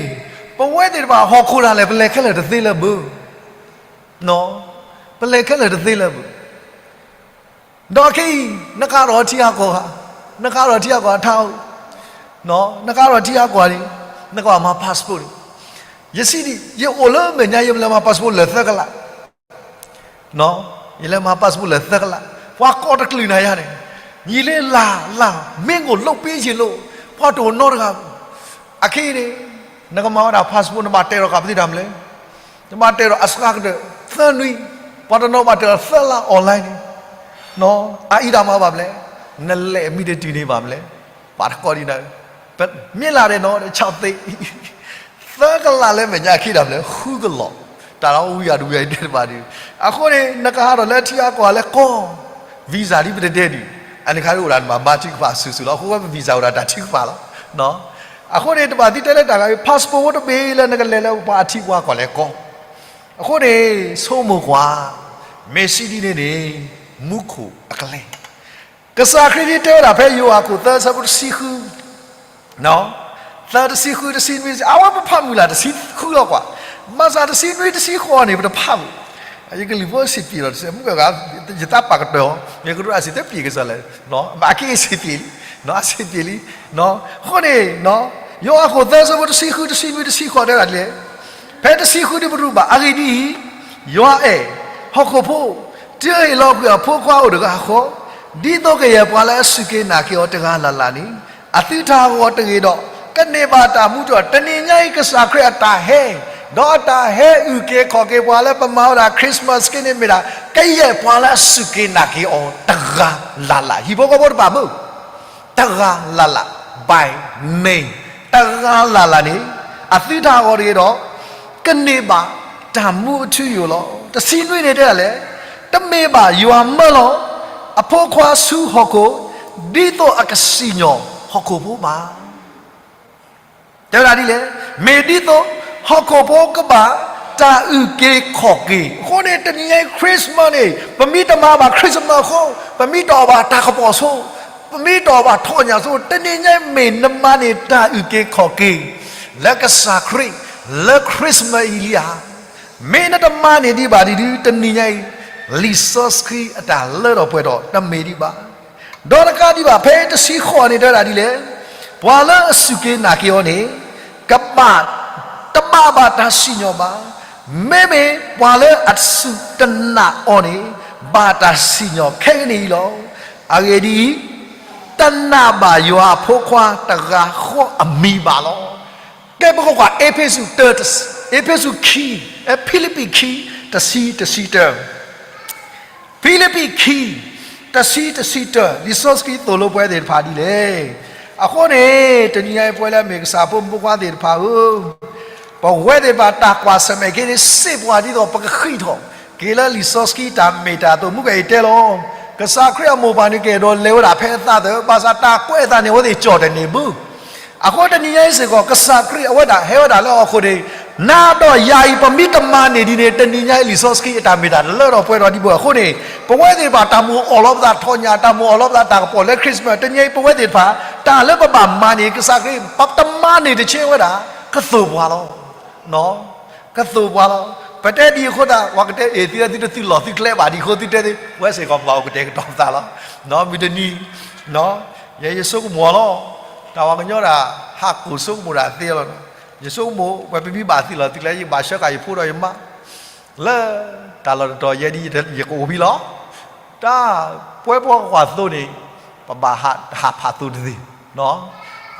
ပဝဲသ့ၣ်တဖၣ်ဟီၣ်ခိၣ်ဒၣ်လဲာ် ပလဲၤခဲလၢာ်တသ့လၢၤဘၣ်, ပလဲၤခဲလၢာ်တသ့လၢၤဘၣ်. ဒီးခဲအံၤ နကဒီးထံဟးကီၢ်ဧါ, နကဒီးထံဟးကီၢ်ဧါ ထးဧိၤ, နကဒီးထံဟးကီၢ်ဧါန့ၣ် နကဘၣ်မၤ passport န့ၣ်, ယစံးဒ် ယအိၣ်လၢမဲာ်ညါ ယမ့ၢ်လဲၤမၤ passport လၢာ်သၢကလး, ယလဲၤမၤ passport လၢာ်သၢကလး, ပှၤကိးတကလုာ်နၤယၤန့ၣ်, နံၤလၢလၢ်လၢ် မ့ၢ်အိၣ်လိၣ်ပ့ယ့ၢ်လိၣ်, ပှၤတအိၣ်နီတဂၤဘၣ်. အခဲအံၤန့ၣ် နကမၤဝဲဒၣ် passport နဘၣ်တဲဒီးကးပသံတၢ်မလဲၣ်, နဘၣ်တဲဒီးအစှၤကတၢၢ် သၢနွံ, ပှၤတနီၤဘၣ်တဲဒီးသၢလါ online န့ၣ်, အအံၤတၢ်မၤဘၣ်မလဲၣ်, နလဲၤမံတတုၤန့ၣ်ဘၣ်မလဲၣ်, ပာ်တကိးဒံးနၤ, မ့ၢ်လၢ်ဒဲးနီၤ တၢ်ဆၣ်သ့ သၢကလးလၢမဲာ်ညါအခံတၢ်မလဲၣ် ဃုကလး, တၢ်လီၤဝံၤယၤတဝံၤယၤအံၤတဲတဘၣ်ဒုး, အဃိန့ၣ် နကဟးထီၣ်လၢထံဟးကီၢ်ဧါလဲၣ်ကီ, visa ဒ်ပတတဲဒုး, အန့ၣ်ခါဒ်အိၣ်ဒၣ်နဘၣ်မၤထုကဖၣ်စုာ်စုာ်လီၤ, အဃိဝဲပ visa အိၣ်ဒၣ်တၢ်ထုကဖၣ်လီၤ. အဃိန့ၣ် တဘၣ်သံတဲလၢတၢ်ဂၤအံၤ passport တဘ့ၣ်လၢနကလဲၤလၢပှၤအထံပှၤကီၢ်လဲၣ်ကီ, အဃိန့ၣ် ဆိကမိၣ်ကွၢ်, မ့ၢ်စံးဒ်န့ၣ်န့ၣ် မူခိၣ်အကျဲ ကစၢ်ခရံာ်ဒ်တဲဝဲဒၣ်ဖဲယိၤဟၣ်ခိၣ်သၢဆၢဖိတဆံဃု, သၢတဆံဃုတဆံနွံ, အဝဲပဖးမုၢ်လၢ်တဆံဃုလီၤကွၢ်, ဘၣ်ဆၣ်တဆံနွံတဆံဃိးန့ၣ် ပတဖးမုၢ်, ယကလုၢ်ဖိစံးပ့ၤလီၤတဆဲး မုၢ်ကဂၤ, ယသးပာ်ကတၢၢ်အီၤ ယကဒိးအစံးတပ့ၤကစၢ်လဲၣ်, ဘၣ်က့ၤစံးပ့ၤလံ, အစံးပ့ၤလံ, အဃိန့ၣ် ယိၤဟၣ်ခိၣ်သၢဆၢဖိတဆံဃု တဆံနွံ တဆံဃိးတဲဒၣ်ဒ်လဲၣ်, ဖဲတဆံဃုဒ်ပရူးဘၣ် အဂ့ၢ်ဒ်အံၤ, ယွၤအဲၣ် ဟီၣ်ခိၣ်ဖိ, တုၤအဟ့ၣ်လီၤကွံာ်အဖိခွါအိၣ်တဂၤဃီ, ဒ်သိးကယဲၢ်ပှၤလၢအစူၢ်က့ၤနာ်က့ၤအီၤတဂၤလၢ်လၢ်န့ၣ်, အသုတၢ်ဟးဂီၤတဂ့ၤဒီး, ကန့ၢ်ဘၣ်တၢ်မူထူယိာ်, တနံၤညါအံၤကစၢ်ခရံာ်အတၢ်ဟဲ, ဒီးအတၢ်ဟဲအုၣ်က့ၤခီၣ်က့ၤပှၤလၢပမၤဝဲဒၣ် Christmas က့န့ၣ်မ့ၢ်ဒၣ်, ကယဲၢ်ပှၤလၢအစူၢ်က့ၤနာ်က့ၤအီၤတဂၤလၢ်လၢ်, ဟံၣ်ဖိဃီဖိတဖၣ်မုၢ် တဂၤလၢ်လၢ်, by name, တဂၤလၢ်လၢ်န့ၣ်, အသုတၢ်ဟးဂီၤတဂ့ၤဒီး, ကန့ၢ်ဘၣ်တၢ်မူအထူအယိာ်လီၤ. တဆံနွံန့ၣ်တဲဒ်လဲၣ်, တမ့ၢ်ဘၣ်ယွၤမၢလီၤ, အဖိခွါဆူဟီၣ်ခိၣ်, ဒ်သိးအကစံၣ်ညီၣ်ဟီၣ်ခိၣ်ဖိဘၣ် တဲဝဲဒၣ်ဒ်လဲၣ်, မ့ၢ်ဒ်သိး, ဟီၣ်ခိၣ်ဖိကဘၣ်တၢ်အုၣ်က့ၤခီၣ်က့ၤ, အဃိန့ၣ် တနံၤညါအံၤ Christmas န့ၣ် ပမ့ၢ်တမၤဘၣ် Christmas အဃိ, ပမ့ၢ်တအီၣ်ဘၣ်တၢ်ကပီၤဆိ, ပမ့ၢ်တအီၣ်ဘၣ်ထီၣ်ညၣ်ဆိ, တနံၤညါအံၤ မ့ၢ်နမၤန့ၢ်တၢ်အုၣ်က့ၤခီၣ်က့ၤ, လၢကစၢ်ခရံာ်, လၢ Christmas အံၤလံဧါ. မ့ၢ်နတမၤန့ၢ်ဒံးဘၣ်ဒ်ဒုး တနံၤညါအံၤ, လံာ်စီဆှံအတၢ်လၢထီၣ်ပှဲၤထီၣ်တမ့ၢ်ဒံးဘၣ်. ဒီးတကးဒံးဘၣ် ဖဲတဆံဃိးန့ၣ်တဲဒၣ်ဒ်လဲၣ်, ပှၤလၢအစူၢ်က့ၤနာ်က့ၤအီၤန့ၣ်, ကဘၣ်, တဘၣ်ဘၣ်တၢ်စံၣ်ညီၣ်ဘၣ်. မ့မ့ၢ်ပှၤလၢအစူၢ်တနာ်အီၤန့ၣ်, ဘၣ်တၢ်စံၣ်ညီၣ်ခဲကနံၣ်အံၤလီၤ. အဂ့ၢ်ဒ်အံၤ, တနာ်ဘၣ်ယွၤအဖိခွါတဂၤဃီအမံၤဘၣ်လီၤ. ကဲပကကွၢ် အ့းဖ့းစူး, အ့းဖ့းစူးခံ, ဖံလံးပံးခံ, တဆံ, တဆံတၢ ဖံလံးပံးခံ, တဆံ, တဆံတၢ, လံာ်စီဆှံသိၣ်လိပဝဲသ့ၣ်တဖၣ်ဒ်လဲၣ်. အဃိန့ၣ် တနံၤညါအံၤပဝဲလၢအမ့ၢ်ကစၢ်ဖိမုၣ်ဖိခွါသ့ၣ်တဖၣ်ဧၢ, ပဝဲသ့ၣ်တဖၣ်တၢ်ကွၢ်ဆၢၣ်မဲာ်က့ၤန့ၣ် စ့ၢ်ပှၤဒ်သိးပကဃံးထီၣ်က့ၤလၢလံာ်စီဆှံတၢ်မ့ၢ်တၢ်တီ, မုၢ်ကအဲၣ်တဲလီၤ, ကစၢ်ခရံာ်အမိၢ်ပၢ်န့ၣ်ကအဲၣ်ဒိးလဲၤဝဲဒၣ်ဖဲအသးသၢ, ဘၣ်ဆၣ်တၢ်ကွဲးအသးန့ၣ် အဝဲသ့ၣ်ကၠီၣ်တန့ၢ်ဘၣ်. အဃိတနံၤညါအံၤစ့ၢ်ကီး ကစၢ်ခရံာ်အဝဲဒၣ်ဟဲဝဲဒၣ်လၢဟီၣ်ခိၣ်န့ၣ်, နၤဒီးယၤအံၤ ပမ့ၢ်တမၤန့ၢ်ဒ်န့ၣ် တနံၤညါအံၤလံာ်စီဆှံအတၢ်မ့ၢ်တၢ်တလၢထီၣ်ပှဲၤထီၣ်ဒံးဘၣ်. အဃိန့ၣ် ပဝဲသ့ၣ်တဖၣ်တၢ်မ့ၢ်အိၣ်လီၤပသးထီၣ်ညၣ်, တၢ်မ့ၢ်အိၣ်လီၤပသးတၢ်ကပီၤလၢ Christmas တနံၤညါအံၤ ပဝဲသ့ၣ်တဖၣ် တၢ်လၢပဘၣ်မၤန့ၢ် ကစၢ်ခရံာ် ပတမၤန့ၢ်တဆ့ဝဲဒၣ်, ကသိၣ်ပှၤလီၤ. ကသိၣ်ပှၤလီၤ. ပတဲဒ်အဃိသတး ပှၤကတဲအ့ၣ်သုလၢသုတသုးလီၢ်သုကျဲဘၣ်ဒ်အဃိ သုတဲသ့, ဝဲစ့ၢ်ကီးပဘၣ်အိၣ်ကတဲာ်ကတီၤပသးလီၤ. မုၢ်တနံၤ, ယဲယဆိကမိၣ်လီၤ. တၢ်ဝဲကညီဒၣ် ဟးကိၢ်ဆိကမိၣ်ဒၣ်သ့လီၤ. ယဆိကမိၣ် ဝဲပမ့ၢ်ဘၣ်သုးလီၢ်သုကျဲ ယဘၣ်ဆှၢဃာ်ယဖိဒီးယမါ လၢတၢ်လီၢ်တတီၤ ယဲဒ်ယကအိၣ်ဖဲလီၤ. တၢ်ပှဲၤပှဲၤကွၢ်သိန့ၣ် ပဘၣ်ဟးဖးသိတသ့.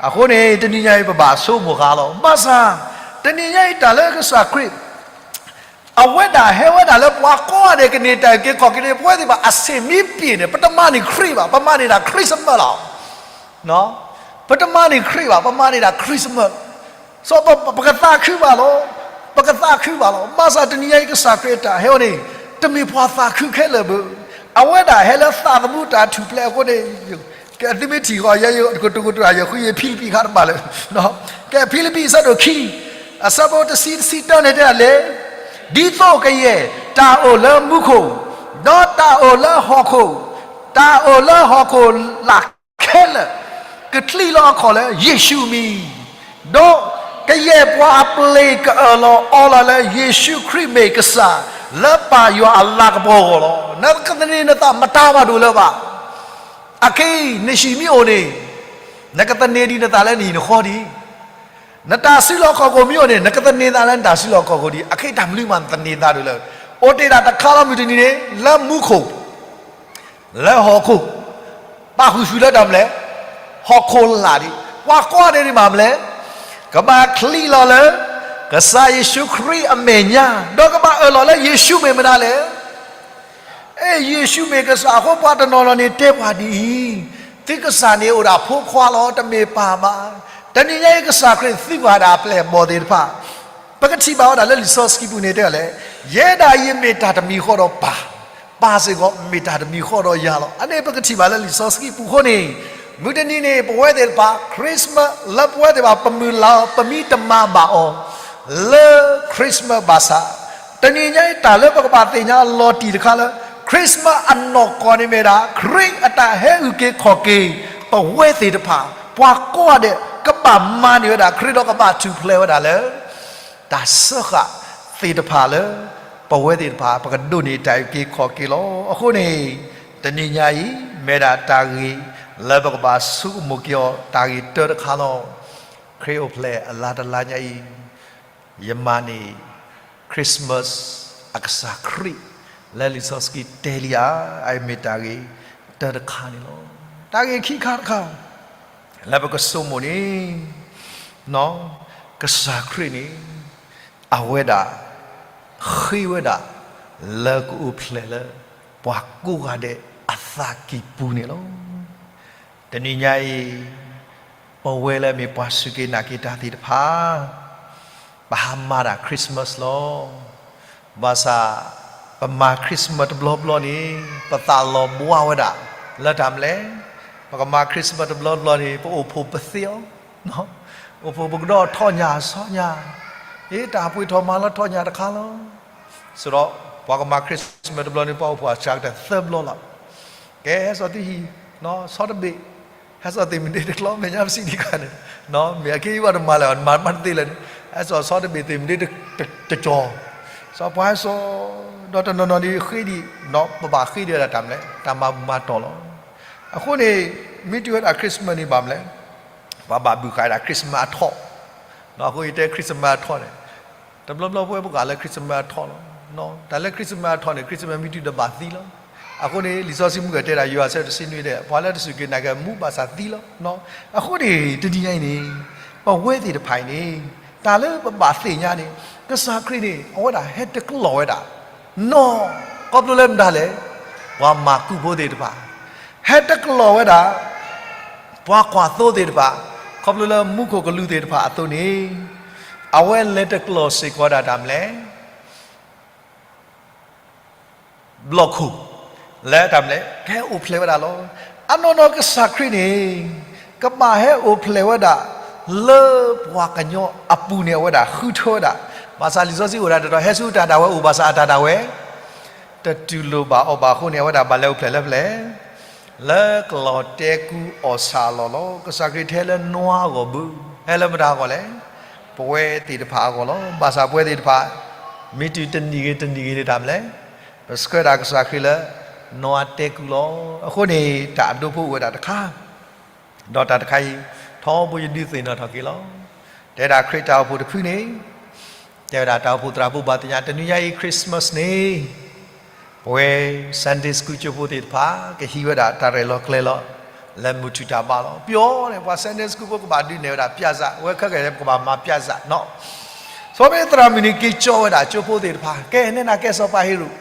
အဃိန့ၣ် တနံၤညါအံၤ ပဘၣ်ဆိကမိၣ်ဃာ်လီၤ. ဘၣ်ဆၣ် တနံၤညါအံၤ တၢ်လၢကစၢ်ခရံာ် အဝဲဒၣ်ဟဲဝဲဒၣ်လၢပှၤကိးဂၤဒဲးကန့ၢ်တၢ်အုၣ်က့ၤခီၣ်က့ၤန့ၣ် ပဝဲသ့ၣ်တဖၣ်အဆ့ၣ်မ့ၢ်ပျံၤန့ၣ် ပတမၤန့ၢ်ခရံာ်ဘၣ်, ပမၤန့ၢ်ဒၣ် Christmas လီၤ. ပတမၤန့ၢ်ခရံာ်ဘၣ်, ပမၤန့ၢ်ဒၣ် Christmas. စီၤပ, ပကသးခုဘၣ်လီၤ. ပကသးခုဘၣ်လီၤ. ဘၣ်ဆၣ်တနံၤညါအံၤ ကစၢ်ခရံာ်အတၢ်ဟဲဝဲန့ၣ် တမ့ၢ်ပှၤသးခုခဲလၢာ်ဘၣ်. အဝဲဒၣ်ဟဲလၢသးသမူတၢ်ထူၣ်ဖျဲးအဃိန့ၣ်, ကဲသုမ့ၢ်ထံၣ်ဃီ ယဲယကတိၤကတိၤတၢ်ယဃုယဖံလံးပံးခါတဘၣ်လၢ, ကဲဖံလံးပံးအဆၢဒိၣ်ခံ, အဆၢဖိတဆံတဆံတၢန့ၣ်တဲဒ်လဲၣ်, ဒ်သိးကယဲၢ်တၢ်အိၣ်လၢမူခိၣ်, ဒီးတၢ်အိၣ်လၢဟီၣ်ခိၣ်, တၢ်အိၣ်လၢဟီၣ်ခိၣ်လာ်ခဲလၢာ်, ကချံးလီၤအခီၣ်လၢယ့ၣ်ၡူးအမံၤ, ဒီးကယဲၢ်ပှၤအပျ့ၤကအၢၣ်လီၤအီလီၤလၢယ့ၣ်ၡူးခရံာ်မ့ၢ်ကစၢ် လၢပၢ်ယွၤအလၤကပီၤအဂီၢ်လီၤ. နကသန့ၤနသးမတၤဘၣ်ဒိၣ်လၢၤဘၣ်. အခဲအံၤ နဟံၣ်မ့ၢ်အိၣ်န့ၣ်, နကသန့ၤဒံးနသးလၢနဟံၣ်နဃီဒံး, နတၢ်စုလီၢ်ခီၣ်ခိၣ်မ့ၢ်အိၣ်န့ၣ် နကသန့ၤသးလၢနတၢ်စုလီၢ်ခီၣ်ခိၣ်ဒံး, အခဲအံၤတၢ်မနုၤမးနသန့ၤသးဒိၣ်လၢၤ. အိၣ်တ့ၢ်ဒၣ်တခါလီၤမုၢ်တနံၤန့ၣ် လၢမူခိၣ် လၢဟီၣ်ခိၣ်, ပာ်ဃုာ်ဆူၣ်လၢတၢ်မနုၤလဲၣ်, ဟီၣ်ခိၣ်လာ်ဒံး, ပှၤကိးဂၤဒဲးန့ၣ်မ့ၢ်မနုၤလဲၣ်, ကဘၣ်ချံးလီၤလၢ ကစၢ်ယ့ၣ်ၡူးခရံာ်အမဲာ်ညါ, ဒီးကဘၣ်အၢၣ်လီၤလၢယ့ၣ်ၡူးမ့ၢ်မတၤလဲၣ်. အဲ ယ့ၣ်ၡူးမ့ၢ်ကစၢ်အဃိ ပှၤတနီၤနီၤန့ၣ်တဲပှၤဒ်အံၤ, သုကစၢ်န့ၣ်အိၣ်ဒၣ်ဖိခွါလီၤ, တမ့ၢ်ပၢ်ဘၣ်. တနံၤညါအံၤ ကစၢ်ခရံာ်သံကွၢ်ဒၣ်အပျဲၢ်အဘီၣ်သ့ၣ်တဖၣ်, ပကထံၣ်ဘၣ်ဝဲဒၣ်လၢလံာ်စီဆှံပူၤန့ၣ်တဲလဲၣ်, ယဲဒၣ်အံၤမ့ၢ်တၢ်တမံၤဃီဒီးပၢ်, ပၢ်စ့ၢ်ကီးမ့ၢ်တၢ်တမံၤဃီဒီးယၤလီၤ. အန့ၣ်ပကထံၣ်ဘၣ်လၢလံာ်စီဆှံပူၤအဃိန့ၣ်, မုၢ်တနံၤန့ၣ် ပဝဲသ့ၣ်တဖၣ် Christmas လၢပဝဲသ့ၣ်တဖၣ် ပမုၢ်လၢ်အီၤ ပမံတမၤဘၣ်အီၤ လၢ Christmas ဘၣ်ဆၣ်, တနံၤညါအံၤတၢ်လၢပကဘၣ်သ့ၣ်ညါအလီၤတံၢ်တခါလၢ Christmas အနီၢ်ကီၢ်န့ၣ်မ့ၢ်ဒၣ် ခရံာ်အတၢ်ဟဲအုၣ်က့ၤခီၣ်က့ၤ ပဝဲသ့ၣ်တဖၣ် ပှၤကိးဂၤဒဲး ကဘၣ်မၤန့ၢ်ဝဲဒၣ်ခရံာ်ဒီးကဘၣ်ထူၣ်ဖျဲးဝဲဒၣ်လၢ တၢ်စၢဃာ်သ့ၣ်တဖၣ်လၢ ပဝဲသ့ၣ်တဖၣ် ပကဒိးန့ၢ်တၢ်အုၣ်က့ၤခီၣ်က့ၤလီၤ. အဃိန့ၣ် တနံၤညါအံၤ မ့ၢ်ဒၣ်တၢ်ဂ့ၢ်လၢပကဘၣ်ဆိကမိၣ်က့ၤအီၤ တၢ်ဂ့ၢ်တၢတခါလီၤ. ခရံာ်အိၣ်ဖျဲၣ်အလါတလါညါအံၤ ယမၤန့ၢ် Christmas အကစၢ်ခရံာ် လၢလံာ်စီဆှံတဲလံဧါ, အအံၤမ့ၢ်တၢ်ဂ့ၢ်တၢတခါန့ၣ်လီၤ. တၢ်ဂ့ၢ်ခံခါတခါ လၢပကဆိကမိၣ်န့ၣ် ကစၢ်ခရံာ်န့ၣ် အဝဲဒၣ် ဃ့ဝဲဒၣ် လၢကအိၣ်ဖျဲၣ်လၢ ပှၤကိးဂၤဒဲးအသးကံၢ်ပူၤန့ၣ်လီၤ. တနံၤညါအံၤ ပဝဲလၢမ့ၢ်ပှၤစူၢ်က့ၤနာ်က့ၤတၢ်သ့ၣ်တဖၣ် ပဟးမၤတၢ် Christmas လီၤ. ဘၣ်ဆၣ် ပမၤ Christmas တဘျီဘျီန့ၣ် ပသးလီၤဘှါဝဲဒၣ် လၢတၢ်မနုၤလဲၣ်. ပကမၤ Christmas တဘျီဘျီန့ၣ် ပအိၣ်ဖှိၣ်ပသ့အီၤ, အိၣ်ဖှိၣ်ပကဒီးထီၣ်ညၣ်ဆီညၣ်, အ့တၢ်ပှ့ၤထီၣ်မၤလီၤထီၣ်ညၣ်တခါလီၤ. ဆိုတော့ ပှၤကမၤ Christmas တဘျီန့ၣ် ပှၤအိၣ်ဖှိၣ်အစှၤကတၢၢ်သၢဘျီလီၤ. ကဲ ဟဲစိာ်သုဟံၣ် ဆီတဘ့ၣ်, ဟဲစိာ်သုးမုၢ်ဒ့တကျီ မဲာ်ညါပစံးဒံးခါန့ၣ်, မ့ၢ်အက့ဘၣ်တမၤလဲၣ် မၤမၤတသ့လၢၤန့ၣ်, ဟဲစိာ်ဆီတဘ့ၣ် သုးမုၢ်ဒ့တကၠီၤ, စီၤပှၤဟဲစိာ်, ဒီးတနီၤနီၤန့ၣ်ဃ့ဒံး, ပဘၣ်ဃ့ဒံးဝဲဒၣ်တၢ်မနုၤလဲၣ် တၢ်မၤဘူၣ်မၤတီၢ်လီၤ. အဃိန့ၣ် မ့ၢ်တုၤဝဲဒၣ် Christmas န့ၣ်ဘၣ်မနုၤလဲၣ်, ပှၤဘၣ်ဘုၣ်ဃာ်ဝဲဒၣ် Christmas အထီၣ်, အဃိယတဲ Christmas အထီၣ်န့ၣ် တဘျီဘျီပဝဲပကွၢ်လၢ Christmas အထီၣ်လီၤ. တၢ်လၢ Christmas အထီၣ်န့ၣ် Christmas မ့ၢ်တုၤဒီးဘၣ်သံလီၤ. အဃိန့ၣ် လံာ်စီဆှံမုၢ်ကတဲဒၣ် ယိၤဟၣ်အဆၢတဆံနွံတဲ ပှၤလၢတစူၢ်က့ၤနာ်က့ၤမူဘၣ်ဆၣ်သံလီၤ. အဃိန့ၣ် တနံၤညါအံၤန့ၣ် ပဝဲသ့ၣ်တဖၣ်အံၤန့ၣ် တၢ်လၢပဘၣ်သ့ၣ်ညါန့ၣ် ကစၢ်ခရံာ်န့ၣ် အဝဲဒၣ်ဟဲတကျီၢ်ဝဲဒၣ် နီၢ် ခီဖျိလၢမတၤလဲၣ်, ပှၤမၤကူးဖိသ့ၣ်တဖၣ် ဟဲတကျီၢ်ဝဲဒၣ် ပှၤကွၢ်သိသ့ၣ်တဖၣ် ခီဖျိလၢမူခိၣ်ကလူးသ့ၣ်တဖၣ်အသိးန့ၣ် အဝဲလဲၤတကျီၢ်စ့ၢ်ကီးဝဲဒၣ်တၢ်မနုၤလဲၣ် ဘျီၣ်ခိၣ် လၢတၢ်မနုၤလဲၣ် ကဟဲအိၣ်ဖျဲၣ်ဝဲဒၣ်လီၤ. အနီၢ်နီၢ်ကစၢ်ခရံာ်န့ၣ် ကဘၣ်ဟဲအိၣ်ဖျဲၣ်ဝဲဒၣ် လၢပှၤကညီအပူၤန့ၣ် အဝဲဒၣ်ဃုထၢဝဲဒၣ်, ဘၣ်ဆၣ်လံာ်စီဆှံအိၣ်ဒၣ်တတီၤ ဟဲဆူအတၢ်ဒၣ်ဝဲအိၣ် ဘၣ်ဆၣ်အတၢ်ဒၣ်ဝဲ တတူၢ်လိာ်ဘၣ်အီၤဘၣ်အဃိန့ၣ် အဝဲဒၣ်ဘၣ်လဲၤအိၣ်ဖျဲၣ်လၢဖဲလဲၣ် လၢကလီၢ်တဲကူအီၣ်ဆၣ်အလီၢ်လီၤ. ကစၢ်ခရံာ်တဟဲလၢနွၤအဂီၢ်ဘၣ်, ဟဲလၢမတၤအဂီၢ်လဲၣ်, ပဝဲသ့ၣ်တဖၣ်အဂီၢ်လီၤ. ဘၣ်ဆၣ်ပဝဲသ့ၣ်တဖၣ် မ့ၢ်တုၤတနံၤဂ့ၤတနံၤဂ့ၤန့ၣ်တၢ်မနုၤလဲၣ်, ပဆှၢဒၣ်ကစၢ်ခရံာ်လၢ နွၤတဲကူလီၤ. အဃိန့ၣ် တၢ်အဒိဖိအိၣ်ဝဲဒၣ်တခါ ဒီးတၢ်တခါအံၤ ထီဘိယဒုးသ့ၣ်နီၣ်ထီၣ်က့ၤလီၤ. တဲဒၣ်ခရံာ်တၢ်အိၣ်ဖှိၣ်တဖုန့ၣ် တဲဝဲဒၣ်တၢ်အိၣ်ဖှိၣ်သရၣ်ဖိဘၣ်သ့ၣ်ညါ တနံၤညါအံၤ Christmas န့ၣ် ပဝဲ Sunday School ကၠိဖိသ့ၣ်တဖၣ် ကဟံးဝဲဒၣ်တၢ်ရဲၣ်လီၤကျဲၤလီၤ လၢမုၢ်ထူၣ်တၢ်ဘါလီၤ. ပယီၤန့ၣ် ပှၤ Sunday School ဖိကဘၣ်ဒုးနဲၣ်ဝဲဒၣ် ပြဇာတ်, ဝဲခဲကဲန့ၣ် ပကဘၣ်မၤ ပြဇာတ် နီၤ. စီၤပ့းသရၣ်မုၣ်န့ၣ် က့ၤကၠီဝဲဒၣ်ကၠိဖိသ့ၣ်တဖၣ် ကဲနဲနၤကဲစီၤပၤဟ့ရိၣ်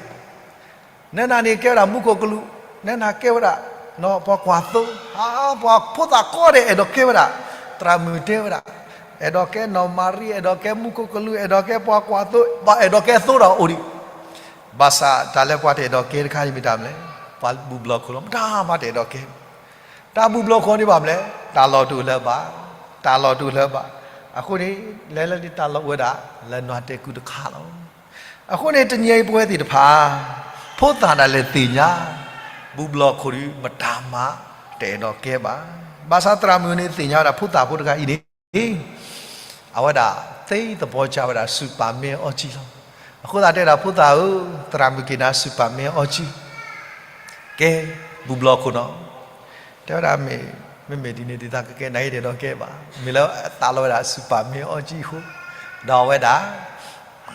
နဲနၤန့ၣ်ကဲဝဲဒၣ်မူခိၣ်ကလူး, နဲနၤကဲဝဲဒၣ် ပှၤကွၢ်သိ, ပှၤဖိသၣ်ကိးဂၤဒဲးအဲၣ်ဒိးကဲဝဲဒၣ်, သရၣ်မုၣ်တဲဝဲဒၣ်, အဲၣ်ဒိးကဲနီၢ်မၤရံ, အဲၣ်ဒိးကဲမူခိၣ်ကလူး, အဲၣ်ဒိးကဲပှၤကွၢ်သိ, ဘၣ်အဲၣ်ဒိးကဲသိဒီးအိၣ်ဒံး. ဘၣ်ဆၣ်တၢ်လၢပှၤတအဲၣ်ဒိးကဲတခါန့ၣ်မ့ၢ်တၢ်မနုၤလဲၣ်, ပ ပှၤဘူၣ်ဘျီၣ်ခိၣ်လီၤ မတၤမၤတအဲၣ်ဒိးကဲ, တၢ်ဘူၣ်ဘျီၣ်ခိၣ်န့ၣ်ဘၣ်မလဲၣ်, တၢ်လီၢ်တအိၣ်လၢၤဘၣ်, တၢ်လီၢ်တအိၣ်လၢၤဘၣ်, အဃိန့ၣ် လဲၤလၢန့ၣ်တၢ်လီၢ်အိၣ်ဝဲဒၣ် လၢနွၤတဲကုတခါလီၤ. အဃိန့ၣ် တနံၤအံၤပဝဲသ့ၣ်တဖၣ် ဖိသၣ်ဒၣ်လဲာ်သ့ၣ်ညါ ဘူၣ်ဘျီၣ်ခိၣ်ဒီးမတၤမၤတအဲၣ်ဒိးကဲဘၣ်. ဘၣ်ဆၣ်သရၣ်မုၣ်န့ၣ်သ့ၣ်ညါဝဲဒၣ်ဖိသၣ်ဖိတဂၤအံၤန့ၣ် အဝဲဒၣ်သ့သဘီကၢ်ဝဲဒၣ် စူၣ်ပာ်မ့ၢ်အီကံလီၤ. အဃိသတးတဲဒၣ်ဖိသၣ်ဧၢ, သရၣ်မုၣ်က့ၤနၤ စူၣ်ပာ်မ့ၢ်အီကံ, ကဲ ဘူၣ်ဘျီၣ်ခိၣ်နီၤ, တဲဝဲဒၣ်မ့ၢ်, မ့မ့ၢ်ဒ်န့ၣ်ဒ်သးကကဲ နၤအံၤတအဲၣ်ဒိးကဲဘၣ်. မ့ၢ်လၢအသးလီဝဲဒၣ် စူၣ်ပာ်မ့ၢ်အီကံအဃိ, ဒီးအဝဲဒၣ်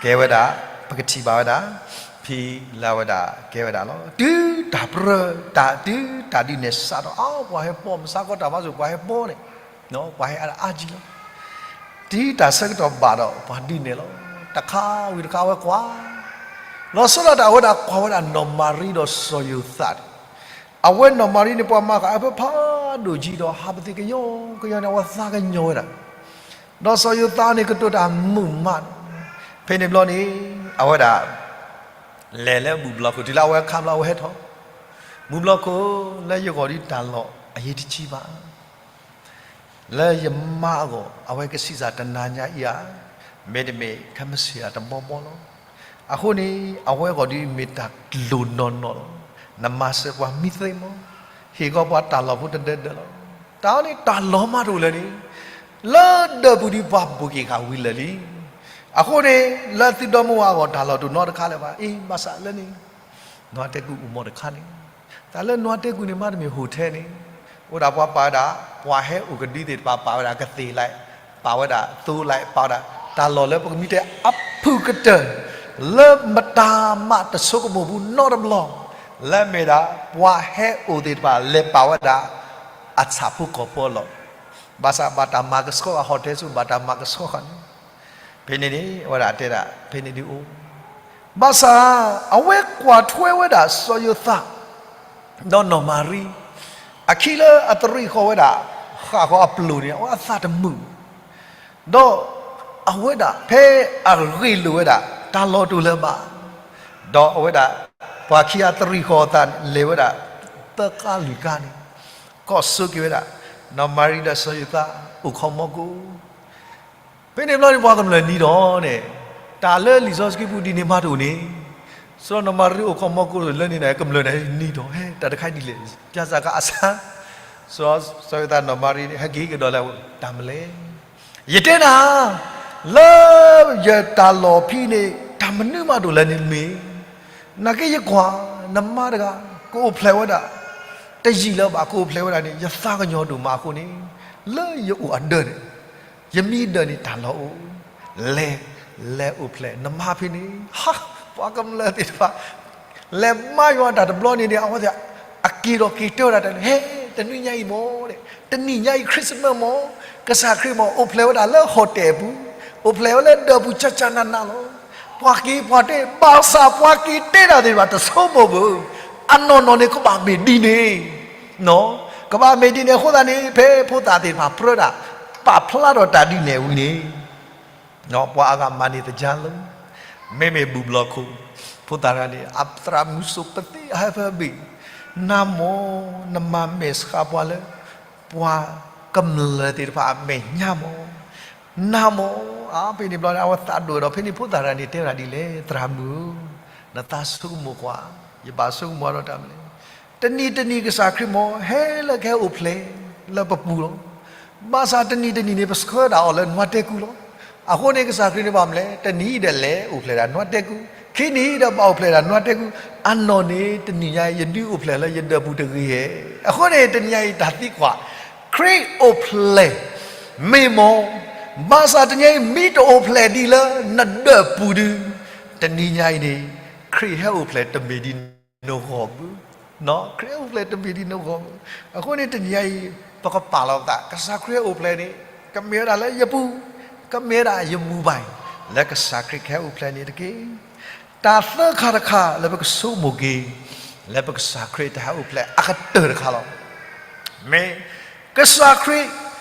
ကဲဝဲဒၣ်, ပကထံၣ်ဘၣ်ဝဲဒၣ် ဖဲလၢအဝဲဒၣ်ကဲဝဲဒၣ်လီၤ. တုၤတၢ်ပြၢ တၢ်တုၤတၢ်ဒုးနဲၣ်စးထီၣ် အါ ပှၤဟဲပိာ် မုၢ်ဆါခီတၢ်ဖးစိၣ် ပှၤဟဲပိာ်န့ၣ်, ပှၤဟဲအါဒၣ်အါကံလီၤ. တုၤတၢ်ဆၢကတီၢ်ဘၣ်ဒီး ပှၤဒုးနဲၣ်လီၤ. တခါဝံၤတခါအဝဲကွၢ်, လီၤဆီဒၣ်တၢ်အဝဲဒၣ်ကွၢ်ဝဲဒၣ်နီၢ်မၤရံဒီးစီၤယိၤသးန့ၣ်, အဝဲနီၢ်မၤရံန့ၣ် ပှၤမၤဃာ်အဖၢဖးဒိၣ်ကံဒီး ဟးပသ့ၣ်ကညီကညီန့ၣ် အဝဲသးကညီၤဝဲဒၣ် ဒီးစီၤယိၤသးန့ၣ် ကတိၤတၢ်မုာ်မးန့ၣ်, ဖဲန့ၣ်ဘျီန့ၣ် အဝဲဒၣ် လဲၤလၢဘူၣ်ဘျီၣ်ခိၣ် တုၤလၢအဝဲခါဘျီအဝဲဟဲထီၣ်, ဘူၣ်ဘျီၣ်ခိၣ် လၢယဂီၢ်ဒ်တၢ်လီၢ်အယံၤတဆံဘၣ်, လၢယမါအဂီၢ် အဝဲကဆံးစၢ်တနၤညါအံၤဧါ, မ့တမ့ၢ်ခဲမုၢ်ဆ့ၣ်တဘီဘီလီၤ. အဃိန့ၣ် အဝဲအဂီၢ်ဒ်မ့ၢ်တၢ်လိၣ်နီၢ်နီၢ်လီၤ. နမၤစၢၤပှၤမံသ့မး, ဟ့ၣ်ဂီၤပှၤတၢ်လီၢ်ဖိတဒၢဒၢလီၤ. တၢ်အံၤန့ၣ် တၢ်လီၤမးတအိၣ်လၢၤန့ၣ်, လၢဒၢးပူၤဒ်ပှၤဘိၣ်က့ၤဃာ်ဝံၤလၢာ်လံ. အဃိန့ၣ် လၢသုဒီမါဝၤအဂီၢ် တၢ်လီၢ်တအိၣ်နီတခါလၢၤဘၣ်. အ့ ဘၣ်ဆၣ်လၢန့ၣ် နွၤတဲကုအိၣ်မးတခါန့ၣ်, တၢ်လၢနွၤတဲကုန့ၣ် မ့တမ့ၢ် hotel န့ၣ်, အိၣ်ဒၣ်ပှၤပာ်ဝဲဒၣ် ပှၤဟဲအိၣ်ကဒုသ့ၣ်တဖၣ် ပာ်ဝဲဒၣ်ကသ့ၣ်လဲၣ်, ပာ်ဝဲဒၣ်သိလဲၣ်, ပာ်ဝဲဒၣ်တၢ်လီၢ်လၢပကမံတဲအဖုၣ်ကတၢၢ် လၢမတၤမးတဆိကမိၣ်ဘူးနီတဘျီ, လၢမ့ၢ်ဒၣ် ပှၤဟဲအိၣ်သ့ၣ်တဖၣ် လဲၤပာ်ဝဲဒၣ် အဆၣ်ဖိကီၢ်ဖိအလီၢ်, ဘၣ်ဆၣ်ဘၣ်တၢ်မၤကဆှီဃာ် hotel ဆူ ဘၣ်တၢ်မၤကဆှီဃာ်န့ၣ် ဖဲန့ၣ်န့ၣ် အဝဲဒၣ်တဲဒၣ် ဖဲန့ၣ်ဒုးအိၣ်, ဘၣ်ဆၣ် အဝဲကွၢ်ထွဲဝဲဒၣ်စီၤယိၤသး ဒီးနီၢ်မၤရံ အခံလၢအသရံးဃီၤဝဲဒၣ် ဃၣ်ဃီၤအပျိၢ်န့ၣ် အဝဲအသးတမုာ်, ဒီးအဝဲဒၣ်ဖဲအဂ့ၢ်လိာ်ဝဲဒၣ် တၢ်လီၢ်တအိၣ်လၢၤဘၣ်, ဒီးအဝဲဒၣ် ပှၤခံဂၤသရံးဃီၤအသးလဲၤဝဲဒၣ် သၢကါလွံၢ်ကါန့ၣ် ကိးဆိက့ၤဝဲဒၣ် နီၢ်မၤရံဒီးစီၤယိၤသး အိၣ်ခိးမီကိၣ် ဖဲန့ၣ်ဘျီန့ၣ် ပှၤကမျၢၢ်နံၤဒီးန့ၣ်, တၢ်လၢလံာ်စီဆှံပူၤဒ်န့ၣ်မးတအိၣ်န့ၣ်, စီၤနီၢ်မၤရံအိၣ်ခိးမီကိၣ်လၢန့ၣ်န့ၣ် ကမျၢၢ်န့ၣ်နံၤဒီး ဟဲ တၢ်တခါဒ်လဲၣ်, ပျၢ်စၢ်ကါအဆါ, စီၤ စီၤယိၤသးနီၢ်မၤရံန့ၣ် ဟဲက့ၤကဒီးလၢ တၢ်မနုၤလဲၣ်, ယတဲနၤ, လၢယတၢ်လီၢ်ဖဲန့ၣ် တၢ်မနုၤမးတအိၣ်လၢန့ၣ်မ့ၢ်, နာ်က့ယကွၢ် နမါတဂၤ ကအိၣ်ဖျဲၣ်ဝဲဒၣ်, တယံာ်လၢၤဘၣ် ကအိၣ်ဖျဲၣ်ဝဲဒၣ်န့ၣ် ယသးကညီၤဒိၣ်မးအဃိန့ၣ်, လၢယအိၣ်အဒၢးန့ၣ်, ယမံအဒၢးန့ၣ် တၢ်လီၢ်အိၣ်, လဲၤ, လဲၤအိၣ်ဖျဲၣ်နမါဖဲန့ၣ်, ဟါ, ပှၤကမျၢၢ်သ့ၣ်တဖၣ် လဲၤမၤယွၤတၢ်တဘျီန့ၣ်န့ၣ် အဝဲသ့ၣ် အက့ၤဒီးက့ၤတဲဝဲဒၣ်တၢ်န့ၣ် ဟဲ, တနံၤညါအံၤမ့ၢ်, တနံၤညါအံၤ Christmas မ့ၢ်, ကစၢ်ခရံာ်မ့ၢ် အိၣ်ဖျဲၣ်ဝဲဒၣ်လၢ hotel ပူၤ, အိၣ်ဖျဲၣ်ဝဲလၢဒၢးပူၤ ကၠၢ်ကၠၢ်နးနးလီၤ. ပှၤက့ၤပှၤတဲ ဘၣ်ဆၣ်ပှၤက့ၤတဲတၢ်သ့ၣ်တဖၣ် တဆိကမိၣ်ဘၣ်, အနီၢ်နီၢ်န့ၣ် ကဘၣ်မ့ၢ်ဒ်န့ၣ်, ကဘၣ်မ့ၢ်ဒ်န့ၣ်အဃိသတးန့ၣ် ဖဲဖိသၣ်သ့ၣ်တဖၣ်ပြၢဒၣ် ပာ်ဖျါထီၣ်တၢ်ဒုးနဲၣ်ဝံၤန့ၣ် ပှၤအါဂၤမၤန့ၢ်သယါလိၤ, မ့မ့ၢ်ဘူၣ်ဘျီၣ်ခိၣ်, ဖိသၣ်တဂၤန့ၣ် အသရၣ်မုၣ်စိာ်ပသံအဟၢဖၢဘ့ၣ်, နၤမ့ၢ် နမၤမဲာ်ဆှးပှၤလၢ ပှၤကမျၢၢ်သ့ၣ်တဖၣ်အမဲာ်ညါမ့ၢ်, နၤမ့ၢ်, အါ ဖဲန့ၣ်ဘျီန့ၣ် အဝဲသးဒိၣ်ဒီး ဖဲန့ၣ်ဖိသၣ်တဂၤန့ၣ် တဲဝဲဒၣ်ဒ်လဲၣ်, သရၣ်မုၣ်ဧၢ, နသးဆိကမိၣ်ကွၢ်, ယဘၣ်ဆိကမိၣ်ဒီးတၢ်မနုၤလဲၣ်, တနံၤတနံၤကစၢ်ခရံာ်မ့ၢ် ဟဲလၢကဟဲအိၣ်ဖျဲၣ်လၢပပူၤလီၤ. ဘၣ်ဆၣ်တနံၤတနံၤန့ၣ် ပဆှၢဒၣ်အီၤလၢနွၤတဲကုလီၤ. အဃိန့ၣ် ကစၢ်ခရံာ်န့ၣ်ဘၣ်မနုၤလဲၣ်, တနံၤအံၤဒီးလဲၤအိၣ်ဖျဲၣ်ဒၣ်နွၤတဲကု, ခံနံၤအံၤဒီးဘၣ်အိၣ်ဖျဲၣ်ဒၣ်နွၤတဲကု, အနီၢ်န့ၣ် တနံၤညါအံၤ ယဒုးအိၣ်ဖျဲၣ်လၢယဒၢးပူၤတဂ့ၤဧါ. အဃိန့ၣ် တနံၤညါအံၤတၢ်သံကွၢ်, ခရံာ်အိၣ်ဖျဲၣ်မ့ၢ်မ့ၢ်, ဘၣ်ဆၣ်တနံၤညါအံၤ မ့ၢ်တအိၣ်ဖျဲၣ်ဒံးလၢနဒၢးပူၤဒုး, တနံၤညါအံၤန့ၣ် ခရံာ်ဟဲအိၣ်ဖျဲၣ်တမ့ၢ်ဒ်နဂီၢ်ဘၣ်. ခရံာ်ဟဲအိၣ်ဖျဲၣ်တမ့ၢ်ဒ်နဂီၢ်ဘၣ်. အဃိန့ၣ် တနံၤညါအံၤ ပကပာ်လီၤပသး ကစၢ်ခရံာ်ဟဲအိၣ်ဖျဲၣ်န့ၣ် ကမ့ၢ်ဝဲဒၣ်လၢယပူၤ, ကမ့ၢ်ဝဲဒၣ်ယမူဘၣ်, လၢကစၢ်ခရံာ်ကဟဲအိၣ်ဖျဲၣ်န့ၣ်တက့ၢ်. တၢ်သၢခါတခါလၢပကဆိကမိၣ်က့ၤ လၢပကစၢ်ခရံာ်တဟဲအိၣ်ဖျဲၣ်အကတၢၢ်တခါလီၤ. မ့ၢ်ကစၢ်ခရံာ်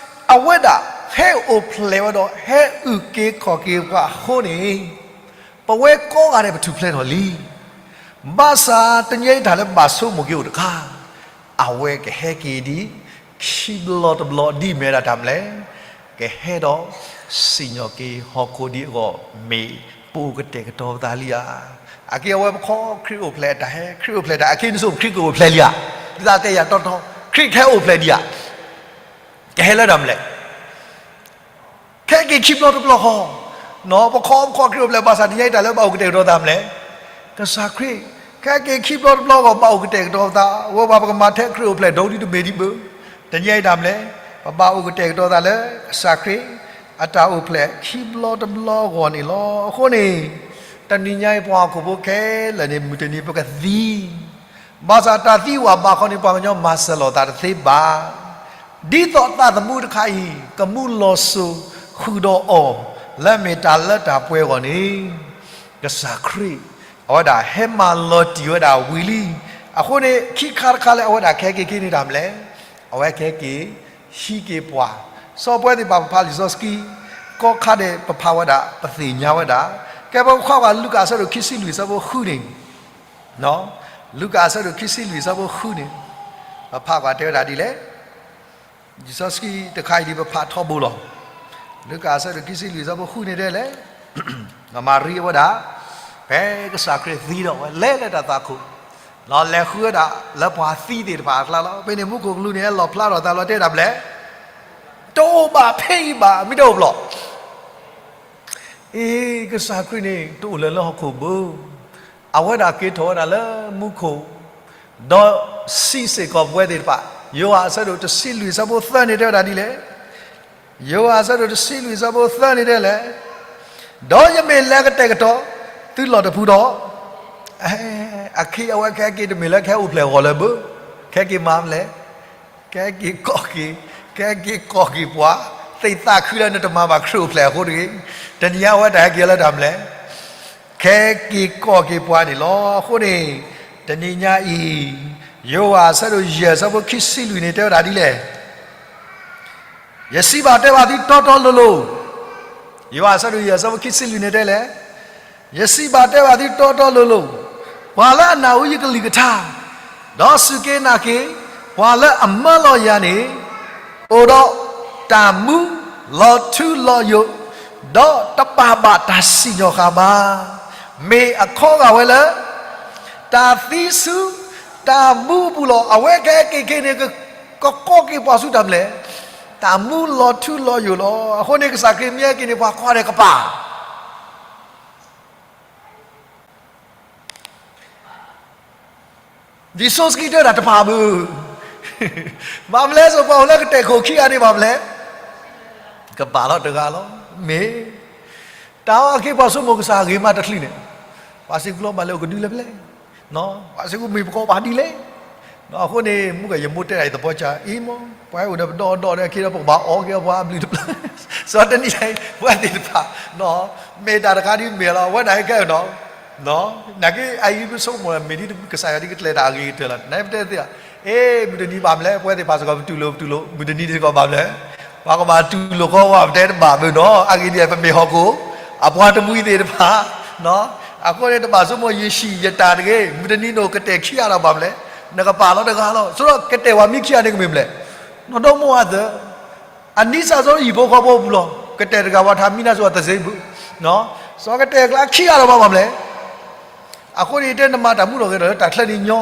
အဝဲဒၣ်ဟဲအိၣ်ဖျဲၣ်ဝဲဒီး ဟဲအုၣ်က့ၤခီၣ်က့ၤပှၤအဃိန့ၣ်, ပဝဲကိးဂၤဒဲးပထူၣ်ဖျဲးထီၣ်လံ. ဘၣ်ဆၣ်တနံၤအံၤတၢ်လၢဘၣ်ဆိကမိၣ်က့ၤအိၣ်တခါ, အဝဲကဟဲက့ၤဒ် ခံဘျီတဘျီဒ်မ့ၢ်ဝဲဒၣ်တၢ်မနုၤလဲၣ်, ကဟဲဒီး စံၣ်ညီၣ်က့ၤဟီၣ်ခိၣ်ဒ်အဂီၢ်မ့ၢ် ပအိၣ်ကတဲာ်ကတီၤပသးလံဧါ. အက့ၢ်အဝဲပခီခရံာ်အိၣ်ဖျဲၣ်တၢ်ဟဲ ခရံာ်အိၣ်ဖျဲၣ်တၢ် အက့ၢ်နဆိပခရံာ်ကအိၣ်ဖျဲၣ်လံဧါ. ဒ်သးတဲယၤတီတီ ခရံာ်ကဟဲအိၣ်ဖျဲၣ်ဒံးဧါ. ကဟဲလၢတၢ်မနုၤလဲၣ် ကဟဲက့ၤခံဘျီတဘျီဃီ, ပခီပခီခရံာ်အိၣ်ဖျဲၣ်ဘၣ်ဆၣ်တနံၤအံၤတၢ်လၢဘၣ်အိၣ်ကတဲာ်ကတီၤသးမနုၤလဲၣ်, ကစၢ်ခရံာ်, ကဟဲက့ၤခံဘျီတဘျီဃီ ဘၣ်အိၣ်ကတဲာ်ကတီၤသး, ဝဲပှၤပကမၤထဲခရံာ်အိၣ်ဖျဲၣ်ဒိၣ်ဒ်တမ့ၢ်ဒံးဘၣ်. တနံၤအံၤတၢ်မနုၤလဲၣ်, ပဘၣ်အိၣ်ကတဲာ်ကတီၤသးလၢ ကစၢ်ခရံာ် အတၢ်အိၣ်ဖျဲၣ်ခံဘျီတဘျီဃီန့ၣ်လီၤ. အဃိန့ၣ် တနံၤညါအံၤပှၤဟီၣ်ခိၣ်ဖိခဲလၢာ်န့ၣ် မုၢ်တနံၤပကသံ ဘၣ်ဆၣ်တၢ်သံဝဲဘၣ်ခီန့ၣ် ပှၤကညီမၤစၢၤလိာ်သးတသ့ဘၣ်. ဒ်သိးသးသမူတခါအံၤ ကမူလီၤစိၤဃုာ်ဒီးအီၤ လၢမ့ၢ်တၢ်လၢတၢ်ပှဲၤအဂီၢ်န့ၣ် ကစၢ်ခရံာ် အဝဲဒၣ်ဟဲမၤလီၤတံၢ်ဝဲဒၣ်ဝံၤလံ. အဃိန့ၣ် ခံခါတခါလၢအဝဲဒၣ်ကဟဲက့ၤက့ၤန့ၢ်တၢ်မနုၤလဲၣ်, အဝဲကဟဲက့ၤ ဟံးက့ၤပှၤ, စီၤပှဲၤသ့ၣ်တဖၣ်ပဖးလံာ်စီဆှံ ကိးခါဒဲး ပဖးဝဲဒၣ် ပသ့ၣ်ညါဝဲဒၣ်, ကဲပကဖးကွၢ်လူၤကၣ်အဆၢဒိၣ်ခံဆံလွံၢ်အဆၢဖိဃုန့ၣ် လူၤကၣ်အဆၢဒိၣ်ခံဆံလွံၢ်အဆၢဖိဃုန့ၣ် ပဖးကွၢ်တဲဝဲဒၣ်ဒ်လဲၣ်. လံာ်စီဆှံတခါအံၤဒ်ပဖးထီဘိလီၤ. လူၤကၣ်အဆၢဒိၣ်ခံဆံလွံၢ်အဆၢဖိဃုန့ၣ်တဲလဲၣ်, မၤရံအဝဲဒၣ် ဖဲကစၢ်ခရံာ်သံဒီးဝဲလဲၤလၢတၢ်သွၣ်ခိၣ်, လီၤလဲၤဃုဝဲဒၣ်လၢပှၤသံသ့ၣ်တဖၣ်အကျါလီၤ. ဖဲန့ၣ်မူခိၣ်ကလူးန့ၣ် ဟဲလီၣ်ဖျါထီၣ်သးလီၤတဲဒၣ်ဘျဲၣ်, တအိၣ်ဘၣ်ဖဲအံၤဘၣ် မ့ၢ်တအိၣ်ဘျီၣ် အ့ ကစၢ်ခရံာ်န့ၣ် တအိၣ်လၢၤလၢဟီၣ်ခိၣ်ဘၣ်. အဝဲဒၣ်က့ၤထီၣ်ဝဲဒၣ်လၢမူခိၣ်, ဒီးစံးစ့ၢ်ကီးပဝဲသ့ၣ်တဖၣ်, ယိၤဟၣ်အဆၢဒိၣ်တဆံလွံၢ်အဆၢဖိသၢန့ၣ်တဲဝဲဒၣ်ဒ်လဲၣ်. ယိၤဟၣ်အဆၢဒိၣ်တဆံလွံၢ်အဆၢဖိသၢန့ၣ်တဲလဲၣ်, ဒီးယမ့ၢ်လဲၤကတဲာ်ကတီၤသုလီၢ်တပူၤဒီး, အခဲအံၤအဝဲခဲက့ၤတမ့ၢ်လၢကဟဲအိၣ်ဖျဲၣ်အဂီၢ်လၢၤဘၣ်, ခဲက့ၤမၤမနုၤလဲၣ် ကဟဲက့ၤကိးက့ၤ, ကဟဲက့ၤကိးက့ၤပှၤ, သ့ၣ်သးခုလၢနတမၤဘၣ်ခရံာ်အိၣ်ဖျဲၣ်အဃိတဂ့ၤ. တနံၤညါအဝဲတၢ်ဟဲက့ၤလၢတၢ်မနုၤလဲၣ်, ကဟဲက့ၤကိးက့ၤပှၤန့ၣ်လီၤ. အဃိန့ၣ် တနံၤညါအံၤ ယိၤဟၣ်အဆၢဒိၣ်ယဲၢ်အဆၢဖိခံဆံလွံၢ်န့ၣ် တဲဝဲဒၣ်ဒ်လဲၣ်. ယစံးဘၣ်တဲဘၣ်သုတီတီလိၤလိၤ, ယိၤဟၣ်အဆၢဒိၣ်ယဲၢ်အဆၢဖိခံဆံလွံၢ်န့ၣ်တဲလဲၣ်, ယစံးဘၣ်တဲဘၣ်သုတီတီလိၤလိၤ, ပှၤလၢအနၢ်ဟူယကလုၢ်ကထါ, ဒီးစူၢ်က့ၤနာ်က့ၤ ပှၤလၢအမၢလီၤယၤန့ၣ်, အိၣ်ဒီးတၢ်မူလီၤထူလီၤယိာ်, ဒီးတပာ်ဘၣ်တၢ်စံၣ်ညီၣ်ဃာ်ဘၣ်. မ့ၢ်အခီဂာ်ဝဲလၢ တၢ်သံဆူတၢ်မူအပူၤလီၤ. အဝဲကဟဲက့ၤက့ၤန့ၣ် ကကိးက့ၤပှၤဆူတၢ်မနုၤလဲၣ်, တၢ်မူလီၤထူလီၤယိာ်လီၤ. အဃိန့ၣ် ကစၢ်ခရံာ်မ့ၢ်ဟဲက့ၤန့ၣ် ပှၤကိးဂၤဒဲးကပာ် လံာ်စီဆှံတဲဝဲဒၣ်တပာ်ဘၣ်. ဘၣ်မနုၤလဲၣ်စိၤ ပှၤအိၣ်လၢကတဲာ်ခိၣ်ခံဂၤန့ၣ် ဘၣ်မနုၤလဲၣ်, ကပာ်လီၤတဂၤလီၤ. မ့ၢ် တၢ်အီၣ်အက့ၢ်ပှၤဆိကမိၣ်ကစၢ်ဂ့ၤမးတချုးန့ၣ်, ပှၤစ့ၢ်ကီးလီၤဘၣ်လဲၤအိၣ်ကဒုလၢပျဲၢ်, ပှၤစ့ၢ်ကီးမ့ၢ်ပကိးပှၤဒ်လဲၣ်. အဃိန့ၣ် မုၢ်ကယမိၢ်တဲဒၣ်အံၤသပှၢ်ကၢ် အံၤမ့ၢ် ပှၤဟဲအိၣ်ဒီးပဒီဒီဒီး အခ့ဒီးပကဘၣ်အီက့ၤအီပှၤအဘျုးတဖျၢၣ်, စီၤတနံၤအံၤ ပဝဲသ့ၣ်တဖၣ် မ့ၢ်တၢ်တခါဒ်မ့ၢ်လီၤ အဝဲဒၣ်ဟဲကဲနီၤ, နာ်က့အအံၤပဆိကမိၣ် မ့ၢ်ဒ်ကစၢ်ယွၤဒ်ကကျဲၤတၢ်အဂ့ၤကတၢၢ်လီၤ. နပတဲသ့ၣ်ဧါ, အ့ မုၢ်တနံၤဘၣ်မနုၤလဲၣ် ပဝဲသ့ၣ်တဖၣ်စ့ၢ်ကီးပတူၢ်လိာ်ပတူၢ်လိာ် မုၢ်တနံၤစ့ၢ်ကီးဘၣ်မနုၤလဲၣ်, ပှၤကဘၣ်တူၢ်လိာ်ဃီဝဲပတဲတဘၣ်ဘၣ်နီၤ အဂ့ၢ်ဒ်အံၤ ပမ့ၢ်ဟီၣ်ခိၣ် အပှၤတမှံၤသ့ၣ်တဖၣ် အဃိန့ၣ် တဘၣ်ဆိကမိၣ်ယဆံးယတၢ်တဂ့ၤ, မုၢ်တနံၤန့ၣ်ကတဲာ်ခံဂၤဒီးဘၣ်မနုၤလဲၣ်, နကပာ်လီၤတဂၤလီၤ. ဆိဒီးကတဲာ်ဝဲမံခံဂၤန့ၣ်ကမ့ၢ်မနုၤလဲၣ်, နီၢ်ဒီမါဝၤသၢ, အနံၣ်စၢ်စီၤဟံၣ်ဖိဃီဖိအပူၤလီၤ. ကတဲာ်တဂၤဝဲထါမံနါစိၤအတစ့ဘၣ်, စီၤကတဲာ်ကျါခံဂၤဒီးဘၣ်မနုၤလဲၣ်. အဃိန့ၣ်တဲနမၤတၢ်မူထီၣ်ဂဲၤထီၣ်လၢတၢ်ချၢန့ၣ်ညီ,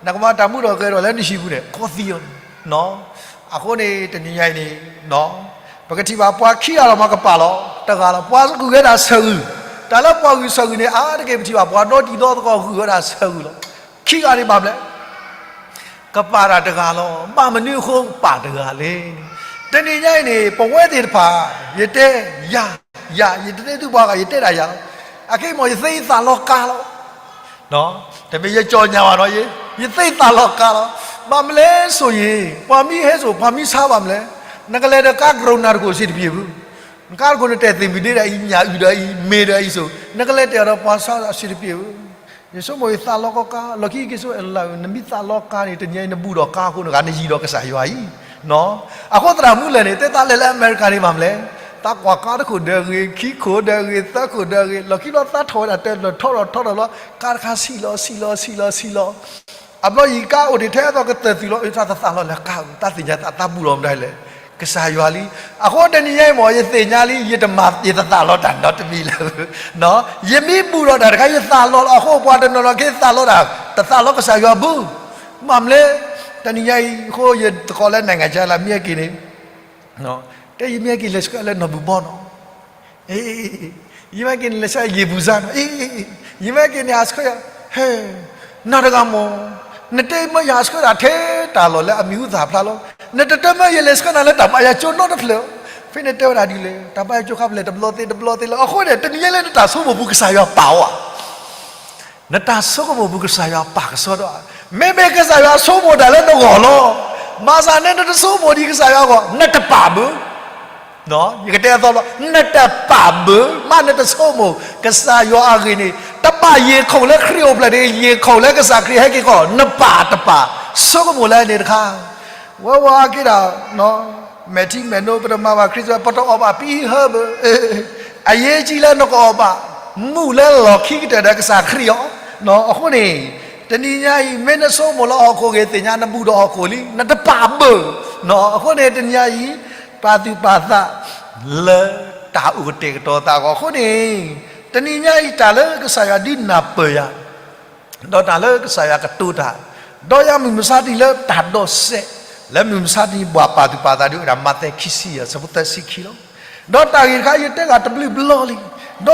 နကမၤတၢ်မူထီၣ်ဂဲၤထီၣ်လၢနဟံၣ်ပူၤန့ၣ် ကီသံအီၤန့ၣ် အဃိန့ၣ် တနံၤညါအံၤန့ၣ် ပကထံၣ်ဘၣ်ပှၤခံဂၤလီၤမးကပာ်လီၤတဂၤလီၤ. ပှၤဂုာ်ဝဲဒၣ်ဆၢဂုၢ်, တၢ်လၢပှၤဂုာ်ဆၢဂုၢ်န့ၣ် အါတက့ၢ်ပထံၣ်ဘၣ်ပှၤဒီတံၤဒီသကိးဂုာ်ဝဲဒၣ်ဆၢဂုၢ်လီၤ. ခံဂၤန့ၣ်ဘၣ်မနုၤလဲၣ်, ကပာ်တၢ်တဂၤလီၤ. ဘၣ်မနုၤအဃိပာ်တဂၤလဲၣ်န့ၣ်, တနံၤညါအံၤန့ၣ် ပဝဲသ့ၣ်တဖၣ် ယတဲယၤ, ယၤ ယတတဲသုပှၤဂၤ ယတဲဒၣ်ယၤလီၤ. အခဲအံၤမ့ၢ် ယသ့သးလီၤကါလီၤ တမ့ၢ်ယကၠီၣ်ညါဘၣ်နီၤ, ယသ့သးလီၤကါလီၤ. ဘၣ်မနုၤလဲၣ်ဆိယ့ၣ်, ပှၤမံဟဲစိာ် ပှၤမံဆါဘၣ်မနုၤလဲၣ်, နကလဲၤဒီးကါကရိနၤတခိၣ်စံးတပျ့ၤဘၣ်, နကါတခိၣ်နတဲာ်သ့ၣ်မုၢ်ဒ့ဒီးအံၤ ညၣ်အုၣ်ဒီးအံၤ မ့ၢ်ဒီးအံၤစိာ် နကလဲၤတဲာ်ဒီးပှၤဆါစံးတပျ့ၤဘၣ်. ယဆိကမိၣ်ယသးလီၤကါ, လီၢ်ခံက့ၤဆိအဲၣ်လၢ် နမံသးလီၤကါန့ၣ် တနံၤအံၤနဘူၣ်ဒီးကါအဃိ နဂၤနယံၤဒီးကစၢ်ယွၤအံၤ, အဃိသရၣ်မုၣ်လၢာ်န့ၣ် တဲသးလဲၤလၢအမဲရကၤန့ၣ်ဘၣ်မနုၤလဲၣ် သးကွၢ်ကါတခိၣ်ဒၢဂ့ၤ, ခံခိၣ်ဒၢဂ့ၤ, သၢခိၣ်ဒၢဂ့ၤ, လီၢ်ခံဘျီသးထီၣ်ဝဲဒၣ်တၢၢ်လီၤထီၣ်ထီၣ်ထီၣ်ထီၣ်ဘျီ, ကါတခါဆံးလီၤဆံးလီၤဆံးလီၤဆံးလီၤ. အဘျီယံၤကါအိၣ်တ့ၢ်ထဲအသီကတၢၢ်သွံၣ်လီၤ, ယတၢ်သးလီၤလဲၤကါ, သးသ့ၣ်ညါသးသးဘူၣ်လီၤမတၤလဲၣ်, ကစၢ်ယွၤလံ. အဃိတနံၤညါအံၤမ့ၢ် ယသ့ၣ်ညါလံ, ယတမၤယသးလီၤတၢ်နီတမံၤလၢၤ. ယမ့ၢ်ဘူၣ်လီၤတၢ်တခါ ယသးလီၤလီၤ, အဃိပှၤတနီၤနီၤက့သးလီၤတၢ်, တသးလီၤကစၢ်ယွၤဘၣ်. မ့ၢ်မနုၤလဲၣ်, တနံၤညါအံၤအဃိ ယသကိးလၢ နိုင်ငံခြား လၢအမဲရကၤန့ၣ် တဲယမဲရကၤလဲၤဆှၢလၢနီၢ်ဘူၣ်ဘီနီၤ, ယမဲရကၤန့ၣ် လဲၤဆှၢယ့ၣ်ပူၤစါနီၤ, ယမဲရကၤန့ၣ် ဟးဆှၢယၤ, ဟဲ, နၤတဂၤမ့ၢ် နတမၢယဟးဆှၢတၢ်ထဲတၢ်လီၢ်လၢအမံၤဟူသၣ်ဖျါလီၤ. နတတမၢယလဲၤဆှၢနၤလၢတၢ်ဘါယွၤကၠိနီတဖျၢၣ်. ဖဲန့ၣ်တဲဝဲဒၣ်ဒ်လဲၣ်, တၢ်ဘါယွၤကၠိခါဖျၢၣ်တဘျီသ့တဘျီသ့လီၤ. အဃိန့ၣ် တနံၤညါလၢနတၢ်ဆိကမိၣ်ပူၤ ကစၢ်ယွၤပာ်ဝဲ နတၢ်ဆိကမိၣ်ပူၤ ကစၢ်ယွၤပာ်ကဆှီဒီး, မ့မ့ၢ်ကစၢ်ယွၤဆိကမိၣ်တၢ်လၢနဂီၢ်လီၤ. ဘၣ်ဆၣ်န့ၣ် နတဆိကမိၣ်ဒံးကစၢ်ယွၤအဂီၢ် နတပာ်ဘၣ်. ယကတဲအသီလီၤ, နတပာ်ဘၣ်, မ့ၢ်နတဆိကမိၣ် ကစၢ်ယွၤအဂ့ၢ်န့ၣ် တဘၣ်ယ့ၣ်ခိၣ်လၢခရံာ်အိၣ်ဖျဲၣ်န့ၣ်, ယ့ၣ်ခိၣ်လၢကစၢ်ခရံာ်ဟဲက့ၤကီး နပာ်တပာ်, ဆိကမိၣ်လၢန့ၣ်တခါ ဝဲဝဲက့ၤဒၣ် မဲာ်ထံမဲာ်နိ ပတမၤဘၣ်ခရံာ်စ့ၢ် ပတအီၣ်ဘၣ်ပံဟၢဘၣ်. အရေးကြီးလၢနကအီၣ်ဘၣ် မူးလၢလီၢ်ခံကတၢၢ်ဒီးကစၢ်ခရံာ်အီၤ. အဃိန့ၣ် တနံၤညါအံၤ မ့ၢ်နဆိကမိၣ်လၢဟီၣ်ခိၣ်ဂ့ၤ သ့ၣ်ညါနဘူၣ်ဒီးဟီၣ်ခိၣ်လံ, နတပာ်ဘၣ်. အဃိန့ၣ် တနံၤညါအံၤ ပာ်သူၣ်ပာ်သး လၢတၢ်အိၣ်ကတဲာ်ကတီၤသးအဂီၢ်. အဃိန့ၣ် တနံၤညါအံၤ တၢ်လၢကစၢ်ယွၤဒုးနၢ်ပၢၢ်ယၤ ဒီးတၢ်လၢကစၢ်ယွၤကတိၤတၢ်, ဒီးယၤမုၢ်မဆါတနံၤလၢတၢ်ဒီးစဲး လၢမုၢ်မဆါတနံၤ ပှၤပာ်သူၣ်ပာ်သးဒုးဝဲဒၣ် မးသဲခံဆံယဲၢ် ဆၢဖိသၢဆံခံလီၤ. ဒီးတၢ်ဂ့ၢ်တခါ ယတဲဂ့ၢ်တဘျုးဘျီလံ, ဒီး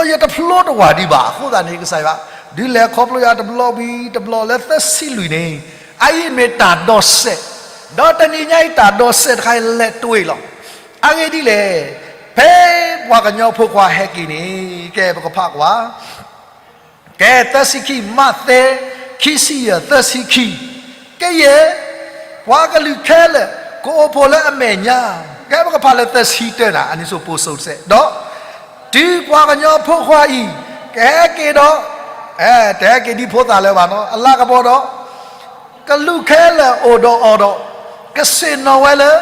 ယတဖျိတဝၢ်ဒံးဘၣ်. အဃိသတးန့ၣ် ကစၢ်ယွၤ ဒုးလဲၤခီဖျိယၤတဘျီဝံၤတဘျီလၢသၢဆံလွံၢ်န့ၣ်, အအံၤမ့ၢ်တၢ်ဒီးစဲး, ဒီးတနံၤညါအံၤတၢ်ဒီးစဲးတခါအံၤလဲၤတ့ၢ်လီၤ. အဂ့ၢ်ဒ်လဲၣ်, ဖဲပှၤကညီဖိခွါဟဲက့ၤန့ၣ်, ကဲပကဖးကွၢ် ကဲသၢဆံခံ, မးသဲ ခံဆံယဲၢ် သၢဆံခံ, ကယဲၢ် ပှၤကလုာ်ခဲလၢာ် ကအိၣ်ဖှိၣ်လၢအမဲာ်ညါ, ကဲပကဖးလၢသၢဆံတၢနၤ, အန့ၣ်စိၤပိၤစိၤတစဲး, ဒီး တုၤပှၤကညီဖိခွါအံၤ ကဟဲက့ၤဒီး, တဟဲက့ၤဒ်ဖိသၣ်လၢၤဘၣ်နီၤ, အလၤကပီၤဒီး ကလုာ်ခဲလၢာ်အိၣ်ဒီးအီၤဒီး, ကဆ့ၣ်နီၤဝဲလၢ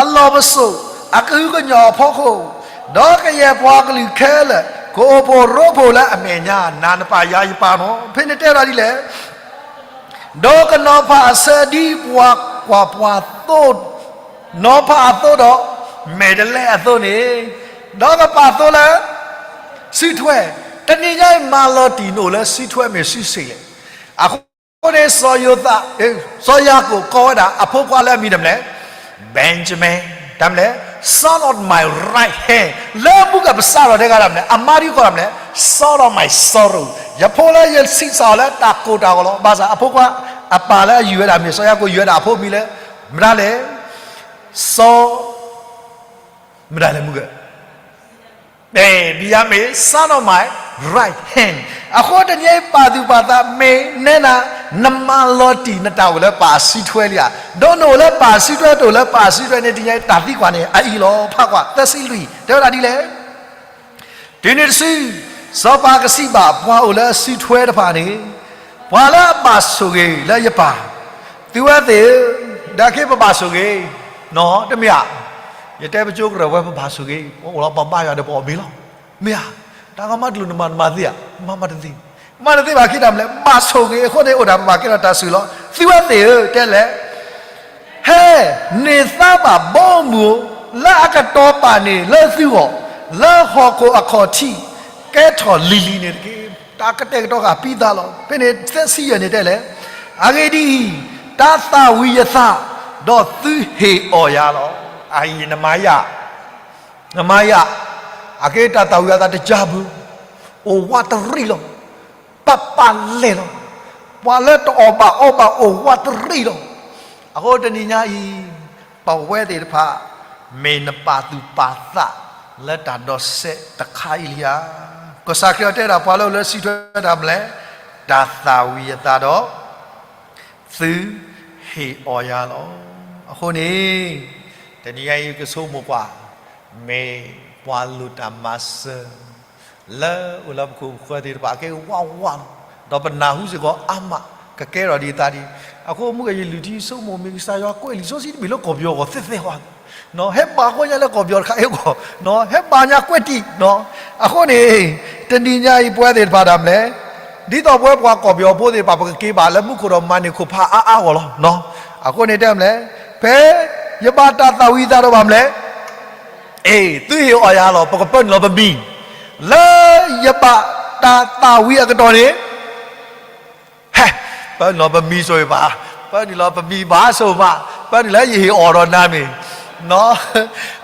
အလီၢ်ပစိာ် အကဟုကညီၢ်အဖီခိၣ်, ဒီးကယဲၢ်ပှၤကလုာ်ခဲလၢာ် ကအိၣ်ဖှိၣ်ရိဖှိၣ်လၢအမဲာ်ညါ, နၤနပာ်ယၤယပာ်နီၤ, ဖဲန့ၣ်တဲဒၣ်ဒ်လဲၣ်, ဒီးကနီၤဖးအဆၢဒ်ပှၤကွၢ်ပှၤသိ နီၤဖးအသိဒီး မဲာ်တလဲအသိန့ၣ်, ဒီးကပာ်သိလၢ စုထွဲ, တနံၤညါအံၤ မၤလီၤတံၢ်နအိၣ်လၢစုထွဲမ့ၢ်စုစ့ၣ်လဲၣ်. အဃိန့ၣ် စီၤယိၤသး, စီၤယၤကိာ်ကိးဝဲဒၣ်အဖိခွါလၢအမံၤတၢ်မနုၤလဲၣ်, Benjamin, တၢ်မနုၤလဲၣ်, son of my right hand, လၢမူကပစးထီၣ်တဲဂၤတၢ်မနုၤလဲၣ်, အမါဒ်ကိးတၢ်မနုၤလဲၣ်, son of my sorrow, ယဖိလၢယဆံးစၢ်အီၤလၢတၢ်ကိၢ်တၢ်ဂီၤလီၤ. ဘၣ်ဆၣ်အဖိခွါ အပၢ်လၢအယုၢ်ဝဲဒၣ်မ့ၢ် စီၤယၤကိာ်ယုၢ်ဝဲဒၣ်အဖိမံၤလၢ မတၤလဲၣ်, စီၤ မတၤလဲၣ်မုၢ်ဂၢၢ်, Benjamin, son of my right hand. အဃိတနံၤအံၤပာ်သူၣ်ပာ်သးမ့ၢ်နဲနၤ, နမၤလီၤတံၢ်နတၢ်အိၣ်လၢပၢ်စုထွဲလံဧါ, ဒီးနအိၣ်လၢပၢ်စုထွဲ တအိၣ်လၢပၢ်စုထွဲန့ၣ် တနံၤအံၤတၢ်သံကွၢ်န့ၣ် အအံၤလီၤ. ဖးကွၢ် သၢဆံလွံၢ် တဲဝဲဒၣ်ဒ်လဲၣ် တုၤနုၤတစု, စီၤပၤကစံးဘၣ်ပှၤအိၣ်လၢအစုထွဲတဖၣ်န့ၣ်, ပှၤလၢအဘၣ်ဆိၣ်ဂ့ၤလၢယပၢ်, သုဝဲသ့ၣ်ဧၢ, ဒၣ်က့ပဘၣ်ဆိၣ်ဂ့ၤ, နီၢ်, တမ့ၢ်ဧါ, ယတဲပကၠိကရၢၢ်ဝဲပဘၣ်ဆိၣ်ဂ့ၤ, ပအိၣ်လီၤပဘါယွၤဒီးပအီၣ်မ့ၤလီၤ, မ့ၢ်ဧါ, တၢ်ဂီၤမးတလိၣ်နမၤနမၤသ့ဧါ, မၤမၤတသ့, မၤတသ့ဘၣ်က့တၢ်မနုၤလဲၣ်, ဘၣ်ဆိၣ်ဂ့ၤအဃိန့ၣ် အိၣ်ဒၣ်ပဘၣ်ကဲထီၣ်တၢ်စူၤလီၤ. သုဝဲသ့ၣ်ဧၢ, တဲလဲၣ် ဟဲ, န့ၢ်သါဘၣ်ဘီမုၢ်ဧိၤ, လၢအကတီၤပာ်န့ၢ်လၢသုဂီၢ်, လၢဟီၣ်ခိၣ်အခီၣ်ထံး, ကဲထီၣ်လံၤလံၤန့ၣ်တက့ၢ်. တၢ်ကတဲာ်ကတီၤဃာ်ပံသးလီၤ. ဖဲန့ၣ်သၢဆံယဲၢ်န့ၣ်တဲလဲၣ်, အဂ့ၢ်ဒ်အံၤ, တၢ်သၣ်ဝံၤအသး, ဒီးသုဟ့ၣ်အီၣ်ယၤလီၤ. အအံၤနမၤယၤ, နမၤယၤ, အကဲတၢ်သၣ်ဝံၤအသးတကါဘၣ်, အိၣ်ဝးတရံးလီၤ. ပာ်ပာ်လဲၣ်လီၤ. ပှၤလၢတအီၣ်ဘၣ်အီဘၣ်အိၣ်ဝးတရံးလီၤ. အဃိတနံၤညါအံၤ, ပဝဲသ့ၣ်တဖၣ် မ့ၢ်နပာ်သူၣ်ပာ်သး လၢတၢ်ဒီးစဲးတခါအံၤလံဧါ. ကစၢ်ခရံာ်အတဲဒၣ်ပှၤလၢအိၣ်လၢစုထွဲတၢ်မနုၤလဲၣ်, တၢ်သၣ်ဝံၤအသးဒီး သုဟ့ၣ်အီၣ်ယၤလီၤ. အဃိန့ၣ်, တနံၤညါအံၤကဆိကမိၣ်ကွၢ်, မ့ၢ်ပှၤလိၣ်တၢ်မၤစၢၤ လၢအိၣ်လၢပခိၣ်ပဃၢၤသ့ၣ်တဖၣ်အကဲဝးဝးလီၤ. ဒီးပနၢ်ဟူစ့ၢ်ကီးအါမး, ကကဲထီၣ်ဒံးအသးဒံး, အဃိမုၢ်ဂဲၤယလုၢ်ထံဆိကမိၣ်မ့ၢ်ကစၢ်ယွၤကွဲးလံာ်စီဆှံတဘ့ၣ်လၢကီၢ်ပယီၤအဂီၢ်သ့သ့ဟီ, ဟဲမၤဃီညါလၢကီၢ်ပယီၤတခါအံၤအဂီၢ်, ဟဲမၤညါကွဲးတံၢ်, အဃိန့ၣ် တနံၤညါအံၤပဝဲသ့ၣ်တဖၣ်ဒၣ်မလဲၣ်, ဒ်သိးပဝဲပှၤကီၢ်ပယီၤဖိသ့ၣ်တဖၣ် ပကက့ၤဘၣ်လၢမူခိၣ်ဒီးမၤန့ၢ်ခိၣ်ဖးအါအါဂီၢ်လီၤ. အဃိန့ၣ်တဲမလဲၣ်, ဖဲယဘၣ်တၢ်သးဝံၣ်အသးဒီးဘၣ်မလဲၣ်, အ့ သုဟ့ၣ်အီၣ်ယၤလီၤ ပကပၢနုာ်လီၤပမံၤ, လၢယဘၣ်တၢ်သးဝံၣ်အကတီၢ်န့ၣ် ဟဲ, ပၢနုာ်လီၤပမံၤဆိၣ်ဂ့ၤဘၣ်, ပၢနုာ်လီၤပမံၤဘၣ်ဆိၣ်မး, ပၢနုာ်လၢယဟ့ၣ်အီၣ်ဒီးနၤမ့ၢ်,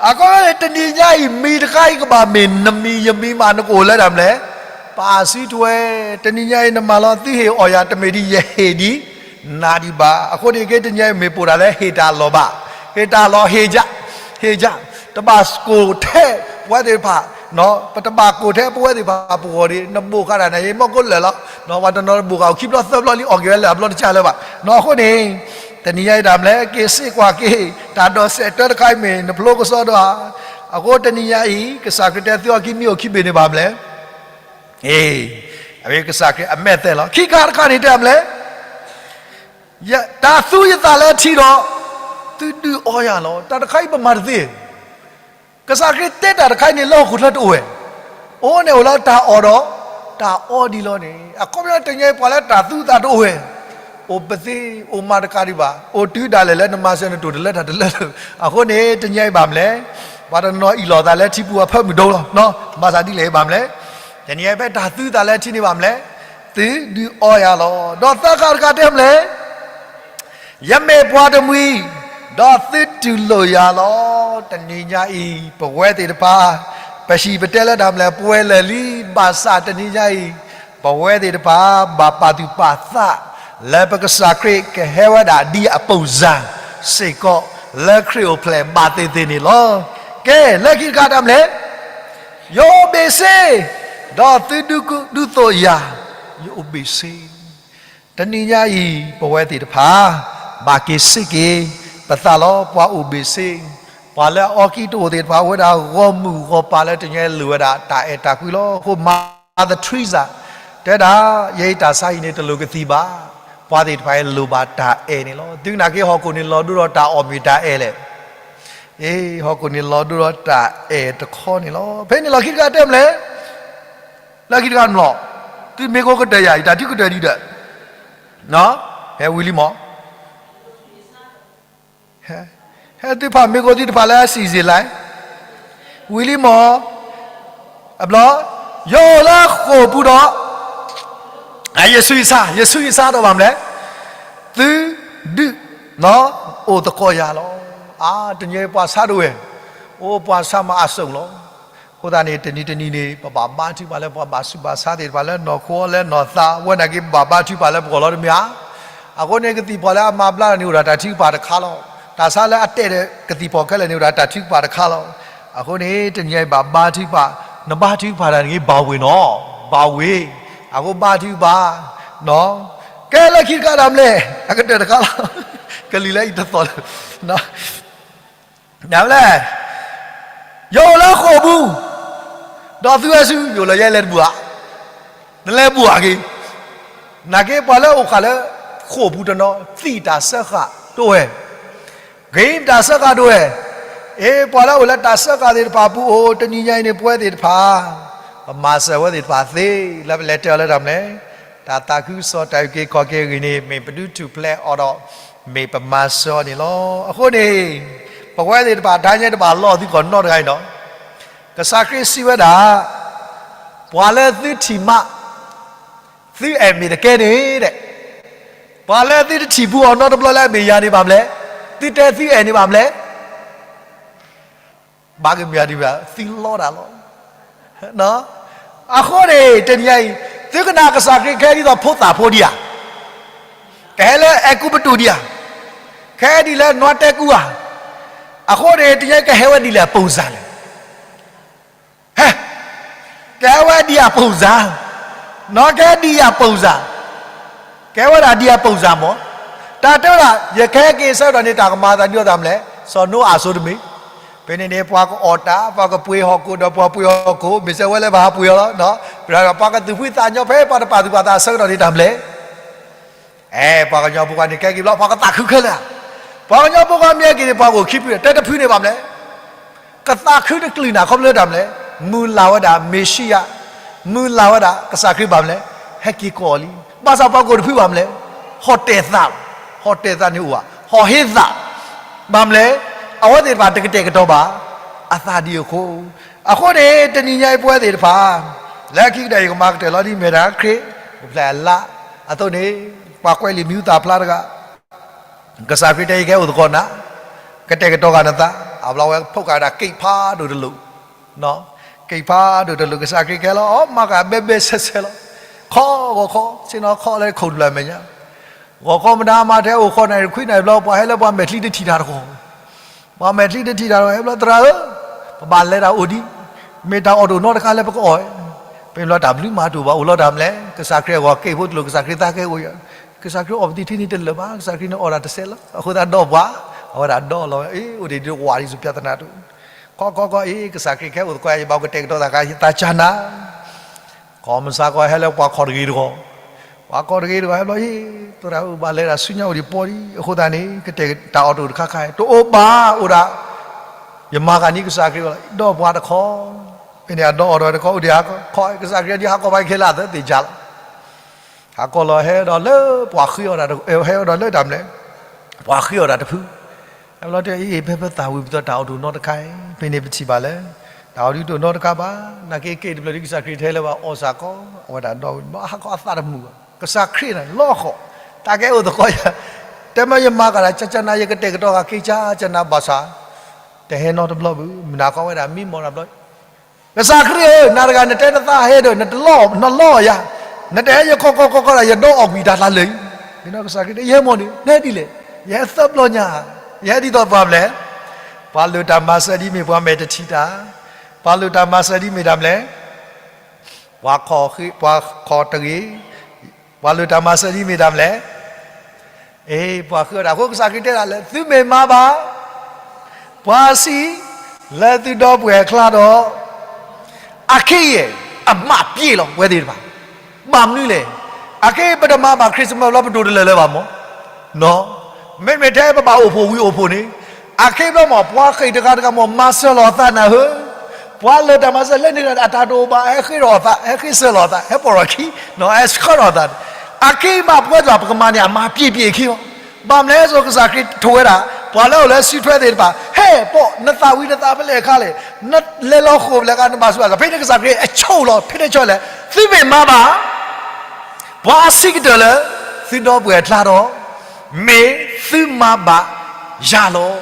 အဃိန့ၣ် တနံၤညါအံၤ မံၤတခါအံၤကဘၣ်မ့ၢ်နမံၤယမံၤမး နကအိၣ်လၢဒၣ်မလဲၣ်, ပာ်စုထွဲ, တနံၤညါအံၤနမၤလီၤ သုဟ့ၣ်အီၣ်ယၤတမ့ၢ်ဒ်ယဟ့ၣ်ဒံးနၤဒံးဘၣ်. အဃိန့ၣ်က့ တနံၤညါအံၤမ့ၢ်ပိာ်တၢ်လၢဟ့ၣ်တၢ်လီၢ်ဘၣ်, ဟ့ၣ်တၢ်လီၢ်ဟ့ၣ်ယၤ, ဟ့ၣ်ယၤ, တဘၣ်ကိၢ်ထဲပဝဲသ့ၣ်တဖၣ် ပတဘၣ်ကိၢ်ထဲပဝဲသ့ၣ်တဖၣ်ပဂီၢ်ဒံး, နဘိၣ်ဃာ်တၢ်န့ၣ် ယမ့ၢ်ကိးလၢာ်လီၤ, ပှၤတနီၤတဘိၣ်ဃာ်အိၣ်ခံဘျီသၢဘျီလံ အီၣ်က့ၤဝဲလၢာ်အဘျီတကၢ်လၢၤဘၣ်, အဃိန့ၣ် တနံၤညါအံၤဒၣ်မလဲၣ် က့ၤစ့ၢ်ကွၢ်က့ၤ တၢ်ဒိးစဲးတၢတခါအံၤမ့ၢ် နဖျိကစီဒီဧါ, အဃိတနံၤညါအံၤ ကစၢ်ခရံာ်တဲသုအီၤခံမံၤအိၣ်ခံဘ့ၣ်န့ၣ်ဘၣ်မလဲၣ်, အ့ အဝဲကစၢ်ခရံာ်အမဲာ်သဲလီၤ. ခံခါတခါန့ၣ်တဲမလဲၣ် တၢ်သူယသးလၢထံဒီး သုဒုးအီယၤလီၤ. တၢ်တခါအံၤပမၤတသ့, ကစၢ်ခရံာ်တဲတၢ်တခါအံၤန့ၣ် လၢဟီၣ်ခိၣ်ချၢတအိၣ်ဝဲ, အိၣ်န့ၣ်အိၣ်လၢတၢ်အီၣ်ဒီး တၢ်အီဒံးလီၤန့ၣ်, အခီပညီတနံၤညါအံၤပှၤလၢတၢ်သူသးတအိၣ်ဝဲ, အိၣ်ပသ့ အိၣ်မၤတကးဒံးဘၣ်, အိၣ်တုၤဒၣ်လဲာ်လၢနမၤစၢၤနတိၢ်တလၢတၢ်တလၢလၢ, အဃိန့ၣ် တနံၤညါအံၤဘၣ်မလဲၣ်, ပှၤတနီၤအံးလိာ်သးလၢထံပူၤအဖၢမုၢ်ဒိၣ်လီၤ, ဘၣ်ဆၣ်ဒ်လဲၣ်အံၤဘၣ်မလဲၣ်, တနံၤညါအံၤဖဲတၢ်သူသးလၢထံန့ၣ်ဘၣ်မလဲၣ်, သုဒုးအီယၤလီၤ. ဒီးသၢခါတခါတဲမလဲၣ် ယမ့ၢ်ပှၤတမှံၤ, ဒီးသုတူၢ်လိာ်ယၤလီၤ. တနံၤညါအံၤ ပဝဲသ့ၣ်တဖၣ် ပဟံၣ်ပတဲလၢတၢ်မလဲၣ် ပှဲၤလၢာ်လံ, ဘၣ်ဆၣ်တနံၤညါအံၤ ပဝဲသ့ၣ်တဖၣ် ဘၣ်ပာ်သူၣ်ပာ်သး လၢပကစၢ်ခရံာ်ကဟဲဝဲဒၣ်ဒ်အပူၤစၢ်စ့ၢ်ကီး လၢခရံာ်အိၣ်ဖျဲၣ်ဘၣ်သ့ၣ်သ့ၣ်န့ၣ်လီၤ. ကဲ လၢခံတခါတၢ်မလဲၣ် ယအိၣ်ဘ့ၣ်ဆ့, ဒီးသုဒုးဒုးသိးယၤ, ယအိၣ်ဘ့ၣ်ဆ့ တနံၤညါအံၤ ပဝဲသ့ၣ်တဖၣ် ဘၣ်က့ၤစ့ၢ်က့ၤ ပသးလီၤ ပှၤအိၣ်ဘ့ၣ်ဆ့, ပှၤလၢအအီကံတအိၣ်သ့ၣ်တဖၣ် အိၣ်ဝဲဒၣ်ဂီၢ်မုၢ်ဂီၢ်ပၤလၢတနံၤညါအံၤလိၣ်ဝဲဒၣ်တၢ်အဲၣ်တၢ်ကွံလီၤ. အဃိ Mother Teresa တဲဒၣ် ယဲအံၤတၢ်ဆါဟံၣ်န့ၣ်တလိၣ်ကသံၣ်ဘၣ်, ပှၤသ့ၣ်တဖၣ်အံၤလိၣ်ဘၣ်တၢ်အဲၣ်န့ၣ်လီၤ. သုကနၣ်က့ ဟီၣ်ခိၣ်န့ၣ်လီၤဒိဒီးတၢ်အီၣ်မ့ၢ်တၢ်အဲၣ်လဲၣ် အ့ ဟီၣ်ခိၣ်န့ၣ်လီၤဒိဒီးတၢ်အဲၣ်တခီန့ၣ်လီၤ. ဖဲန့ၣ်လီၢ်ခံတခါတဲမလဲၣ်, လၢခံတခါနီၤ, သုမ့ၢ်ကိးကတၢၢ်ယၤ ယတၢ်ထုကတၢၢ်ဒံးဒီး, ဟဲဝံၤလံမး, ဟဲသုဖးမ့ၢ်ကိးသုတဖၣ်လၢ စံၣ်စ့ၤလဲၣ်, ဝံၤလံမး, အဘျီ, ယအိၣ်လၢဃိာ်ပူၤဒီး ယဆူးယဆါ, ယဆူးယဆါဒီးဘၣ်မလဲၣ်, သုဒုးအိၣ်သကိးယၤလီၤ. အါ တနံၤအံၤပှၤဆါဒိၣ်ဝဲ, အိၣ်ပှၤဆါမၤအစုၣ်လီၤ. အဃိသတးန့ၣ် တနံၤတနံၤန့ၣ် ပဘၣ်ဘါထုကဖၣ်လၢပှၤဘၣ်ဆူးဘၣ်ဆါသ့ၣ်တဖၣ်လၢနီၢ်ခိလၢနီၢ်သး ဝဲနာ်က့ ပဘၣ်ဘါထုကဖၣ်လၢပဂီၢ်လီၤတမ့ၢ်ဧါ. အဃိန့ၣ် ကသံၣ်ဖီၣ်လၢအမၤဘျါလီၤန့ၣ် အိၣ်ဒီးတၢ်ထုကဖၣ်တခါလီၤ. တၢ်ဆါလၢအတဲာ်ဒီးကသံၣ်ဖီၣ်ခဲလၢာ်န့ၣ် အိၣ်ဒီးတၢ်ထုကဖၣ်တခါလီၤ. အဃိန့ၣ် တနံၤအံၤဘၣ်ဘါထုကဖၣ်, နဘါထုကဖၣ်တၢ်န့ၣ် ဘၣ်ဝ့ၢ်နီၤ, ဘၣ်ဝ့ၢ်, အဃိဘါထုကဖၣ်, ကဲလၢခံတခါဒၣ်မလဲၣ်, အကတၢၢ်တခါလီၤ, ကလံၤလၢအံၤတသီၣ်လၢ ဒ်လဲၣ်, ယအိၣ်လၢဃိာ်ပူၤ, ဒီးသုဝဲဆူ ယအိၣ်လၢယဲလဲၤတဘူၣ်ဧါ, နလဲၤဘူၣ်ဧါက့ၤ, နာ်က့ပှၤလၢအိၣ်ဃာ်လၢ ဃိာ်ပူၤတနီၤ သံၣ်တၢ်စၢဃာ်ဒိၣ်ဝဲ, ဂ့ၤတၢ်စၢဃာ်ဒိၣ်ဝဲ, အ့ ပှၤလၢအိၣ်လၢတၢ်စၢဃာ်သ့ၣ်တဖၣ်အပူၤအိၣ် တနံၤညါအံၤန့ၣ် ပဝဲသ့ၣ်တဖၣ် ပမၤစၢၤဝဲသ့ၣ်တဖၣ်သ့ လၢပလဲၤတဲအီၤလၢတၢ်မနုၤလဲၣ် တၢ်သးခုကစီၣ်တၢ်အုၣ်က့ၤခီၣ်က့ၤအဂ့ၢ်န့ၣ် မ့ၢ်ပဒုးထူၣ်ဖျဲးအီၤဒီး မ့ၢ်ပမၤစၢၤအီၤန့ၣ်လီၤ. အဃိန့ၣ် ပဝဲသ့ၣ်တဖၣ် တၢ်ညါတဘၣ်လီၢ်သုကိးနီတဂၤအံၤနီၤ, ကစၢ်ခရံာ်စံးဝဲဒၣ်, ပှၤလၢသုထံၣ်မး သုအဲၣ်မ့ၢ်တကဲန့ၣ်ဒဲး, ပှၤလၢသုတထံၣ်ဘူးအီၤနီတဘျီလၢအမ့ၢ်ယၤန့ၣ်ဘၣ်မလဲၣ်, သုတဲသုအဲၣ်န့ၣ်ဘၣ်မလဲၣ် ဘၣ်ကမၣ်ဒံးဘၣ် သံလီတၢ်လီၤ. အဃိန့ၣ် တနံၤအံၤ သုကနၣ်ကစၢ်ခရံာ်ကဟဲဒ်သိးဖိသၣ်ဖိဒံးဧါ, ကဟဲလၢအဲၤကူပတူးဒံးဧါ, ကဟဲဒ်လၢနွါတဲကူဧါ, အဃိန့ၣ် တနံၤအံၤကဟဲဝဲဒ်လဲၣ်အပူၤစၢ်လဲၣ် ဟဲ, ကဟဲဝဲဒ်အပူၤစၢ်, နီၢ်ကဟဲဒ်အပူၤစၢ်, ကဟဲဝဲဒၣ်ဒ်အပူၤစၢ်မး, တၢ်တဲဝဲဒၣ် ယကဟဲက့ၤဆၢကတီၢ်န့ၣ် တၢ်ကမၤအသးဒ်သိးတၢ်မနုၤလဲၣ်, စီၤနိအၤအစိၤတမ့ၢ်, ဖဲန့ၣ်န့ၣ် ပှၤကအီၣ်တၢ် ပှၤကပှ့ၤဟီၣ်ခိၣ်ဒီးပှၤပှ့ၤဟီၣ်ခိၣ် မ့ၢ်စဲဝဲလၢပဟးပှ့ၤအီၤလီၤ, ပှၤကသူၣ်ဖှံသးညီဖဲပှၤတပာ်သူၣ်ပာ်သးဆၢကတီၢ်န့ၣ်တၢ်မနုၤလဲၣ် အဲ ပှၤကညီဖိခွါန့ၣ်ကဲက့ၤဘျီ ပှၤကသးခုခဲလၢာ်ဧါ. ပှၤကညီဖိခွါမ့ၢ်ဟဲက့ၤန့ၣ် ပှၤကအိၣ်ခံဖု တဲတဖုန့ၣ်ဘၣ်မလဲၣ်. ကသးခုတကလုာ်နၤ ခီဖျိတၢ်မလဲၣ်. မုၢ်လၢ်ဝဲဒၣ်မ့ၤၡံယၤ, မုၢ်လၢ်ဝဲဒၣ်ကစၢ်ခရံာ်ဘၣ်မလဲၣ်. ဟဲက့ၤကိးအီၤလံ. ဘၣ်ဆၣ်ပှၤကအိၣ်တဖုဘၣ်မလဲၣ်. ဟီၣ်တဲာ်သး, ဟီၣ်တဲာ်သးန့ၣ်အိၣ်ဧါ, ဟီၣ်ဟ့သး ဘၣ်မလဲၣ်. အဝဲသ့ၣ်တဖၣ်တကတဲာ်ကတီၤဘၣ်အသးဒံးအဃိ, အဃိန့ၣ် တနံၤညါအံၤပဝဲသ့ၣ်တဖၣ် လၢခံကတၢၢ်ယကမၤကတၢၢ်လီၤဒ်အမ့ၢ်ဒၣ်ခရံာ်အိၣ်ဖျဲၣ်အလါအသိးန့ၣ်, ပှၤကွဲးလံာ်မံၤဟူသၣ်ဖျါတဂၤ, ကစၢ်ခရံာ်တဲယကဟဲအိၣ်သကိးနၤ, ကတဲာ်ကတီၤဃာ်နသး, အဘျီဝဲဖီၣ်ဃာ်ဝဲဒၣ်ကိးဖးဒိၣ်တလိာ်, ကိးဖးဒိၣ်တလိာ် ကစၢ်ခရံာ်ကဲလီၤ အီၣ်မၤဃာ်ဘဲဘဲဆဲဆဲလီၤ. ခီဂီၤခီ ဆ့ၣ်နီၤခီလၢခိၣ်တဖျၢၣ်အမဲာ်ညါ ဂီၤခီမတၤမၤထဲအိၣ်ဃီနၣ်ရံၣ်ခွံနၣ်ရံၣ်ဘျီ ပှၤဟဲလၢပှၤမဲာ်ချံတထံၣ်တၢ်တဂီၢ်, ပှၤမဲာ်ချံတထံၣ်တၢ်တဂီၢ် ဟဲဘျီသရၣ်ဧၢ, ပဘၣ်လဲၤတၢ်အိၣ်ဒံး, မ့ၢ်တၢ်အီၣ်တအိၣ်နီတခါလၢပကအီၣ်, ပဘျီတၢ်ဘျုးမၤတအိၣ်ဘၣ် အိၣ်လီၤတၢ်မလဲၣ်. ကစၢ်ခရံာ်အဂီၢ်က့ၤဖိတလိာ် ကစၢ်ခရံာ်သးကဲအိၣ်ယၤ, ကစၢ်ခရံာ်အီၣ်ပသံထံန့ၣ်တလၢာ်ဘၣ်, ကစၢ်ခရံာ်န့ၣ်အီၣ်တၢ်တစဲးလီၤ, အဃိသတးဒီးပှၤ, အဝဲဒၣ်ဒီးလီၤဝဲ, အ့ အိၣ်ဒံးဒ်ဝးဒံးစူၤ ပြဿနာတအိၣ်, ခီခီခီ အ့ ကစၢ်ခရံာ်ကဟဲအိၣ်သကိးယၤ ယဘၣ်ကတဲာ်ကတီၤသးဃာ်ယသးကၢ်နၤ ခီမုၢ်ဆါခီဟဲလၢပှၤခီၣ်တဂ့ၤတဂီၢ်, ပှၤခီၣ်တဂ့ၤတဂီၢ် ဟဲဘျီ အ့ သရၣ်ဧၢ ဘၣ်လဲၤဒၣ်ဆူညါအိၣ်ဒံးပီဒံး အဃိသတးန့ၣ် ကတဲာ်တၢ်အီၣ်တအိၣ်တခါခါ တအိၣ်ဘၣ် အိၣ်ဒၣ်, ယမၤဃာ်န့ၢ်ကစၢ်ခရံာ်လီၤ ဒီးပှၤတခီ, ဖဲန့ၣ်အဒီးအီၣ်တခီ အိၣ်ဒံးဟးကီၢ် ကစၢ်ခရံာ်ဒ်ဟးကီၢ်ဘၣ်ခဲလၢာ်အသးသ့ၣ်ညါလီၤ. ဟးကီၢ်လီၤဟဲဒီးလၢပှၤဃ့အီၣ်တၢ်, ဟဲအီၤဒီးလၢတၢ်မလဲၣ်, ပှၤဃ့အီၣ်တၢ်တဖု အဘျီတဲအံၤ ဖဲပသးဝံၤပသီတၢ်အီၣ်တအိၣ်နီတခါအံၤ ဖဲန့ၣ်ပထံၣ်ဘၣ်လၢ တၢ်အီၣ်ဒုးတအိၣ်နီတခါဘၣ်, နာ်က့က့ၤတဘျီဒ်ကစၢ်ခရံာ်ထဲလၢဘၣ်အီၣ်စ့ၢ်ကီး အဝဲဒၣ်ဒီးဝံၤ ဘၣ်ဟးကီၢ်အသးတမုာ်ဘၣ်, ကစၢ်ခရံာ်န့ၣ်လီၤဃီ, တၢ်ကဲအိၣ်သကိးယၤ, တဲမ့ၢ်ယမၤကၤတၢ်ကၢ်ကၢ်နၤ ယကတဲာ်ကတီၤဃာ်က့ၤကၢ်ကၢ်နၤဘၣ်ဆၣ်, တဟဲနီတဘျီဘၣ်, မုၢ်နၤခီဝဲဒၣ်မံမီၢ်တဘျီ ကစၢ်ခရံာ်ဧၢ, နၤတဂၤနတဲနသးဟဲဒီး နတလီၤ, နလီၤယၤ, နတဟဲယခီခီခီခီဒၣ် ယဒီးအီၣ်ကွံာ်တၢ်လၢာ်လၢာ်အံၤ, ကစၢ်ခရံာ်တဲ ယဟဲမီၢ်န့ၣ် နဟဲဒ်လဲၣ်, ယဟဲသၢဘျီညါ, ယဟဲဒ်သိးပှၤမလဲၣ်, ပှၤလၢတၢ်မၤစၢၤဒ်မ့ၢ်ပှၤမဲာ်တထံၣ်တၢ်, ပှၤလၢတၢ်မၤစၢၤဒ်မ့ၢ်တၢ်မလဲၣ်, ပှၤခီၣ်တဂ့ၤ, ပှၤလၢတၢ်မၤစၢၤဒ်မ့ၢ်တၢ်မလဲၣ်, အ့ ပှၤဃ့အီၣ်တၢ်အဃိ ကစၢ်ခရံာ်တဲဒၣ်လၢ သုမ့ၢ်မၤဘၣ် ပှၤစံး လၢသုဒီပုၢ်ဝဲၢ်အကျါဒီး အခ့အံၤ အမၤပျ့ၤလီၤ ပဝဲသ့ၣ်တဖၣ်, ဘၣ်မနုၤလဲၣ်, အခ့ပတမၤဘၣ် Christmas ဘျီပဒိၣ်တလၢာ်လၢၤဘၣ်မး, မ့မ့ၢ်ထဲပဘၣ်အိၣ်ဖှိၣ်ဝံၤအိၣ်ဖှိၣ်န့ၣ်, အခ့ဘျီမး ပှၤဃ့ၢ်တဂၤတဂၤမး မၤစၢၤလီၤအသးနၤဧၢ, ပှၤလၢတၢ်မၤစၢၤလၢန့ၣ်အတၢ်တအိၣ်ဘၣ် ဟဲဃ့ၢ်ဒီးအီၣ်သး ဟဲဃ့ၢ်စၢၤလီၤအသး ဟဲပိာ်လီၤခံ, ဟဲဆှၢလီၤအသးန့ၣ်, အခ့မးပဝဲသ့ၣ်တဖၣ် ပကမၤန့ၢ်အမၤပျ့ၤပျ့ၤအခ့လီၤ. ဘၣ်မနုၤလဲၣ် ကစၢ်ခရံာ်ထိၣ်ဝဲဒၣ် ပှၤလၢအိၣ်လၢစုထွဲသ့ၣ်တဖၣ် ဟဲပိာ်နသးဝံၤနသးဖဲလဲၣ်အခါလဲၣ်, နလဲၤလီၤဃိာ်ဖဲလဲၣ်အခါ နဘၣ်ဆူးဘၣ်ဆါ, ဖဲန့ၣ်ကစၢ်ခရံာ်အဆိၣ်လီၤ ဖဲန့ၣ်ဆိၣ်လဲၣ်, သုမ့ၢ်မၤဘၣ် ပှၤအဆံးကတၢၢ်လၢ သုဒီပုၢ်ဝဲၢ်အကျါဒီး မ့ၢ်သုမၤဘၣ်ယၤလီၤ.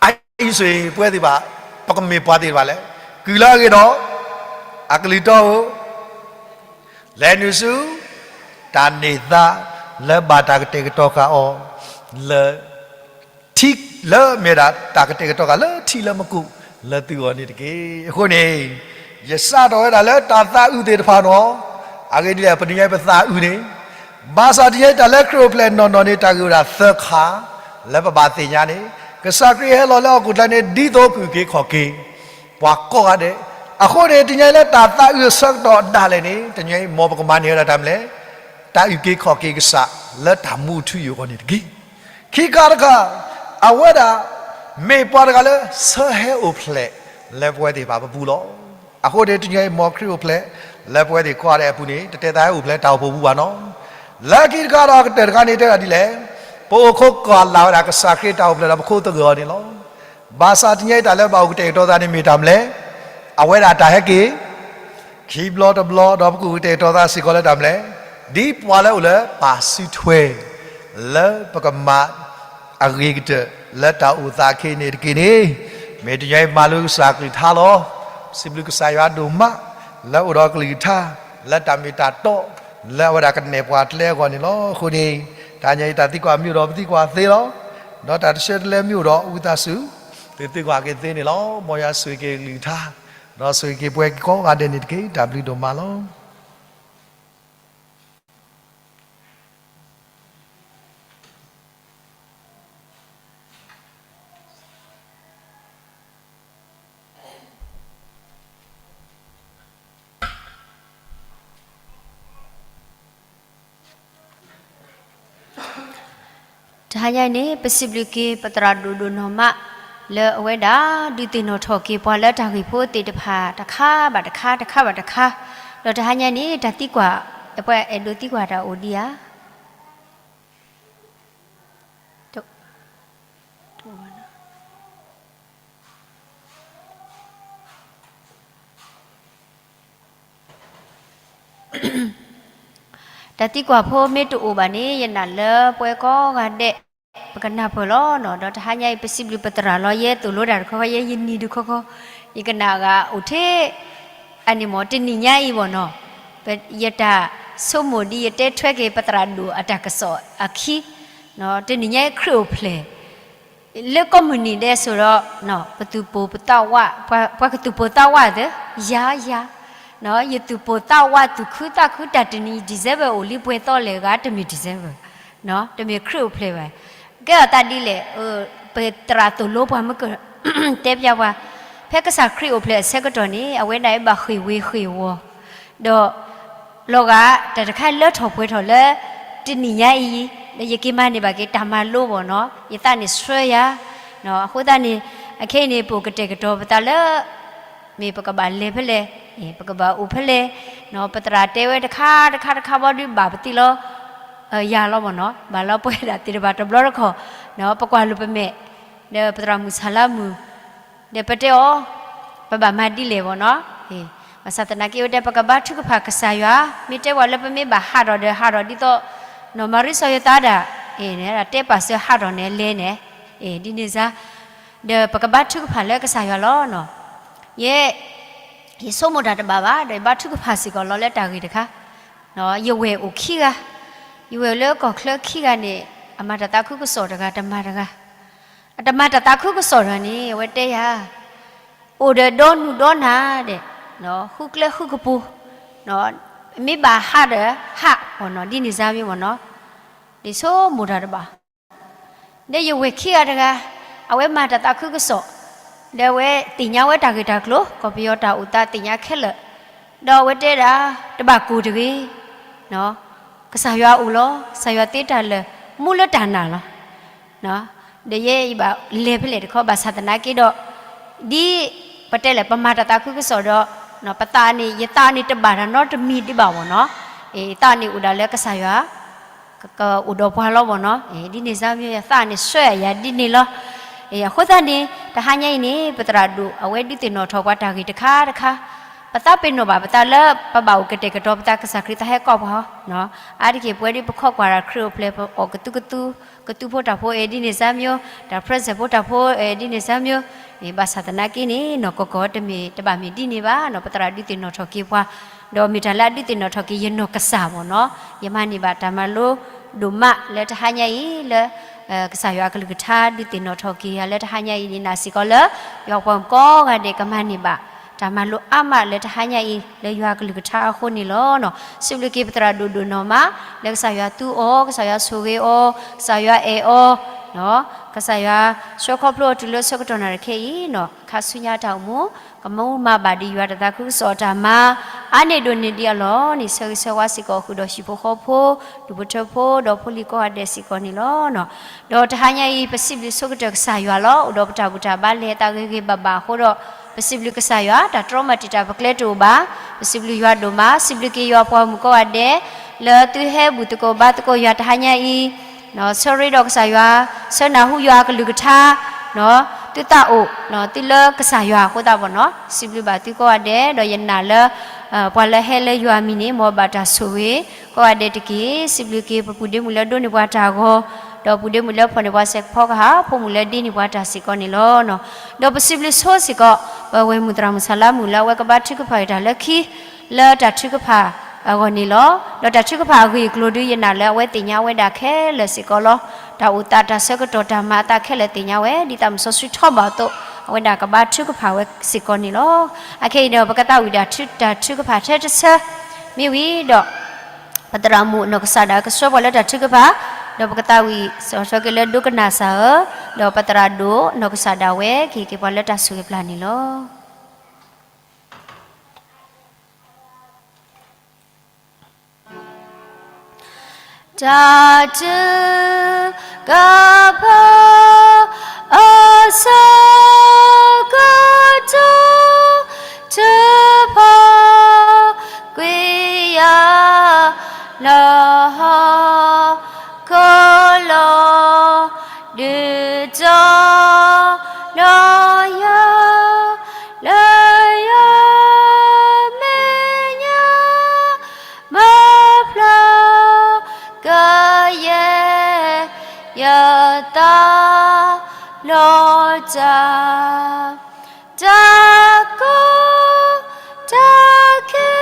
အအံၤစ့ၢ် ပဝဲသ့ၣ်တဖၣ် ပကမ့ၢ်ပှၤသ့ၣ်တဖၣ်လဲၣ်, ကုၢ်လၢအဂ့ၤဒီး အကလုၢ်တီဧိၤ, လဲၤနုာ်ဆူ တၢ်န့ၢ်သါ လၢဘၣ်တၢ်ကတဲာ်ကတီၤဃာ်အီၤ လၢ ထံလၢမ့ၢ်ဒၣ် တၢ်ကတဲာ်ကတီၤဃာ်လၢထံလၢမူခိၣ် လၢသုဂီၢ်န့ၣ်တက့ၢ်. အဃိန့ၣ် ယစးထီၣ်ဝဲဒၣ်လၢတၢ်သးအုးသ့ၣ်တဖၣ်နီၤ, အဂ့ၢ်ဒ်လဲၣ် ပတနံၤညါအံၤပသးအုးန့ၣ်, ဘၣ်ဆၣ်တနံၤညါအံၤတၢ်လၢခရံာ်အိၣ်ဖျဲၣ်နီၢ်နီၢ်န့ၣ် တၢ်ဂ့ၢ်ဝဲဒၣ်သၢခါ လၢပဘၣ်သ့ၣ်ညါန့ၣ်, ကစၢ်ခရံာ်ဟဲလီၤလၢဟီၣ်ခိၣ်ချၢန့ၣ် ဒ်သိးကအုၣ်က့ၤခီၣ်က့ၤ ပှၤကိးဂၤဒဲး, အဃိန့ၣ် တနံၤညါအံၤလၢတၢ်သးအုးအဆၢကတီၢ်ဒၣ်လဲာ်န့ၣ် တနံၤညါအံၤမ်ပကမၤန့ၢ်ဝဲဒၣ်တၢ်မလဲၣ်, တၢ်အုၣ်က့ၤခီၣ်က့ၤကစၢ်လၢတၢ်မူအထူအယိာ်အဂီၢ်န့ၣ်တက့ၢ်. ခံခါတခါ, အဝဲဒၣ် မ့ၢ်ပှၤတဂၤလၢဆၢဟဲအိၣ်ဖျဲၣ်လၢပဝဲသ့ၣ်တဖၣ်ပပူၤလီၤ. အဃိန့ၣ် တနံၤညါအံၤမ်ခရံာ်အိၣ်ဖျဲၣ်လၢပဝဲသ့ၣ်ကိးဂၤဒဲးအပူၤန့ၣ် တတဲသးဟဲအိၣ်ဖျဲၣ်တၢ်အိၣ်ဖှိၣ်ပူၤဘၣ်နီၤ. လၢခံတခါဒီးအကတၢၢ်တခါန့ၣ် တဲဒၣ်ဒ်လဲၣ်, ပအိၣ်ခိးကွၢ်လၢ်ဝဲဒၣ်ကစၢ်ခရံာ်တၢ်အိၣ်ဖျဲၣ်ဒီးပခိၣ်သဂၢၢ်အီၤန့ၣ်လီၤ. ဘၣ်ဆၣ်တနံၤညါအံၤတၢ်လၢဘၣ်အိၣ်ကတဲာ်ကတီၤသးန့ၣ်မ့ၢ်တၢ်မလဲၣ်, အဝဲဒၣ်တၢ်ဟဲက့ၤ ခံဘျီတဘျီဒီးပကအိၣ်ကတဲာ်ကတီၤသးစ့ၢ်ကီးလၢတၢ်မလဲၣ်, ဒ်ပှၤလၢအိၣ်လၢပၢ်စုထွဲ လၢပကမၤအဂ့ၤကတၢၢ် လၢတၢ်အိၣ်သးအခ့န့ၣ်တက့ၢ်န့ၣ်, မ့ၢ်တနံၤညါအံၤမၤလိကစၢ်ကလုၢ်ကထါလီၤ. စံးဘျုးကစၢ်ယွၤဒိၣ်မး လၢအိၣ်ဒီးကလုၢ်ကထါ လၢတၢ်မ့ၢ်တၢ်တီ လၢအဝဲဒၣ်ကနဲၣ်ပှၤကျဲအဂီၢ်န့ၣ်လီၤ. အဃိန့ၣ် တနံၤညါအံၤတၢ်သံကွၢ်မ့ၢ်အိၣ်ဒီးပသံကွၢ်သ့လီၤ. ဒီးတၢ်တဆၢတလဲမ့ၢ်အိၣ်ဒီးဝံသးစူၤ သုသံကွၢ်က့ၤသ့န့ၣ်လီၤ. မ်ယွၤဆိၣ်ဂ့ၤက့ၤကလုၢ်ကထါ ဒီးဆိၣ်ဂ့ၤက့ၤပဝဲကိးဂၤဒဲးန့ၣ်တက့ၢ်. တၢ်ဘျုးဒိၣ်မးလီၤ. တဟါညါအံၤန့ၣ် ပစံးဘျုးက့ၤပသရၣ်ဒိၣ်ဒိၣ်နီၢ်မး လၢအဝဲဒၣ်ဒုးသ့ၣ်နီၣ်ထီၣ်က့ၤပှၤလၢတၢ်ဂ့ၢ်ဖိသ့ၣ်တဖၣ် တခါဘၣ်တခါ တခါဘၣ်တခါ, ဒီးတဟါညါအံၤန့ၣ် တၢ်သံကွၢ်, ပှၤအဲၣ်ဒိးသံကွၢ်တၢ်အိၣ်ဒံးဧါ. တၢ်သံကွၢ်ဖိမ့ၢ်တအိၣ်ဘၣ်န့ၣ် ယနာ်လၢပှၤကိးဂၤဒဲး ပကနၢ်ပၢၢ်လီၤနီၤ. ဒီးတဟါညါအံၤ ပစံးဘျုးပသရၣ်လီၤ. ယဲသိၣ်လိတၢ်တခီခီ ယဲယနံၤတခီခီ ယကနၣ်အဂၤအိၣ်ထဲ အန့ၣ်မ့ၢ် တနံၤညါအံၤဘၣ်နီၤ, ယတၢ်ဆိကမိၣ်ဒ်ယတဲထွဲက့ၤ ပသရၣ်ဒိၣ်အတၢ်ကစီၣ်အခံ, တနံၤညါအံၤခရံာ်အိၣ်ဖျဲၣ် လၢကိးမုၢ်နံၤဒဲးစိၤဒီး ပသူၣ်ပိၢ်သးဝး, ပှၤကသူၣ်ပိၢ်သးဝးသ့, ယၤယၤ, ယသူၣ်ပိၢ်သးဝး သူၣ်ခုသးခု တၢ်တနံၤ December အိၣ်လံ ပှဲၤသီလဲၣ်ဂၤ တမ့ၢ် December, တမ့ၢ်ခရံာ်အိၣ်ဖျဲၣ်ဘၣ်. ကဲအီၤသးဒ်လဲၣ်, ပသရၣ်သိၣ်လိပှၤမ့ၢ်က တဲပျးပှၤ, ဖဲကစၢ်ခရံာ်အိၣ်ဖျဲၣ်အဆၢကတီၢ်န့ၣ် အဝဲဒၣ်အံၤဘၣ်ဃ့ၢ်ဝ့ၤဃ့ၢ်ဝီၤ, ဒီး လီၤဂာ်တၢ်တခါလၢထီၣ်ပှဲၤထီၣ်လၢ တနံၤညါအံၤ, ဒီးယက့ၤမၤန့ၢ်ဘၣ်က့ၤတၢ်မၤလိဘၣ်နီၤ, ယသးန့ၣ်ဆှၢယၤ, အဃိသတးန့ၣ် အခဲအံၤန့ၣ် ပအိၣ်ကတဲာ်ကတီၤပသးလၢ မ့ၢ်ပကဘၣ်လဲၤဖဲလဲၣ်, ပကဘၣ်အိၣ်ဖဲလဲၣ်, ပသရၣ်တဲဝဲတခါတခါတခါဘီဒုးဘၣ်ပသံလီၤ, ယၤလီၤဘၣ်နီၤ, ဘၣ်လီၤပှဲၤဒၣ်သ့ၣ်တဖၣ်တဘျီတခီၣ်, ပကွၢ်လိာ်ပမဲာ်, ဒီးပသရၣ်မုၣ်ဆၣ်လါမုၣ် ဒီးပတဲအီၤ, ပဘၣ်မၤဒ်လဲၣ်ဘၣ်နီၤ, ဘၣ်ဆၣ်သနာ်က့ ဝဲတဲပကဘါထုကဖၣ်ကစၢ်ယွၤ, မ့ၢ်တဲဝဲလၢပမ့ၢ်ဘၣ်ဟးထီၣ်ဒီးဟးထီၣ်ဒ်သိး နီၢ်မၤရံစီၤယိၤသးဒၣ်, တဲပာ်စၢၤဟးထီၣ်န့ၣ်လဲၤန့ၣ်, ဒ်န့ၣ်စါ, ဒီးပကဘါထုကဖၣ်လၢကစၢ်ယွၤလီၤနီၤ, ယဲ ယဆိကမိၣ်တၢ်တဘၣ်ဘၣ် ဒီးယဘါထုကဖၣ်စ့ၢ်ကီးလီၤလၢတၢ်ဂ့ၢ်တခါ, ယဝဲၢ်အိၣ်ခံဂၤ, ယဝဲၢ်လၢကီၢ်ချၢခံဂၤန့ၣ် အမၤတၢ်သးခုကစီၣ်တဂၤ တမၤတဂၤ, အတမၤတၢ်သးခုကစီၣ်တဂၤန့ၣ် အဝဲတဲယၤ, အိၣ်ဒီးဒီနုၢ်ဒီနၤဒဲး, ဃုကျဲဃုကပူၤ, မ့ၢ်ဘၣ်ဟးဒီးဟးအီၤနီၤ ဒ်န့ၣ်စါမ့ၢ်မ့ၢ်နီၤ, ဒ်ဆိကမိၣ်တၢ်တဘၣ် ဒီးယဝဲၢ်ခံဂၤတဂၤ, အဝဲမၤတၢ်သးခုကစီၣ်, ဒီးအဝဲသ့ၣ်ညါဝဲတၢ်ဂ့ၢ်တၢ်ကျိၤ ကီၢ်ပယီၤတၢ်အိၣ်သးသ့ၣ်ညါခဲလၢာ်, ဒီးအဝဲတဲဒၣ်, တဘၣ်ကိၢ်တဂ့ၤ, ကစၢ်ယွၤအိၣ်လီၤ, ကစၢ်ယွၤသ့တၢ်လၢာ်, မူလၢတၢ်နာ်လီၤ. ဒီးယဲယဘၣ်လဲၤဖဲလဲၣ်တခီ ဘၣ်ဆၣ်သနာ်က့ဒီး, ဒ်ပတဲလဲၣ် ပမၤတၢ်သးခုကစီၣ်ဒီး, ပသးန့ၣ် ယသးန့ၣ်တဘၣ်တၢ်နီတမံၤဒံးဘၣ်ဘၣ်နီၤ, ယသးန့ၣ်အိၣ်ဒၣ်လၢကစၢ်ယွၤ ကအိၣ်ဒီးပှၤလီၤဘၣ်နီၤ, ဒ်န့ၣ်စါမ့ၢ် ယသးန့ၣ်ဆှၢယၤဒ်န့ၣ်လီၤ. အဃိသတးန့ၣ် တဟါညါအံၤန့ၣ် ပသရၣ်ဒိၣ်အဝဲဒုးသ့ၣ်နီၣ်ထီၣ်ပှၤတၢ်ဂ့ၢ်တခါတခါ, ပသးပ့ၤနီၣ်ဘၣ်ပသးလၢပဘၣ်အိၣ်ကတဲာ်ကတီၤပသး ကစၢ်ခရံာ်သးဟဲကိးပှၤအီၤ, အါတက့ၢ်ပဝဲဒ်ပခိးကွၢ်တၢ်ခရံာ်အိၣ်ဖျဲၣ် ပအီၣ်ကသူကသူ, ကသူဖိတၢ်ဖိအဲၣ်ဒ်န့ၣ်စါမ့ၢ်, တၢ် present ဖိတၢ်ဖိအဲၣ်ဒ်န့ၣ်စါမ့ၢ်, ဘၣ်ဆၣ်သနာ်က့န့ၣ် နီၢ်ကီၢ်ကီၢ်တမ့ၢ်တဘၣ်မ့ၢ်ဒ်န့ၣ်ဘၣ်နီၤ, ပသရၣ်ဒုးသ့ၣ်နီၣ်ထီၣ်က့ၤပှၤ, ဒီးမ့ၢ်တၢ်လၢအဒုးသ့ၣ်နီၣ်ထီၣ်က့ၤယနီၢ်ကစၢ်ဘၣ်နီၤ, ယမၤန့ၢ်ဘၣ်တၢ်မၤလိဒိၣ်မးလၢတဟါညါအံၤလၢ ကစၢ်ယွၤအကလုၢ်ကထါဒုးသ့ၣ်နီၣ်ထီၣ်က့ၤယၤလၢတဟါညါအံၤန့ၣ် နာ်စ့ၢ်ကီးလၢ ယွၤပှၤမုၣ်ကိးဂၤဒဲးကမၤန့ၢ်ဘၣ် တၢ်မၤလိအါမးလၢတဟါညါအံၤ လၢယွၤအကလုၢ်ကထါအဃိန့ၣ်လီၤ. စံးဘျုးက့ၤပသရၣ်ဒိၣ်ဒိၣ်နီၢ်မး လၢကစၢ်ယွၤသူအီၤ, ကစၢ်ယွၤဆိၣ်ဂ့ၤအီၤ, ကစၢ်ယွၤအဲၣ်အီၤ, ကစၢ်ယွၤဆှၢခီဖျိအီၤတုၤလၢဆၢကတီၢ်နၣ်ရံၣ်ခဲအံၤနီၤ, ခါဆူညါတၢ်အိၣ်မူ ကမူမၤဘၣ်ဒံးယွၤတၢ်သးခုကစီၣ်အတၢ်မၤ အါန့ၢ်ဒိၣ်န့ၢ်ဒံးအလီၢ်န့ၣ် ဆၢဂ့ၤဆၢဝါစ့ၢ်ကီးဃုာ်ဒီးဟံၣ်ဖိဃီဖိ, ဒူၣ်ဖိထၢဖိ, ဒီးဖိလံၤကိးဂၤဒဲးစ့ၢ်ကီးန့ၣ်လီၤ. ဒီးတဟါညါအံၤ ပစံးဘျုးဆိကတၢၢ်ကစၢ်ယွၤလီၤ. အိၣ်ဒီးပတၢ်ဘူၣ်တၢ်ဘါလဲၤအသးဂ့ၤဂ့ၤဘၣ်ဘၣ်အဃိဒီး ပစံးဘျုးကစၢ်ယွၤ တၢ်တြီမၤတံာ်တာ်ပကျဲတအိၣ်ဘၣ်. ပစံးဘျုးယွၤဒိၣ်မး, စံးဘျုးက့ၤယွၤပှၤမုၣ်ကိးဂၤဒဲး လၢသုဟဲဘူၣ်သကိးဘါသကိးယွၤတဟါညါအံၤ ဆၢရ့ဒီးကစၢ်ယွၤ, ဆၢနၢ်ဟူယွၤအကလုၢ်ကထါ, သုသးအိၣ် သုလၢကစၢ်ယွၤအဃိသတးဘၣ်နီၤ, စံးဘျုးဘၣ်သုကိးဂၤဒဲး ဒီးယနာ်လၢ ပှၤလၢဟဲလၢယွၤအမံၤန့ၣ် မ်အဘၣ်တၢ်ဆိၣ်ဂ့ၤ ကိးဂၤဒဲးတက့ၢ်. စံးဘျုးက့ၤ ပပုၢ်ဒ့မုၣ်လၢဒိးန့ၢ်ပှၤတၢ်ဂီၤ, ဒီးပုၢ်ဒ့မုၣ်လၢဖီၣ်န့ၢ်ပှၤစဲးဖီကဟၣ်, ဖိမုၣ်လၢဒ့န့ၢ်ပှၤတၢ်စ့ၢ်ကီးန့ၣ်လီၤ. ဒီးပစံးဘျုးဆိစ့ၢ်ကီး ပဝဲၢ်မုၣ်သရၣ်မုၣ်ဆၣ်လါမုၣ်လၢအဝဲကဘါထုကဖၣ်တၢ်လၢခံ လၢတၢ်ထုကဖၣ်အဂီၢ်န့ၣ်လီၤ. ဒီးတၢ်ထုကဖၣ်အဂ့ၢ်အကျိၤဒုး ယနာ်လၢအဝဲသ့ၣ်ညါဝဲဒၣ်ခဲလၢာ်စ့ၢ်ကီးလီၤ. တၢ်အိၣ်သးတၢ်ဆၢကတီၢ်တၢ်မၤအသးခဲလၢာ်သ့ၣ်ညါဝဲ ဒ်သိးမုၢ်စီဆှံထီၣ်ဘၣ်အသိး အဝဲဒၣ်ကဘါထုကဖၣ်ဝဲစ့ၢ်ကီးန့ၣ်လီၤ. အခဲအံၤဒီး ပကသးဝံၣ်ဒၣ်တၢ်ထုကဖၣ်ထဲတဆၢ မ့ၢ်ဝံၤဒီး ပသရၣ်မုၣ်နီၢ်ကစၢ်ဒၣ်ကဆှၢပှၤလၢတၢ်ထုကဖၣ်, ဒီးပကသးဝံၣ်စီၤထီက့ၤလၢဒိကနၣ်စၢ်ဧၢ, ဒီးပသရၣ်ဒိၣ်နီၢ်ကစၢ်ဒၣ်ဝဲ ကဟ့ၣ်က့ၤပှၤလၢတၢ်ဆိၣ်ဂ့ၤပျၢ်န့ၣ်လီၤ. တၢ်ထု ကဖၢအဆၢကတီၢ် ထုးဖီကွံာ်ယၤ လၢဟီၣ်ခိၣ်လီၤ ဒုးတီၤ လီၤယၤ လၢယမဲာ်ညါ မၢဖျါကယဲၢ် ယသးလီၤတၢ် တၢ်ကီတၢ်ခဲ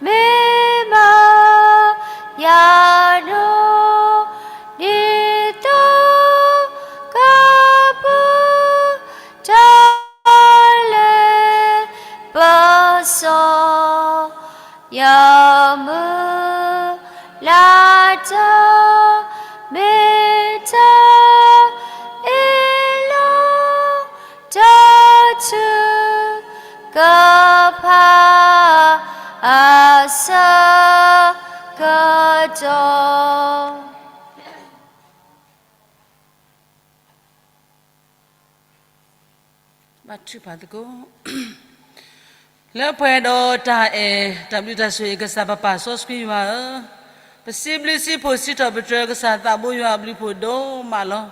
မ့ၢ်မၤယၤဒိၣ် ဒ်သိးကပူၤ တၢ်လဲၤပစီ ယမုၢ်လၢ်တၢ် မ့ၢ်တၢ်အ့ၣ်လိာ် တၢ်ထုကဖၣ် အဆၢကတီၢ် ဘါထုကဖၣ်သကိး လၢပှဲၤဒီးတၢ်အဲၣ် တၢ်ဘျုးတၢ်ဆိၣ်ဂ့ၤ ကစၢ်ပပၢ်စီဆှံယွၤဧၢ, ပစံးဘျုးစံးဖှိၣ်စံးထီၣ်ပတြၢၤကစၢ်သးဘိယွၤအဘျုးဖှိၣ်ဒိၣ်မးလီၤ.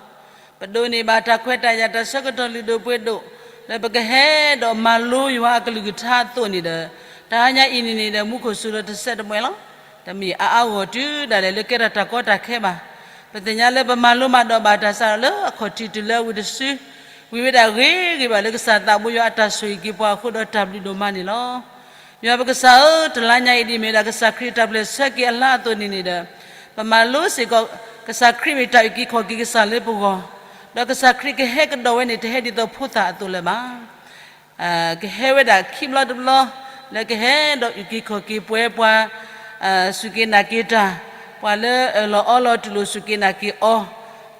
ပဒိးန့ၢ်ဘၣ်တၢ်ခွဲးတၢ်ယာ်တၢ်ဆၢကတီၢ်လုၢ်ဒိၣ်ပှ့ၤဒိၣ် လၢပကဟဲဒီးမၤလိယွၤအကလုၢ်ကထါအသိးန့ၣ်ဒီး တဟါညါအံၤန့ၣ်န့ၣ်ဒီး မူခိၣ်စူၤလီၤတစဲးတမှဲၤလီၤ. တမ့ၢ်အါအါဂီၢ်ဂီၢ်တုၤဒၣ်လဲာ်လၢကဲထီၣ်တၢ်ကီတၢ်ခဲဘၣ်. ပသ့ၣ်ညါလၢပမၤလိမၤဒိးဘၣ်တၢ်စးထီၣ်လၢအခီၣ်ထံးတုၤလၢအဝံၤတစု ဝံၤဝဲဒၣ်ဂ့ၤဂ့ၤဘၣ်လၢကစၢ်သးဘိယွၤအတၢ်ဆိၣ်ဂ့ၤက့ၤပှၤအဃိဒီးတၢ်ဘျုးဒိၣ်မးန့ၣ်လီၤ. ယွၤပကစၢ်ဧၢ, တလါညါအံၤဒ်အမ့ၢ်ဒၣ်ကစၢ်ခရံာ်အတၢ်ပျဲၢ်ဆၢက့ၤအလါအသိးန့ၣ်န့ၣ်ဒီး ပမၤလိစ့ၢ်ကီး ကစၢ်ခရံာ်မ့ၢ်တၢ်အုၣ်က့ၤခီၣ်က့ၤကစၢ်လၢပဂီၢ်, ဒီးကစၢ်ခရံာ်ကဟဲကဒီးဝဲန့ၣ် တဟဲဒ်သိးဖိသၣ်အသိးလၢၤဘၣ်. ကဟဲဝဲဒၣ်ခံဘျီတဘျီ လၢကဟဲဒီးအုၣ်က့ၤခီၣ်က့ၤပဝဲပှၤ စူၢ်က့ၤနာ်က့ၤတၢ်, ပှၤလၢအၢၣ်လီၤအီလီၤတူၢ်လိာ်စူၢ်က့ၤနာ်က့ၤ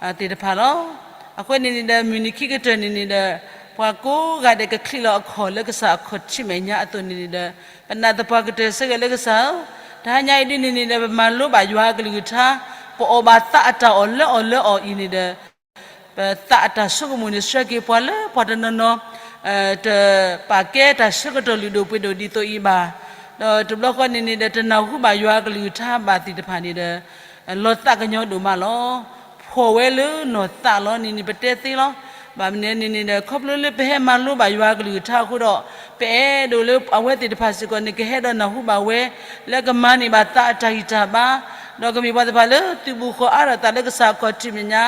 အီၤ သ့ၣ်တဖၣ်လီၤ. အဃိန့ၣ်န့ၣ်ဒီး မုၢ်နံၤခံကတၢၢ်န့ၣ်န့ၣ်ဒီး ပှၤကိးဂၤဒဲးကချံးလီၤအခီၣ်လၢကစၢ်အခီၣ်ထံးမဲာ်ညါအသိးန့ၣ်န့ၣ်ဒီး ပနာ်သပှၢ်ကတၢၢ်ဆၢဂ့ၤလၢကစၢ်ဧၢ, တဟါညါအံၤဒ်န့ၣ်န့ၣ်ဒီး ပမၤလိဘၣ်ယွၤအကလုၢ်ကထါ, ပအီၣ်ဘၣ်သးအတၢ်အီၣ်လၢအီၤလၢအီၤအံၤန့ၣ်ဒီး ပသးအတၢ်ဆိကမိၣ်န့ၣ်ဆှၢက့ၤပှၤလၢပှၤတနီၤနီၤ တပာ်ကဲတၢ်ဆၢကတီၢ်လုၢ်ဒိၣ်ပှ့ၤဒိၣ်ဒ်သိးအံၤဘၣ်. ဒီးတဘျီဃီန့ၣ်န့ၣ်ဒီး တနၢ်ဟူဘၣ်ယွၤအကလုၢ်ကထါဘၣ်သ့ၣ်တဖၣ်န့ၣ်ဒီး လီၤသးကညီၤဒိၣ်မးလီၤ. ဖှီၣ်ဝဲလၢနီၢ်သးလီၤန့ၣ်န့ၣ် ပတဲသ့လီၤ. ဘၣ်မနုၤန့ၣ်န့ၣ်ဒီး ခီဖျိလၢပဟဲမၤလိဘၣ်ယွၤအကလုၢ်ကထါအဃိဒီး ပအဲၣ်ဒိးလၢအဝဲသ့ၣ်တဖၣ်စ့ၢ်ကီးန့ၣ် ကဟဲဒီးနၢ်ဟူဘၣ်ဝဲ လၢကမၤန့ၢ်ဘၣ်သးအတၢ်ဂံၢ်တၢ်ဘါ, ဒီးကမ့ၢ်ပှၤသ့ၣ်တဖၣ်လၢသုးဘူးဃီၤအါထီၣ်သးလၢကစၢ်အခီၣ်ထံးမဲာ်ညါ,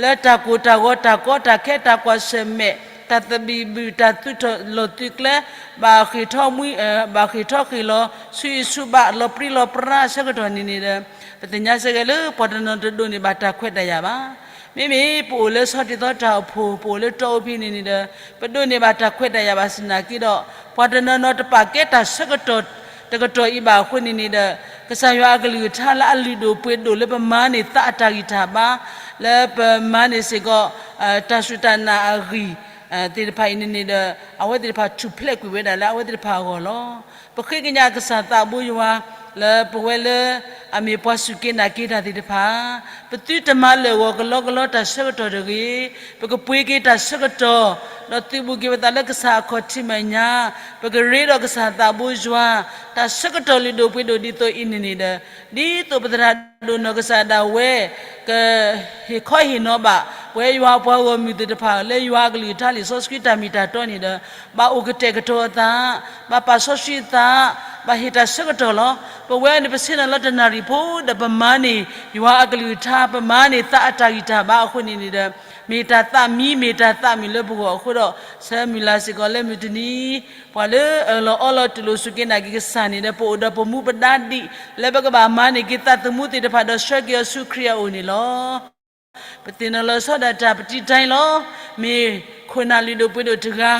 လၢတၢ်ကိၢ်တၢ်ဂီၤ တၢ်ကီတၢ်ခဲ တၢ်ကွၢ်ဆၢၣ်မဲာ် တၢ်သဘံၣ်ဘုၣ် တၢ်သုးထီၣ်လီၢ်သုးကျဲ, ဘၣ်ဃ့ၢ်ထီၣ်မှံ, ဘၣ်ဃ့ၢ်ထီၣ်ဃ့ၢ်လီၤ ဆူအံၤဆူဘၣ် လီၤပြံလီၤပြါအဆၢကတီၢ်န့ၣ်န့ၣ်ဒီး ပသ့ၣ်ညါစ့ၢ်ကီးလၢပှၤတနီၤတဒိးန့ၢ်ဘၣ်တၢ်ခွဲးတၢ်ယာ်ဘၣ်. မ့မ့ၢ်ပအိၣ်လၢဆီတံၢ်သီတၢ်အိၣ်ဖှိၣ် ပအိၣ်လၢတီအူဖဲန့ၣ်န့ၣ်ဒီး ပဒိးန့ၢ်ဘၣ်တၢ်ခွဲးတၢ်ယာ်ဘၣ်ဆၣ်နာ်က့ဒီး ပှၤတနီၤနီၤတပာ်ကဲတၢ်ဆၢကတီၢ်တကတီၢ်အံၤဘၣ်အဃိန့ၣ်န့ၣ်ဒီး ကစၢ်ယွၤအကလုၢ်ကထါလၢအလုၢ်ဒိၣ်ပှ့ၤဒိၣ်လၢပမၤန့ၢ်သးအတၢ်ဂံၢ်တၢ်ဘါ လၢပမၤန့ၢ်စ့ၢ်ကီး တၢ်စူၢ်တၢ်နာ်အဂံၢ် သ့ၣ်တဖၣ်အံၤန့ၣ်န့ၣ်ဒီး အဝဲသ့ၣ်တဖၣ်ထူၣ်ဖျဲးကွံာ်ဝဲဒၣ်လၢအဝဲသ့ၣ်တဖၣ်အဂီၢ်လီၤ. ပဃ့ကညးကစၢ်သးဘိယွၤ လၢပဝဲလၢ အမ့ၢ်ပှၤစူၢ်က့ၤနာ်က့ၤတၢ်သ့ၣ်တဖၣ် ပသုတမၤလၢာ်ဂီၤကလီကလီတၢ်ဆၢကတီၢ်တဂ့ၤ, ပကပှ့ၤက့ၤတၢ်ဆၢကတီၢ် ဒီးသုးဘူးက့ၤပသးလၢကစၢ်အခီၣ်ထံးမဲာ်ညါ, ပကရ့ဒီးကစၢ်သးဘိယွၤ တၢ်ဆၢကတီၢ်လုၢ်ဒိၣ်ပှ့ၤဒိၣ်ဒ်သိးအံၤန့ၣ်န့ၣ်ဒီး ဒ်သိးပသရၣ်ဒိၣ်နီၢ်ကစၢ်ဒၣ်ဝဲ ကဟ့ၣ်ခီဟ့ၣ်နီၤဘၣ် ပဝဲယွၤအပှၤဂီၢ်မုၢ်သ့ၣ်တဖၣ် လၢယွၤအကလုၢ်ကထါလံာ်စီဆှံတၢ်မ့ၢ်တၢ်တီန့ၣ်ဒီး ဘၣ်အိၣ်ကတဲာ်ကတီၤအသး, ဘၣ်ပာ်စီဆှံအသး, ဘၣ်ဟ့ၣ်တၢ်ဆၢကတီၢ်လီၤ. ပဝဲန့ၣ်ပဆ့ၣ်နီၤလၢတနၣ်ရံၣ်ဖိဒီးပမၤန့ၢ် ယွၤအကလုၢ်ကထါ ပမၤန့ၢ်သးအတၢ်ဂံၢ်တၢ်ဘါအဃိန့ၣ်န့ၣ်ဒီး မ့ၢ်တၢ်သးမံ မ့ၢ်တၢ်သးမုာ်လၢပဂီၢ်အဃိဒီး ဆၢမုၢ်လၢ်စ့ၢ်ကီးလၢမုၢ်တနံၤ ပှၤလၢအၢၣ်လီၤအီလီၤတူၢ်လိာ်စူၢ်က့ၤနာ်က့ၤကစၢ်န့ၣ်ဒီး ပအိၣ်ဒီးပမူပဒါဒ် လၢပကဘၣ်မၤန့ၢ်က့ၤသးသမူသ့ၣ်တဖၣ်ဒီးဆှၢက့ၤအီၤဆူခရံာ်အအိၣ်န့ၣ်လီၤ. ပသ့ၣ်နီၣ်လီၤဆီဒၣ်တၢ်ပတံၤတၢ်အံၤလီၤ. မ့ၢ်ခိၣ်နၢ်လုၢ်ဒိၣ်ပှ့ၤဒိၣ်တဂၤ,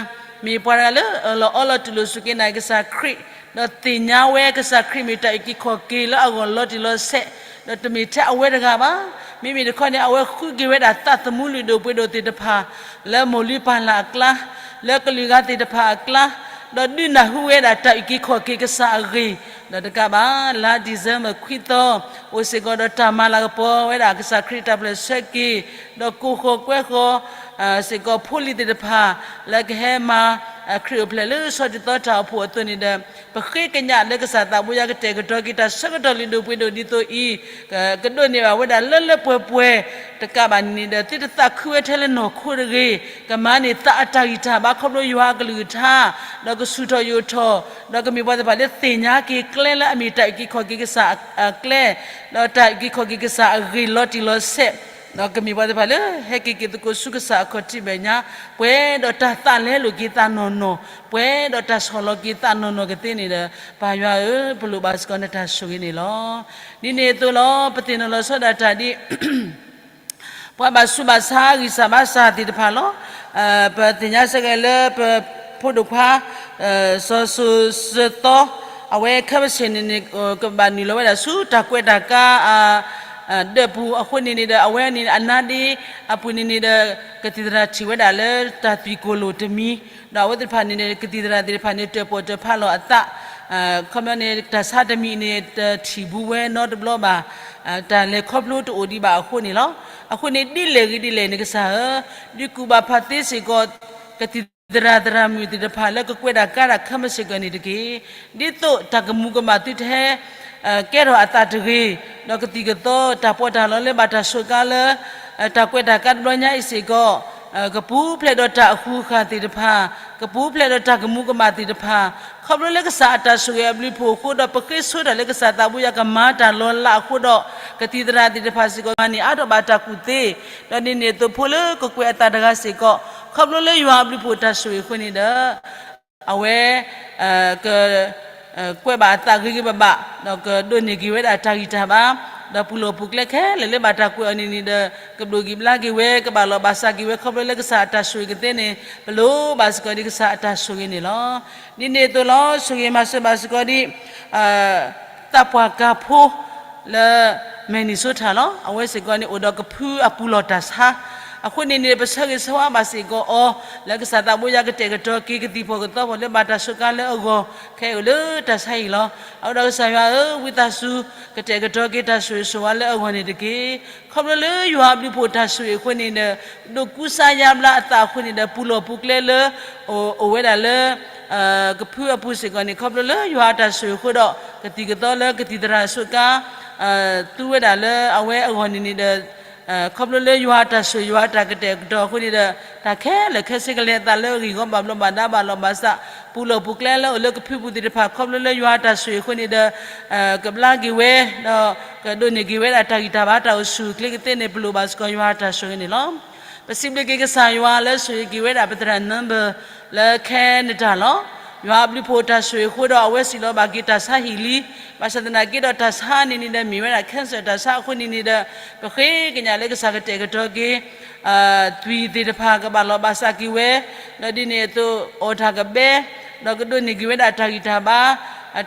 မ့ၢ်ပှၤတဂၤလၢအၢၣ်လီၤအီလီၤတူၢ်လိာ်စူၢ်က့ၤနာ်က့ၤကစၢ်ခရံာ်, ဒီးသ့ၣ်ညါဝဲကစၢ်ခရံာ်မ့ၢ်တၢ်အုၣ်က့ၤခီၣ်က့ၤလၢအဂီၢ်လီၤတံၢ်လီၤဆဲး, ဒီးတမ့ၢ်ထဲအဝဲတဂၤဘၣ်. မ့မ့ၢ်တခီန့ၣ် အဝဲဃုက့ၤဝဲဒၣ်သးသမူလုၢ်ဒိၣ်ပှ့ၤဒိၣ်သ့ၣ်တဖၣ် လၢမိၢ်လုၢ်ပၢ်လၢ်အကျါ, လၢကလုာ်ဂၤသ့ၣ်တဖၣ်အကျါ, ဒီးဒုးနၢ်ဟူဝဲဒၣ်တၢ်အုၣ်က့ၤခီၣ်က့ၤကစၢ်အဂ့ၢ်, ဒီးတကးဘၣ် လါ December ခွံသီ အိၣ်စ့ၢ်ကီးဒီးတၢ်မၤလၤကပီၤဝဲဒၣ်ကစၢ်ခရံာ်တၢ်ပျဲၢ်ဆၢက့ၤ, ဒီးကိၢ်ဃီၤကွဲဃီၤ စ့ၢ်ကီးဖိလံၤသ့ၣ်တဖၣ် လၢကဟဲမၤ ခရံာ်အိၣ်ဖျဲၣ်လၢဆီတသီတၢ်အိၣ်ဖှိၣ်အသိးန့ၣ်ဒီး ပဃ့ကညးလၢကစၢ်သးဘိယွၤကတဲာ်ကတီၤက့ၤတၢ်ဆၢကတီၢ်လုၢ်ဒိၣ်ပှ့ၤဒိၣ်ဒ်သိးအံၤ ကဒိးန့ၢ်ဘၣ်ဝဲဒၣ်လၢလၢပှဲၤပှဲၤ, တကးဘၣ်န့ၣ်ဒီး သုတသးခုဝဲထဲလၢနီၢ်ခိတဂ့ၤ, ကမၤန့ၢ်သးအတၢ်ဂံၢ်တၢ်ဘါခီဖျိယွၤအကလုၢ်ကထါ, ဒီးကဆူၣ်ထီၣ်ယိာ်ထီၣ်, ဒီးကမ့ၢ်ပှၤသ့ၣ်တဖၣ်လၢသ့ၣ်ညါက့ၤကျဲလၢအမ့ၢ်တၢ်အုၣ်က့ၤခီၣ်က့ၤကစၢ်အကျဲ, ဒီးတၢ်အုၣ်က့ၤခီၣ်က့ၤကစၢ်အဂ့ၢ်လီၤတံၢ်လီၤဆဲး, ဒီးကမ့ၢ်ပှၤသ့ၣ်တဖၣ်လၢဟဲက့ၤက့ၤသကိးဆူကစၢ်အခီၣ်ထံးမဲာ်ညါ, ပှဲၤဒီးတၢ်သးလဲလိာ်က့ၤသးနီၢ်နီၢ်, ပှဲၤဒီးတၢ်ဆီၣ်လီၤက့ၤသးနီၢ်နီၢ်ကသ့န့ၣ်ဒီး ပၢ်ယွၤဧၢ, ပလိၣ်ဘၣ်စ့ၢ်ကီးနတၢ်ဆိၣ်ဂ့ၤန့ၣ်လီၤ. ဒ်န့ၣ်အသိးလီၤ, ပသ့ၣ်နီၣ်လီၤဆီဒၣ်တၢ်ဒ် ပှၤဘၣ်ဆူးဘၣ်ဆါအဂံၢ်စၢ်ဘါစၢ်သ့ၣ်တဖၣ်လီၤ. ပသ့ၣ်ညါစ့ၢ်ကီးလၢပဖိဒိၣ်ခွါ စီၤစိၤစၢၤသီ အဝဲခဲမုၢ်ဆ့ၣ်န့ၣ်န့ၣ် ကဘၣ်နုာ်လီၤဝဲဒၣ်ဆူတၢ်ကွဲးတၢ်ကါ ဒၢးပူၤအဃိန့ၣ်န့ၣ်ဒီး အဝဲန့ၣ်အနါဒ့အပူၤန့ၣ်န့ၣ်ဒီး ကသံၣ်သရၣ်ထံၣ်ဝဲဒၣ်လၢတၢ်သွံၣ်ကိၣ်လိၣ်တမံၤ, ဒီးအဝဲသ့ၣ်တဖၣ်န့ၣ်န့ၣ် ကသံၣ်သရၣ်သ့ၣ်တဖၣ်န့ၣ် တၢၣ်ပီၣ်တၢၣ်ဖးလီၤအသး ခီပညီန့ၣ် တၢ်ဆါတမံၤန့ၣ် တထံၣ်ဘူးဝဲနီတဘျီဘၣ်, တၢ်လဲၤခီဖျိတအိၣ်ဒံးဘၣ်အဃိန့ၣ်လီၤ. အဃိန့ၣ်ဒ်လဲၣ်ဂ့ၤဒ်လဲၣ်န့ၣ်ကစၢ်ဧၢ, ဒုးကူၣ်ဘၣ်ဖးသ့စ့ၢ်ကီး ကသံၣ်သရၣ်သရၣ်မုၣ်သ့ၣ်တဖၣ်လၢကကွဲးတၢ်ကါတၢ်ခဲမုၢ်ဆ့ၣ်ကီးန့ၣ်တက့ၢ်. ဒ်သိးတၢ်ကမူၤကမၣ်သုတဟဲ ကဲထီၣ်အသးတဂ့ၤ, ဒီးကသံၣ်ကသီတၢ်ပီးတၢ်လီလၢဘၣ်တၢ်ဆိးကါလၢ တၢ်ကွဲးတၢ်ကါတဘျီညါအံၤစ့ၢ်ကီး ကပူၤဖျဲးဒီးတၢ်အဃူဃာ်သ့ၣ်တဖၣ်, ကပူၤဖျဲးဒီးတၢ်ကမူၤကမၣ်သ့ၣ်တဖၣ်, ခီဖျိလၢကစၢ်အတၢ်ဆိၣ်ဂ့ၤအဘျုးအဖှိၣ်အဃိဒီး ပဃ့ဆိတၢ်လၢကစၢ်သးဘိယွၤကမၤတၢ်လီၤလးအဃိဒီး ကသံၣ်သရၣ်သ့ၣ်တဖၣ်စ့ၢ်ကီး မၤန့ၢ်အါထီၣ်ဘၣ်တၢ်ကူၣ်သ့, ဒီးဒ်န့ၣ်အသိးဖိလၢကကွဲးအသးတဂၤစ့ၢ်ကီး ခီဖျိလၢယွၤအဘျုးအဖှိၣ်တၢ်ဆိၣ်ဂ့ၤအဃိန့ၣ်ဒီး အဝဲ က ကွဲးဘၣ်အသးဂ့ၤဂ့ၤဘၣ်ဘၣ်, ဒီးကဒိးန့ၢ်က့ၤဝဲဒၣ်တၢ်ဂံၢ်တၢ်ဘါ, ဒီးပူၤလီၢ်ပူၤကျဲခဲလၢာ်လၢဘၣ်တၢ်ကွဲးအီၤန့ၣ်န့ၣ်ဒီး ကဘျိၣ်က့ၤဘျါက့ၤဝဲ, ကဘၣ်လီၢ်ဘၣ်စးက့ၤဝဲ ခီဖျိလၢကစၢ်အတၢ်ဆိၣ်ဂ့ၤကသ့န့ၣ် ပလိၣ်ဘၣ်စ့ၢ်ကီးဒ်ကစၢ်အတၢ်ဆိၣ်ဂ့ၤန့ၣ်လီၤ. ဒ်န့ၣ်အသိးလီၤ ဆိၣ်ဂ့ၤမၤစၢၤဘၣ်စ့ၢ်ကီးဒ် သးပှၢ်ကၤဖိ လၢ Minnesota လီၤ. အဝဲစ့ၢ်ကီးန့ၣ် အိၣ်ဒီးကဖုအပူၤလီၢ်တၢ်ဆါ, အဃိန့ၣ်န့ၣ် ပဆၢဂ့ၤဆၢဝါဘၣ်စ့ၢ်ကီးအီၤ လၢကစၢ်သးဘိယွၤကတဲာ်ကတီၤက့ၤကသံၣ်ဖီၣ်ကသီဖီၣ်လၢဘၣ်တၢ်ဆိးကါလၢအဂီၢ် ခဲအံၤအိၣ်လၢတၢ်ဆါဟံၣ်လီၤ. အဃိဒီးကစၢ်ယွၤဧၢ, ဝံသးစူၤ ကတဲာ်ကတီၤက့ၤတၢ်ဆိၣ်ဂ့ၤဆိၣ်ဝါလၢအဂီၢ်န့ၣ်တက့ၢ်. ခီဖျိလၢယွၤအဘျုးအဖှိၣ်တၢ်ဆိၣ်ဂ့ၤအဃိန့ၣ်ဒီး ဒိးကူစါယါဘျါအသးအဃိန့ၣ်ဒီး ပူၤလီၢ်ပူၤကျဲလၢ အိၣ်ဝဲဒၣ်လၢ ကဖုအပူၤစ့ၢ်ကီးန့ၣ် ခီဖျိလၢယွၤအတၢ်ဆိၣ်ဂ့ၤအဃိဒီး ကသံၣ်ကသီလၢကသံၣ်သရၣ်အဆိးကါ သူဝဲဒၣ်လၢအဝဲအဂီၢ်န့ၣ်န့ၣ်ဒီး ခီဖျိလၢယွၤအတၢ်ဆိၣ်ဂ့ၤယွၤအတၢ်ကတဲာ်ကတီၤအဃိန့ၣ်ဒီး တၢ်ခဲလၢာ်ခဲဆ့ကလဲၤအသးလၢအဂံၢ်အဂီၢ်ဘၣ်ဘျီးဘၣ်ဒါဘၣ်လီၢ်ဘၣ်စး ပူၤလီၢ်ပူၤကျဲလၢအိၣ်လၢကဖုပူၤသ့ၣ်တဖၣ် ခီဖျိလၢယွၤအတၢ်ဆိၣ်ဂ့ၤအဃိန့ၣ်ဒီး ကဘျါက့ၤဝဲ ဒီးကဒိးန့ၢ်က့ၤဝဲဒၣ်တၢ်ဂံၢ်တၢ်ဘါတၢ်အိၣ်ဆူၣ်အိၣ်ချ့ကသ့န့ၣ် ပလိၣ်ဘၣ်စ့ၢ်ကီးယွၤအတၢ်ဆိၣ်ဂ့ၤန့ၣ်လီၤ. ပစံးဘျုးက့ၤကစၢ်ယွၤလၢဆိၣ်ဂ့ၤက့ၤဝဲဒၣ်ပသရၣ် Number လၢ Canada လီၤ. ယွၤအဘျုးအဖှိၣ်တၢ်ဆိၣ်ဂ့ၤအဃိဒီး အဝဲစံးလီၤဘၣ်က့ၤတၢ်ဆါဟံၣ်လံ. ဘၣ်ဆၣ်သနာ်က့ဒီးတၢ်ဆါန့ၣ်န့ၣ်ဒီး မ့ၢ်ဝဲဒၣ် cancer တၢ်ဆါအဃိန့ၣ်န့ၣ်ဒီး ပဃ့ကညးလၢကစၢ်ကတဲာ်ကတီၤက့ၤ သွံၣ်သ့ၣ်တဖၣ်ကဘၣ်လီၢ်ဘၣ်စးက့ၤဝဲ, ဒီးဒ်န့ၣ်အသိး အီၣ်တၢ်ကဘဲ, ဒီးကဒိးန့ၢ်က့ၤဝဲဒၣ်တၢ်ဂံၢ်တၢ်ဘါ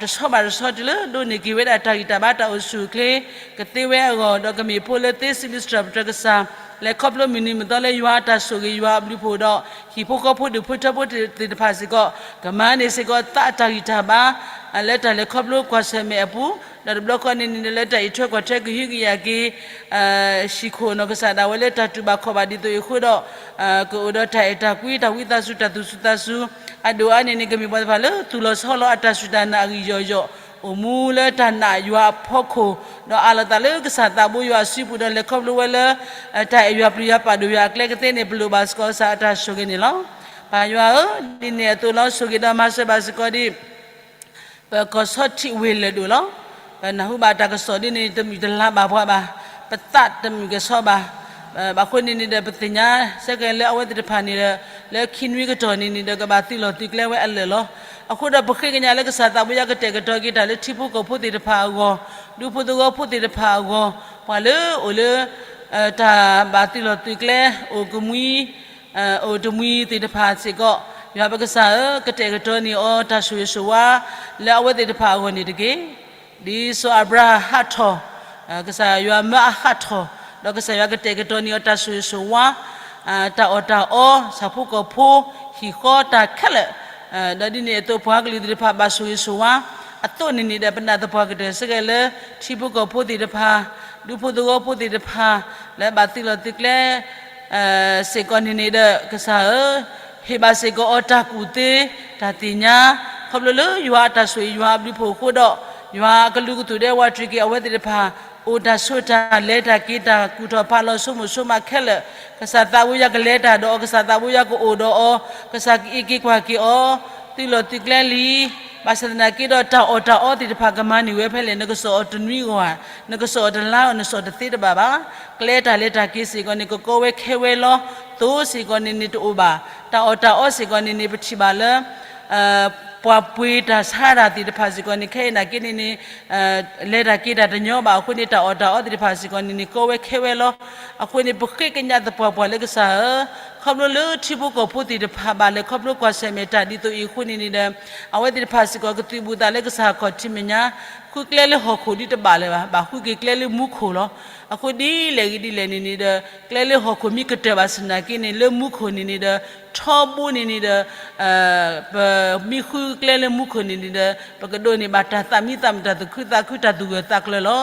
တဆီဘၣ်တဆီတုၤလၢဒိးန့ၢ်က့ၤဝဲဒၣ်တၢ်ဂံၢ်တၢ်ဘါတၢ်အိၣ်ဆူၣ်အိၣ်ချ့ ကသ့ဝဲအဂီၢ် ဒီးကမ့ၢ်ဖိလၢသ့စံးဘျုးစံးထီၣ်ပတြၢၤကစၢ် လဲၤခီဖျိမုၢ်နံၤမုၢ်သီလၢယွၤအတၢ်ဆိၣ်ဂ့ၤယွၤအဘျုးအဖှိၣ်ဒီး ဟံၣ်ဖိဃီဖိဒူၣ်ဖိထၢဖိသ့ၣ်တဖၣ်စ့ၢ်ကီး ကမၤန့ၢ်စ့ၢ်ကီးသးအတၢ်ဂံၢ်တၢ်ဘါ လၢတၢ်လဲၤခီဖျိကွၢ်ဆၢၣ်မဲာ်အပူၤ, ဒီးတဘျီဃီန့ၣ်န့ၣ် လၢတၢ်အံးထွဲကွၢ်ထွဲကဟုကယာ်က့ၤ ဟံၣ်ခိၣ်နီၢ်ကစၢ်ဒၣ်ဝဲလၢတၢ်တူၢ်ဘၣ်ခီၣ်ဘၣ်ဒ်သိးအံၤအဃိဒီး ကအိၣ်ဒီးတၢ်အဲၣ်တၢ်ကွံ တၢ်ဝံသးစူၤ တၢ်သူၣ်စူၤသးစူၤ အဒိၣ်အါန့ၣ်န့ၣ် ကမ့ၢ်ပှၤတဖၣ်လၢသူၣ်လီၤဆီလီၤအတၢ်စူၢ်တၢ်နာ်အဂံၢ်ယီၢ်ယီၢ် အိၣ်မူလၢတၢ်နာ်ယွၤအဖီခိၣ် ဒီးအးလီၤသးလၢကစၢ်သးဘိယွၤအစုပူၤဒီးလဲၤခီဖျိဝဲလၢ တၢ်အဲၣ်ယွၤပျုၤယွၤပာ်ဒိၣ်ယွၤအကျဲကသ့န့ၣ် ပလိၣ်ဘၣ်စ့ၢ်ကီးကစၢ်အတၢ်ဆိၣ်ဂ့ၤန့ၣ်လီၤ. ပၢ်ယွၤဧၢ, ဒ်န့ၣ်အသိးလီၤ ဆိၣ်ဂ့ၤဒီးမၤစၢၤဘၣ်စ့ၢ်ကီးဒ် ပကီၢ်ဆီထံးဝ့ၢ်လၢၢ်ဒိၣ်လီၤ. ပနၢ်ဟူဘၣ်တၢ်ကစီၣ်ဒ်န့ၣ် တမုာ်တလၤဘၣ်ပှၤဘၣ်, ပသးတမုာ်ကဆီဘၣ်. ဘၣ်အဃိန့ၣ်န့ၣ်ဒီး ပသ့ၣ်ညါစ့ၢ်ကီးလၢအဝဲသ့ၣ်တဖၣ်န့ၣ်ဒီး လၢခံနွံကတီၢ်န့ၣ်န့ၣ်ဒီး ကဘၣ်သုးလီၢ်သုးကျဲဝဲအလၢာ်လီၤ. အဃိဒီးပဃ့ကညးလၢကစၢ်သးဘိယွၤကတဲာ်ကတီၤက့ၤတၢ်လၢထံဖိကီၢ်ဖိသ့ၣ်တဖၣ်အဂီၢ်, ဒူဖိသဝီဖိသ့ၣ်တဖၣ်အဂီၢ်, ပှၤလၢအိၣ်လၢ တၢ်ဘၣ်သုးလီၢ်သုးကျဲ အိၣ်ကမှံ အိၣ်တမှံသ့ၣ်တဖၣ်စ့ၢ်ကီး, ယွၤပကစၢ်ဧၢ, ကတဲာ်ကတီၤန့ၢ်အီၤတၢ်ဆိၣ်ဂ့ၤဆိၣ်ဝါ လၢအဝဲသ့ၣ်တဖၣ်အဂီၢ်န့ၣ်တက့ၢ်. ဒ်စီၤအၤဘြၤဟၣ်ဟးထီၣ်, ကစၢ်ယွၤမၢအဟးထီၣ်, ဒီးကစၢ်ယွၤကတဲာ်ကတီၤန့ၢ်အီၤတၢ်ဆိၣ်ဂ့ၤဆိၣ်ဝါ, တၢ်အီၣ်တၢ်အီ, ဆၣ်ဖိကီၢ်ဖိ, ဟံၣ်ဃီတၢ်ခဲလၢာ်, ဒီးဒ်န့ၣ်အသိးပှၤကလုာ်သ့ၣ်တဖၣ်ဘၣ်ဆိၣ်ဂ့ၤဆိၣ်ဝါအသိးန့ၣ်န့ၣ်ဒီး ပနာ်သပှၢ်ကတၢၢ်စ့ၢ်ကီးလၢ ထံဖိကီၢ်ဖိသ့ၣ်တဖၣ်, ဒူဖိသဝီဖိသ့ၣ်တဖၣ်, လၢဘၣ်သုးလီၢ်သုးကျဲ စ့ၢ်ကီးန့ၣ်န့ၣ်ဒီး ကစၢ်ဧၢ, ဟ့ၣ်ဘၣ်စ့ၢ်ကီးအီၤတၢ်ကူၣ်သ့, တၢ်သ့ၣ်ညါ, ခီဖျိလၢယွၤအတၢ်ဆိၣ်ဂ့ၤယွၤအဘျုးအဖှိၣ်အဃိဒီး, ယွၤအကလူးကသူၣ်ဒဲဝးတရံးက့ၤအဝဲသ့ၣ်တဖၣ်, အိၣ်တၢ်ဆိးတၢ်လဲၤတၢ်က့ၤတၢ်ကူၣ်ထီၣ်ဖးလီၤဆိကမိၣ်ဆိကမးခဲလၢာ်, ကစၢ်သးဝံယွၤကလဲၤတၢ်ဒီးအီၤ, ကစၢ်သးဝံယွၤကအိၣ်ဒီးအီၤ, ကစၢ်ကအ့ၣ်က့ၤကွၢ်က့ၤအီၤ, သုးလီၢ်သုးကျဲလံ ဘၣ်ဆၣ်သနာ်က့ဒီးတၢ်အီၣ်တၢ်အီသ့ၣ်တဖၣ်ကမၤန့ၢ်ဝဲဖဲလဲၣ်, နကစိာ်အီၤတနွံဂီၢ်ဧါ, နကစိာ်အီၤတလါဂီၢ် နစိာ်တသ့တဘၣ်ဘၣ်. ကျဲတၢ်လဲၤတၢ်က့ၤစ့ၢ်ကီးန့ၣ် ကကီဝဲခဲဝဲလီၤ, သိစ့ၢ်ကီးန့ၣ်န့ၣ်တအိၣ်ဘၣ်. တၢ်အီၣ်တၢ်အီစ့ၢ်ကီးန့ၣ်န့ၣ် ပထံၣ်ဘၣ်လၢ ပှၤပှ့ၤတၢ်ဆါတၢ်သ့ၣ်တဖၣ်စ့ၢ်ကီးန့ၣ် ခဲအံၤနာ်က့န့ၣ်န့ၣ် လဲၤတၢ်က့ၤတၢ်တညီဘၣ်အဃိန့ၣ် တၢ်အီၣ်တၢ်အီသ့ၣ်တဖၣ်စ့ၢ်ကီးန့ၣ်န့ၣ် ကီဝဲခဲဝဲလီၤ. အဃိန့ၣ် ပဃ့ကညးသပှၢ်ပှၢ်လၢကစၢ်ဧၢ, ခီဖျိလၢထံဖိကီၢ်ဖိသ့ၣ်တဖၣ်ဘၣ်လဲၤခီဖျိကွၢ်ဆၢၣ်မဲာ်တၢ်ဒ်သိးအံၤအဃိန့ၣ်န့ၣ်ဒီး အဝဲသ့ၣ်တဖၣ်စ့ၢ်ကီးကသုးဘူးသးလၢကစၢ်ခီၣ်ထံးမဲာ်ညါ, ဃုကျဲလၢဟီၣ်ခိၣ်ဒ်တဘၣ်လၢၤဘၣ်, ဘၣ်ဃုက့ၤကျဲလၢမူခိၣ်လီၤ. အဃိဒ်လဲၣ်ဂ့ၤဒ်လဲၣ်န့ၣ်န့ၣ်ဒီး ကျဲလၢဟီၣ်ခိၣ်မ့ၢ်ကတၢၢ်ဘၣ်ဆၣ်သနာ်က့န့ၣ် လၢမူခိၣ်န့ၣ်န့ၣ်ဒီး ထီဘိန့ၣ်န့ၣ်ဒီး ပမ့ၢ်ဃုကျဲလၢမူခိၣ်န့ၣ်န့ၣ်ဒီး ပကဒိးန့ၢ်ဘၣ်တၢ်သးမံသးမုာ် တၢ်သူၣ်ခုသးခု တၢ်သူၣ်ဂၢၢ်သးကျၢၤလီၤ.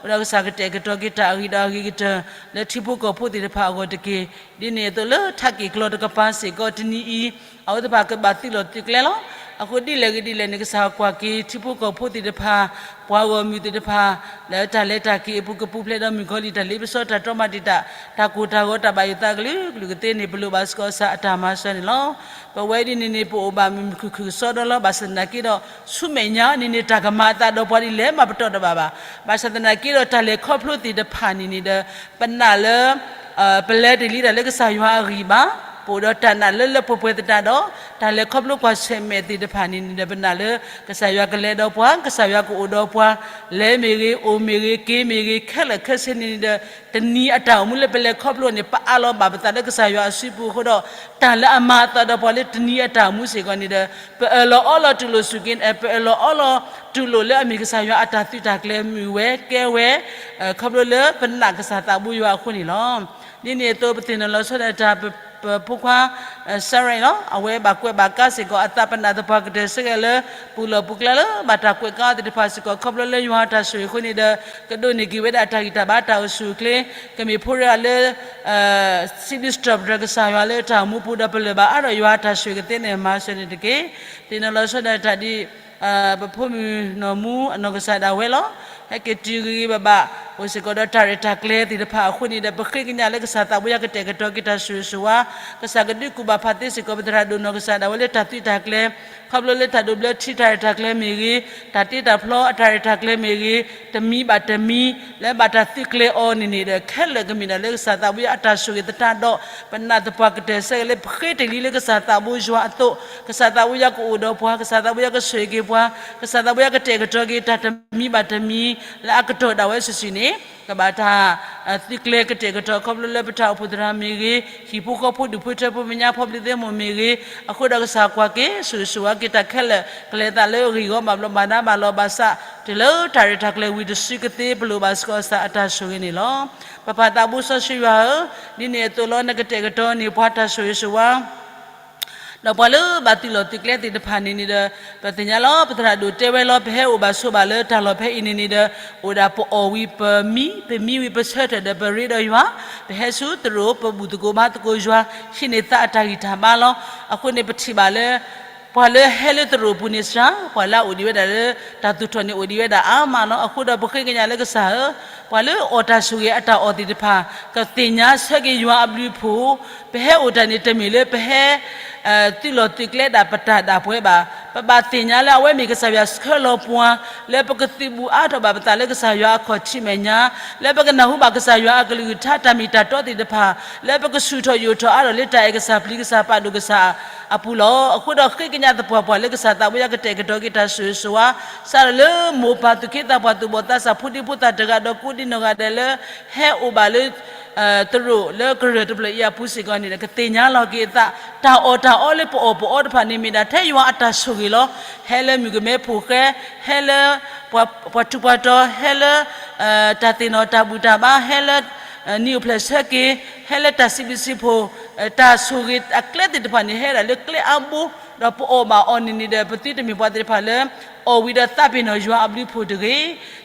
အဃိဒီးကစၢ်ကတဲာ်ကတီၤက့ၤတၢ်အဂ့ၤဒီးအဂ့ၤကတၢၢ် လၢထံဖိကီၢ်ဖိသ့ၣ်တဖၣ်အဂီၢ်တက့ၢ်. ဒ်န့ၣ်အသိးလၢထးက့ၣ်ကျီတကပၤစ့ၢ်ကီးတနံၤအံၤ အဝဲသ့ၣ်တဖၣ်ကဘၣ်သုးလီၢ်သုးကျဲလီၤ. အဃိဒ်လဲၣ်ဂ့ၤဒ်လဲၣ်န့ၣ် ကစၢ်ကွၢ်က့ၤထံဖိကီၢ်ဖိသ့ၣ်တဖၣ် ပှၤဂီၢ်မုၢ်သ့ၣ်တဖၣ် လၢတၢ်လဲၤတၢ်က့ၤအပူၤ ကပူၤဖျဲးဒီးမုၣ်ကီၤလံၢ် တၢ်လ့ပစီတၢ်တြီမၤတံာ်တာ် တၢ်ကိၢ်တၢ်ဂီၤ တၢ်ဘၣ်ယိၣ်သးကလုာ်ကလုာ်ကသ့န့ၣ် ပလိၣ်ဘၣ်စ့ၢ်ကီးကစၢ်အတၢ်မၤစၢၤန့ၣ်လီၤ. ပဝဲဒ်န့ၣ်န့ၣ် ပအိၣ်ဘၣ်မုာ်မုာ်ခုၣ်ခုၣ်ကစီဒီလီၤ. ဘၣ်ဆၣ်သနာ်က့ဒီး ဆူမဲာ်ညါန့ၣ်န့ၣ် တၢ်ကမၤအသးဒီးပှၤဒ်လဲၣ်မးပတီၢ်တဘၣ်ဘၣ်. ဘၣ်ဆၣ်သနာ်က့ဒီး တၢ်လဲၤခီဖျိသ့ၣ်တဖၣ်န့ၣ်န့ၣ်ဒီး ပနာ်လၢ ပလဲၤတ့ၢ်လံတၢ်လၢကစၢ်ယွၤအဂံၢ်ဘါ, ပအိၣ်ဒီးတၢ်နာ်လၢလၢပှဲၤပှဲၤသတးဒီး တၢ်လဲၤခီဖျိကွၢ်ဆၢၣ်မဲာ်သ့ၣ်တဖၣ်န့ၣ်န့ၣ်ဒီး ပနာ်လၢ ကစၢ်ယွၤကလဲၤဒီးပှၤ, ကစၢ်ယွၤကအိၣ်ဒီးပှၤ, လဲၤမ့ၢ်ဂ့ၤ, အိၣ်မ့ၢ်ဂ့ၤ, က့ၤမ့ၢ်ဂ့ၤ, ခဲလၢာ်ခဲဆ့န့ၣ်န့ၣ်ဒီး တနံၤအတၢ်အိၣ်မူလၢပလဲၤခီဖျိန့ၣ် ပအးလီၤဘၣ်ပသးလၢကစၢ်ယွၤအစုပူၤအဃိဒီး တၢ်လၢအမၤအသးဒီးပှၤလၢတနံၤအတၢ်အိၣ်မူစ့ၢ်ကီးန့ၣ်ဒီး ပအၢၣ်လီၤအီလီၤတူၢ်လိာ်စူၢ်က့ၤ, ပအၢၣ်လီၤအီလီၤတူၢ်လိာ်လၢအမ့ၢ်ကစၢ်ယွၤအတၢ်သုးတၢ်ကျဲၤမုာ်ဝဲကဲဝဲ ခီဖျိလၢပနာ်ကစၢ်သးဘိယွၤအဃိန့ၣ်လီၤ. ဒ်န့ၣ်အသိး ပသ့ၣ်နီၣ်လီၤဆီဒၣ်တၢ် ပဖိခွါ စရ့လီၤ အဝဲဘၣ်ကွဲးဘၣ်ကါစ့ၢ်ကီး အသးပနာ်သပှၢ်ကတၢၢ်စ့ၢ်ကီးလၢ ပူၤလီၢ်ပူၤကျါလၢဘၣ်တၢ်ကွဲးကါအီၤသ့ၣ်တဖၣ်စ့ၢ်ကီး ခီဖျိလၢယွၤအတၢ်ဆိၣ်ဂ့ၤအဃိန့ၣ်ဒီး ကဒိးန့ၢ်က့ၤဝဲဒၣ်တၢ်ဂံၢ်တၢ်ဘါတၢ်အိၣ်ဆူၣ်အိၣ်ချ့ ကမ့ၢ်ဖိရဲအီၤလၢ စံးဘျုးစံးထီၣ်ပတြၢၤကစၢ်ယွၤလၢတၢ်အိၣ်မူပူၤဒီး ပလၢၢ်ဘၣ်အါထီၣ်ယွၤအတၢ်ဆိၣ်ဂ့ၤကသ့န့ၣ် မၤစၢၤန့ၣ်တက့ၢ်. သ့ၣ်နီၣ်လီၤဆီဒၣ်တၢ်ဒ် ပဖိမုၣ်နီၢ်မူအနီၢ်ကစၢ်ဒၣ်ဝဲလီၤ. ဟဲက့ၤတုၤဂ့ၤဂ့ၤဘၣ်ဘၣ် အိၣ်စ့ၢ်ကီးဒီးတၢ်ရဲၣ်တၢ်ကျဲၤသ့ၣ်တဖၣ်အဃိန့ၣ်ဒီး ပဃ့ကညးလၢကစၢ်သးဘိယွၤကတဲာ်ကတီၤက့ၤတၢ်ဆိၣ်ဂ့ၤဆိၣ်ဝါ, ကစၢ်ကဒုးကူၣ်ဘၣ်ဖးသ့စ့ၢ်ကီး ပသရၣ်ဒိၣ်နီၢ်ကစၢ်ဒၣ်ဝဲလၢတၢ်သုးတၢ်ကျဲၤ ခီဖျိလၢတၢ်ဒိးဘျၢထံတၢ်ရဲၣ်တၢ်ကျဲၤမ့ၢ်ဂ့ၤ, တၢ်တ့တၢ်ဖျီအတၢ်ရဲၣ်တၢ်ကျဲၤမ့ၢ်ဂ့ၤ, တမံၤဘၣ်တမံၤ လၢဘၣ်တၢ်သုးကျဲၤအီၤန့ၣ်န့ၣ်ဒီး ခဲလၢာ်ကမ့ၢ်ဒၣ်လၢကစၢ်သးဘိယွၤအတၢ်ဆိၣ်ဂ့ၤသတးဒီး ပနာ်သပှၢ်ကတၢၢ်စ့ၢ်ကီးလၢပဃ့တ့ၢ်လံလၢကစၢ်သးဘိယွၤအသိး, ကစၢ်သးဘိယွၤကအိၣ်ဒီးပှၤ, ကစၢ်သးဘိယွၤကဆိၣ်ဂ့ၤက့ၤပှၤ, ကစၢ်သးဘိယွၤကတဲာ်ကတီၤက့ၤတၢ်တမံၤဘၣ်တမံၤ လၢအကတီၢ်ဒၣ်ဝဲစုာ်စုာ်န့ၣ် ကဘၣ်တၢ် သုးကျဲၤကတဲာ်ကတီၤခီဖျိလၢပတၢ်အိၣ်ဖှိၣ်သရၣ်မ့ၢ်ဂ့ၤ, ဟံၣ်ဖိဃီဖိဒူၣ်ဖိထၢဖိမဲာ်ညါဖီပျံၤသ့ၣ်မိၢ်မ့ၢ်ဂ့ၤ, အဃိဒီးကစၢ်ကွၢ်က့ၤ ဆိၣ်ဂ့ၤဆိၣ်ဝါက့ၤတၢ်ခဲလၢာ် ကလဲၤသးလၢအဂ့ၢ်ဂီၢ်ဘၣ်ဘျီးဘၣ်ဒါဘၣ်လီၤဘၣ်စး တုၤလၢတၢ်ရဲၣ်တၢ်ကျဲၤဝံၤတစုကသ့ ပလိၣ်ဘၣ်စ့ၢ်ကီးကစၢ်အတၢ်ဆိၣ်ဂ့ၤန့ၣ်လီၤ. ပပၢ်သးဘိစီဆှံယွၤဧၢ, ဒ်န့ၣ်အသိးလီၤ နကတဲာ်ကတီၤန့ၢ်ပှၤတၢ်ဆိၣ်ဂ့ၤဆိၣ်ဝါ ဒီးပှၤလၢဘၣ်သုးလီၢ်သုးကျဲသ့ၣ်တဖၣ်န့ၣ်န့ၣ်ဒီး ပသ့ၣ်ညါလီၤ ပသရၣ်ဒိၣ်တဲဝဲလီၤ ပဟဲအိၣ်ဘၣ်ဆိးဘၣ်လၢတၢ်လီၢ်ဖဲအံၤန့ၣ်န့ၣ်ဒီး အိၣ်ဒၣ်ပအီၣ်ဝံၤပမံ, ပမံဝံၤပဆၢထၢၣ်ဒီးပရ့ဒီးယွၤ, ပဟဲဆူသရိာ် ပဘူၣ်သကိးဘါသကိးယွၤ, ဟံးန့ၢ်သးအတၢ်ဂံၢ်တၢ်ဘါလီၤ. အဃိန့ၣ်ပထံၣ်ဘၣ်လၢ ပှၤလၢဟဲလၢသရိာ်ပူၤန့ၣ်စှၤ, ပှၤလၢအအိၣ်ဒံးဝဲဒၣ်လၢ တၢ်သူၣ်ထီၣ်န့ၣ်အိၣ်ဒံးဝဲဒၣ်အါမးလီၤ. အဃိဒီးပဃ့ကညးလၢကစၢ်ဧၢ, ပှၤလၢအီၣ်တၢ်ဆိၣ်ဂ့ၤအတၢ်အီၣ်သ့ၣ်တဖၣ် ကသ့ၣ်ညါဆၢက့ၤယွၤအဘျုးအဖှိၣ်, ပဟဲအိၣ်တၢ်န့ၣ်တမ့ၢ်လၢပဟဲ သုးလီၢ်သုးကျဲဒၣ်ပတၢ်ဒၣ်ပှဲၤဘၣ်. ပဘၣ်သ့ၣ်ညါလၢအဝဲမ့ၢ်ကစၢ်ယွၤဆှၢလီၤပှၤ လၢပကသုးဘူးအါထီၣ်ဘၣ်ပသးလၢကစၢ်ယွၤအခီၣ်ထံးမဲာ်ညါ, လၢပကနၢ်ဟူဘၣ်ကစၢ်ယွၤအကလုၢ်ကထါတၢ်မ့ၢ်တၢ်တီသ့ၣ်တဖၣ်, လၢပကဆူၣ်ထီၣ်ယိာ်ထီၣ်အါထီၣ်လၢတၢ်အဲၣ်ကစၢ်ပျံၤကစၢ်ပာ်ဒိၣ်ကစၢ်အပူၤလီၤ. အဃိဒီးဃ့ကညးသပှၢ်ပှၢ်လၢကစၢ်သးဘိယွၤကတဲာ်ကတီၤက့ၤတၢ်ဆိၣ်ဂ့ၤဆိၣ်ဝါ, စးထီၣ်လၢမိၢ်ပၢ်သူၣ်က့သးပှၢ်သူၣ်ဘီၣ်သးစၢ်ဖိဒံဖိသၣ်တဂၤဒီးကိးဒံနီၢ်ဂၤဒဲးလၢ ဟဲအိၣ်ဘၣ်လၢ သရိာ်လၢကရၢၢ်တဖျၢၣ်အံၤအပူၤစ့ၢ်ကီးန့ၣ်ဒီး ကသ့ၣ်ညါလီၤက့ၤအသး, တၢ်အီၣ်တၢ်အီလၢပအီၣ်ပအီတဖၣ်န့ၣ်မ့ၢ်ဒၣ်ထဲယွၤအတၢ်ဆိၣ်ဂ့ၤလီၤ. ဟဲလၢမုၣ်ကမဲဖိဃဲ, ဟဲလၢ ပှၤထူးပှၤတီၤ, ဟဲလၢ တၢ်သ့ၣ်နီၣ်တၢ်ဘူၣ်တၢ်ဘါ, ဟဲလၢ နံၣ်အိၣ်ဖျဲၣ်ဆၢက့ၤ, ဟဲလၢတၢ်စံးဘျုးစံးဖှိၣ်, တၢ်ဆိၣ်ဂ့ၤအကျဲသ့ၣ်တဖၣ်န့ၣ် ဟဲဒၣ်လၢကျဲအါဘိ ဒီးပအီၣ်ဘၣ်အီၤန့ၣ်န့ၣ်ဒီး ပသုတမ့ၢ်ပှၤသ့ၣ်တဖၣ်လၢ အီၣ်ဝံၤဒီးသးပ့ၤနီၣ်ယွၤအဘျုးအဖှိၣ်တဂ့ၤ.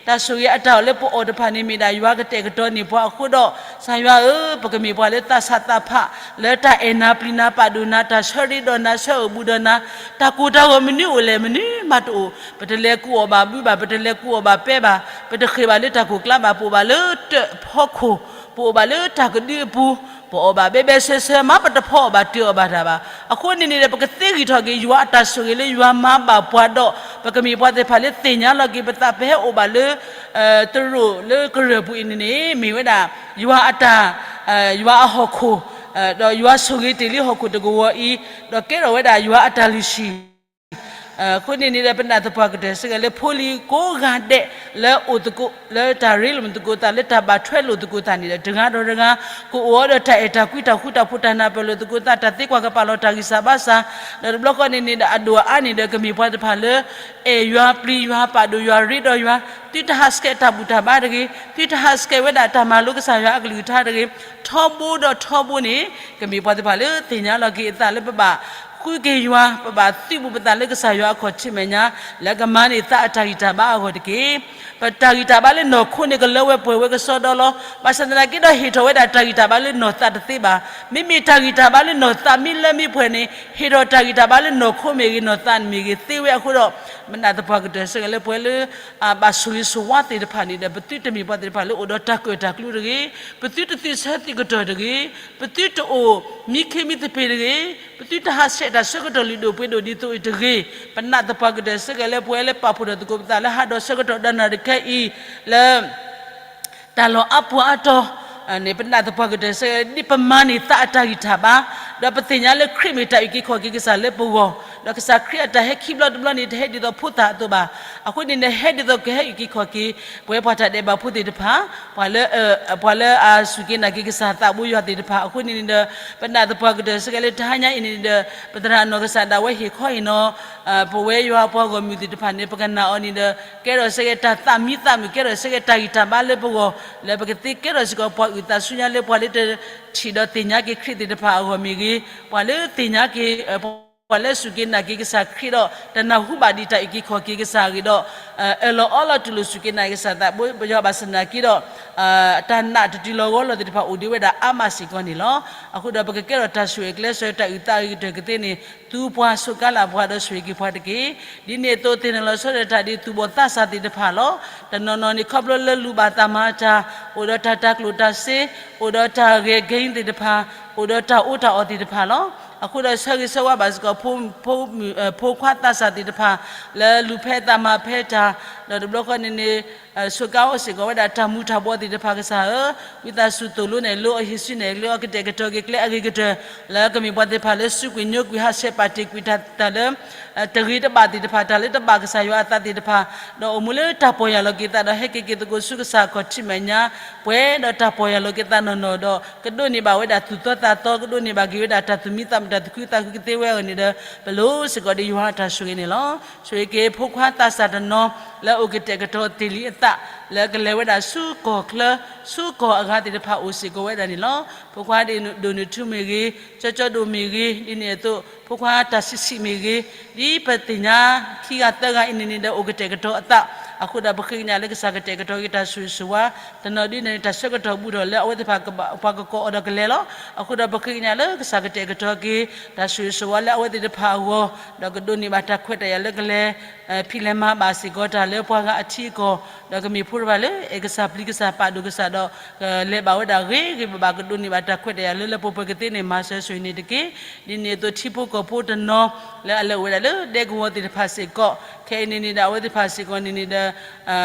တၢ်ဆိၣ်ဂ့ၤအတၢ်အီၣ်လၢပအီၣ်တဖၣ်န့ၣ် မ့ၢ်ဒၣ်ယွၤကတဲာ်ကတီၤန့ၢ်ပှၤအဃိဒီး, ကစၢ်ယွၤဧၢ, ပကမ့ၢ်ပှၤလၢသးဆးသးဖး, လၢတၢ်အဲၣ်နၤပျံၤနၤပာ်ဒိၣ်နၤ, တၢ်ဆၢရ့ဒီးနၤ, ဆၢအၢၣ်ဘူးဒီးနၤ, တၢ်ကိၢ်တၢ်ဂီၤမနုၤအိၣ်လဲၣ် မနုၤမးတအိၣ်, ပတလဲၤကူအီၣ်ဘၣ်ဘုဘၣ်, ပတလဲၤကူအီၣ်ဘၣ်ပဲဘၣ်, ပတဃ့ၢ်ဘၣ်လၢတၢ်ကိၢ်ကျါဘၣ်, ပအိၣ်ဘၣ်လၢတၢ်ဖီခိၣ်, ပအိၣ်ဘၣ်လၢတၢ်ကဒုအပူၤ, ပအီၣ်ဘၣ်ဘဲဘဲဆှဲဆှဲ, မ့ၢ်ပတဖီအီၣ်ဘၣ်တၢၤအီၣ်ဘၣ်တၢ်ဘၣ်. အဃိန့ၣ်န့ၣ်ဒီး ပကသ့ဂံၢ်ထီၣ်က့ၤ ယွၤအတၢ်ဆိၣ်ဂ့ၤလၢယွၤမၤဘၣ်ပှၤဒီး, ပကမ့ၢ်ပှၤသ့ၣ်တဖၣ်လၢသ့ၣ်ညါလီၤက့ၤပသး ပဟဲအိၣ်ဘၣ်လၢ တရူးလၢကရၢၢ်ပူၤအံၤန့ၣ်န့ၣ် မ့ၢ်ဝဲဒၣ် ယွၤအတၢ်, ယွၤအဟီၣ်ခိၣ်, ဒီးယွၤဆိၣ်ဂ့ၤတ့ၢ်လံဟီၣ်ခိၣ်တကဝီၤအံၤ, ဒီးကဲထီၣ်ဝဲဒၣ်ယွၤအတၢ်လုၢ်ဟံၣ် အဃိန့ၣ်န့ၣ်ဒီး ပနာ်သပှၢ်ကတၢၢ်စ့ၢ်ကီးလၢ ဖိလံၤကိးဂၤဒဲးလၢအိၣ်သကိး လၢတၢ်ရ့လိာ်မုာ်သကိးသး လၢတၢ်ဘၣ်ထွဲလိာ်သကိးသးန့ၣ်ဒီး တဂၤဒီးတဂၤ ကအိၣ်အီၤဒီးတၢ်အဲၣ်တၢ်ကွံ တၢ်ဃူတၢ်ဖိး တၢ်နၢ်ပၢၢ်လိာ်သကိးသး တၢ်သ့ကွၢ်ကပာ်လီၤတၢ်ဂံၢ်စၢ်ဘါစၢ်, ဒီးတဘျီဃီန့ၣ်န့ၣ်ဒီး အဒိၣ်အအါန့ၣ်ဒီး ကမ့ၢ်ပှၤသ့ၣ်တဖၣ်လၢ အဲၣ်ယွၤပျံၤယွၤ ပာ်ဒိၣ်ယွၤ ရ့ဒီးယွၤ, သုတဟးဆှဲးတၢ်ဘူၣ်တၢ်ဘါတဂ့ၤ, သုတဟးဆှဲးဝဲဒၣ်တၢ်မၤလိကစၢ်ယွၤအကလုၢ်ကထါတဂ့ၤ, ထီဘိဒီးထီဘိန့ၣ် ကမ့ၢ်ပှၤသ့ၣ်တဖၣ်လၢသ့ၣ်ညါလီၤက့ၤအသးလၢပဘၣ်ဃုက့ၤယွၤ ပဘၣ်သုးဘူးပသးလၢကစၢ်ယွၤအခီၣ်ထံးမဲာ်ညါ လၢကမၤန့ၢ်သးအတၢ်ဂံၢ်တၢ်ဘါအဂီၢ်တက့ၢ်. ပတၢ်ဂံၢ်တၢ်ဘါလၢနီၢ်ခိန့ၣ် ကလၢဝဲပှဲၤဝဲကစီဒီလီၤ. ဘၣ်ဆၣ်သနာ်က့ဒီး ဟ့ၣ်ထီၣ်ဝဲဒၣ်တၢ်ဂံၢ်တၢ်ဘါလၢနီၢ်သးတသ့ဘၣ်. မ့မ့ၢ်တၢ်ဂံၢ်တၢ်ဘါလၢနီၢ်သးမ့ၢ်လၢမ့ၢ်ပှဲၤန့ၣ် ဟ့ၣ်ထီၣ်တၢ်ဂံၢ်တၢ်ဘါလၢနီၢ်ခိမ့ၢ်ဂ့ၤ နီၢ်သးမ့ၢ်ဂ့ၤသ့ဝဲအဃိဒီး မနၢ်သပှၢ်ကတၢၢ်စ့ၢ်ကီးလၢပှၤလၢ အဘၣ်ဆိၣ်ဂ့ၤဆိၣ်ဝါသ့ၣ်တဖၣ်န့ၣ်ဒီး ပသုတမ့ၢ်ပှၤသ့ၣ်တဖၣ်လၢအိၣ်ဒီးတၢ်ကၢၣ်တၢ်ကျူတဂ့ၤ, ပသုတသုးဆၢသံးကတီၢ်တဂ့ၤ, ပသုတအိၣ်မံခ့မံသပ့ၤတဂ့ၤ, ပသုတဟးဆှဲးတၢ်ဆၢကတီၢ်လုၢ်ဒိၣ်ပှ့ၤဒိၣ်ဒ်သိးအံၤတဂ့ၤ. ပနၢ်သပှၢ်ကတၢၢ်စ့ၢ်ကီးလၢပှၤလၢပာ်ဖှိၣ်ထီၣ်သကိးပသးလၢ ဟးဒီးဆၢကတီၢ်ဒီးနၣ်ရံၣ်ခဲအံၤလၢ တၢ်လီၢ်အါပှၤအါတီၤန့ၣ် ပနၢ်သပှၢ်ကတၢၢ်စ့ၢ်ကီး ဒ်ပမၤန့ၢ်သးအတၢ်ဂံၢ်တၢ်ဘါ, ဒီးပသ့ၣ်ညါလၢခရံာ်မ့ၢ်တၢ်အုၣ်က့ၤခီၣ်က့ၤကစၢ်လၢပဂီၢ်, ဒီးကစၢ်ခရံာ်အတၢ်ဟဲခံဘျီတဘျီန့ၣ် တဟဲဒ်သိးဖိသၣ်အသိးဘၣ်. အဃိန့ၣ်ဒီး ဟဲဒ်သိးကဟဲအုၣ်က့ၤခီၣ်က့ၤ ပဝဲပှၤတၢ်ဒဲးဘးဖိသ့ၣ်တဖၣ်, ပှၤလၢ ပှၤလၢအစူၢ်က့ၤနာ်က့ၤကစၢ်သးဘိယွၤသ့ၣ်တဖၣ်. အဃိန့ၣ်န့ၣ်ဒီး ပနၢ်သပှၢ်ကတၢၢ်စ့ၢ်ကီးလၢတဟါညါအံၤန့ၣ်ဒီး ပသရၣ်နီၢ်ကစၢ်ဒၣ်ဝဲဟ့ၣ်ခီဟ့ၣ်နီၤ ပဝဲယွၤအပှၤဂီၢ်မုၢ်သ့ၣ်တဖၣ်န့ၣ် ပကနာ်အီၤန့ၣ်ဒီး ကဲထီၣ်စ့ၢ်ကီးတၢ်သးမံသးမုာ် ကဲထီၣ်စ့ၢ်ကီးတၢ်ဂံၢ်တၢ်ဘါလၢပဂီၢ်, လၢပကသ့ကဲထီၣ်စ့ၢ်ကီးပှၤအုၣ်သးဆူညါလၢပှၤလၢတထံၣ်ဒီးသ့ၣ်ညါက့ၤခရံာ်သ့ၣ်တဖၣ်အဂီၢ်မ့ၢ်ဂ့ၤ, ပှၤလၢသ့ၣ်ညါက့ၤ ပှၤလၢစူၢ်က့ၤနာ်က့ၤကစၢ်ခရံာ်ဒီး တနၢ်ဟူဘၣ်ဒံးတၢ်အုၣ်က့ၤခီၣ်က့ၤကစၢ်အဂ့ၢ်ဒီး အၢၣ်လီၤအီလီၤတူၢ်လိာ်စူၢ်က့ၤနာ်က့ၤကစၢ်သးဘိယွၤဘၣ်ဆၣ်သနာ်က့ဒီး တၢ်နာ်တတုၤလီၤဂီၤလီၤသ့ၣ်တဖၣ်အိၣ်ဒံးဝဲဒၣ်အါမးစ့ၢ်ကီးန့ၣ်လီၤ. အဃိဒီးပကကဲထီၣ်တၢ်ဆိၣ်ဂ့ၤကျဲးစၢးတၢ်အုၣ်သးအဂ့ၤကတၢၢ်ကသ့န့ၣ် သူပှၤစူၢ်ကါလၢ်ပှၤဒီးဆိၣ်ဂ့ၤက့ၤပှၤတက့ၢ်. ဒ်န့ၣ်အသိးသ့ၣ်နီၣ်လီၤဆီဒၣ်တၢ် ဒ်သူၣ်ဘီၣ်သးစၢ်သ့ၣ်တဖၣ်လီၤ. တနီၤနီၤန့ၣ် ခီဖျိလၢလူၤဘၣ်သးမၤတၢ်, အိၣ်ဒီးတၢ်တၤကျိၣ်တၤစ့, အိၣ်ဒီးတၢ်ဂဲၤကဲသ့ၣ်တဖၣ်, အိၣ်ဒီးတၢ်အီၣ်တၢ်အီသ့ၣ်တဖၣ်လီၤ. အဃိဒီးဆၢဂ့ၤဆၢဝါဘၣ်စ့ၢ်ကီး ဖိခွါသးစၢ်သ့ၣ်တဖၣ် လၢလူၤဖဲသးမၤဖဲတၢ်, ဒီးတဘျီဃီန့ၣ်န့ၣ် စူၢ်ကါအိၣ်စ့ၢ်ကီးဝဲဒၣ်တၢ်မူၤတၢ်ဘှီးသ့ၣ်တဖၣ်ကစၢ်ဧၢ, ဝံသးစူၤသိၣ်လိနဲၣ်လိအဟံးစုနဲၣ်လိအကတဲာ်ကတီၤက့ၤကျဲအဂ့ၤကတၢၢ်, လၢကမ့ၢ်ပှၤသ့ၣ်တဖၣ်လၢစုကွံာ်ညိကွံာ်ဟးဆှဲးပာ်တ့ၢ်ကွံာ်တၢ်လၢ တဂ့ၤတဘၣ်သ့ၣ်တဖၣ်, တၢ်လၢတဘၣ်ကစၢ်ယွၤအသးသ့ၣ်တဖၣ်, ဒီးအိၣ်မူလၢတၢ်ပီၢ်ယၢ်လီၤက့ၤသးဒီး ဟဲက့ၤက့ၤသကိးဆူကစၢ်အခီၣ်ထံးမဲာ်ညါ, ပှဲၤဒီးတၢ်ပီၢ်ယၢ်လီၤက့ၤသးနီၢ်နီၢ်ဒီး ကဒိးန့ၢ်ဘၣ်ဝဲဒၣ်သူၣ်သီသးသီ, ကဒိးန့ၢ်ဘၣ်က့ၤဝဲဒၣ်တၢ်သူၣ်မံသးမုာ် တၢ်သူၣ်ခုသးခုကသ့ဝဲအဂီၢ်န့ၣ်ဒီး ပလိၤစ့ၢ်ကီးဒီးယွၤအတၢ်ဆိၣ်ဂ့ၤန့ၣ်လီၤ. ဆိၣ်ဂ့ၤက့ၤဖိခွါသးစၢ်တနီၤ လၢအအိၣ်ကတဲာ်ကတီၤတ့ၢ်လံအသး, လၢကလဲၤဝဲဒၣ်ဆူကီၢ်ချၢ, ဆူကီၢ်အဂၤသ့ၣ်တဖၣ်အိၣ်စ့ၢ်ကီးဝဲဒၣ်န့ၣ်လီၤ. ဖိခွါဒိၣ်နုၢ်ထူမ့ၢ်ဂ့ၤ, ကၠီကၠီဒိၣ်မ့ၢ်ဂ့ၤ, ဒ်န့ၣ်အသိး ဖိခွါတၢ်ဆံးဆံးမ့ၢ်ဂ့ၤ, ဒ်ပသ့ၣ်ညါခံဂၤသၢဂၤအံၤန့ၣ်န့ၣ်ဒီး အိၣ်ကတဲာ်ကတီၤအသး, အဃိဒီးပဃ့ကညးလၢကစၢ်ကတဲာ်ကတီၤက့ၤတၢ်ဆိၣ်ဂ့ၤဆိၣ်ဝါ, တနီၤဒ်န့ၣ်န့ၣ် တၢ်ဆၢကတီၢ်ဘူးထီၣ်လၢအဝဲသ့ၣ်တဖၣ် ပှၤကကိးအီၤဒီးကလဲၤလီၤ. အဃိဒီးပဃ့ကညးလၢကစၢ်ကတဲာ်ကတီၤက့ၤ တၢ်ဆိၣ်ဂ့ၤဆိၣ်ဝါလၢအဝဲသ့ၣ်တဖၣ်အဂီၢ်, ဒီးကဒိးန့ၢ်ဘၣ်တၢ်ခွဲးတၢ်ယာ်လၢကလဲၤ ဖံးလဲၤမၤဘၣ်စ့ၢ်ကီးတၢ်လၢပှၤဂၤအထံအကီၢ်, ဒီးကမ့ၢ်ဖိတဖၣ်လၢအဲၣ်ကစၢ်ပျံၤကစၢ်ပာ်ဒိၣ်ကစၢ်ဒီး ကလဲၤဘၣ်ဝဲဒၣ်ဂ့ၤဂ့ၤဘၣ်ဘၣ် ကဒိးန့ၢ်ဘၣ်တၢ်ခွဲးတၢ်ယာ်လၢလၢပှဲၤပှဲၤကသ့န့ၣ် မၤစၢၤဆိၣ်ဂ့ၤန့ၣ်တက့ၢ်. ဒ်န့ၣ်အသိးထံဖိကီၢ်ဖိတနီၤ လၢအလဲၤအိၣ်ဝဲဒၣ်လၢဒဲကဝီၤသ့ၣ်တဖၣ်စ့ၢ်ကီး, ခဲအံၤန့ၣ်န့ၣ်ဒီး အဝဲသ့ၣ်တဖၣ်စ့ၢ်ကီးန့ၣ်န့ၣ်ဒီး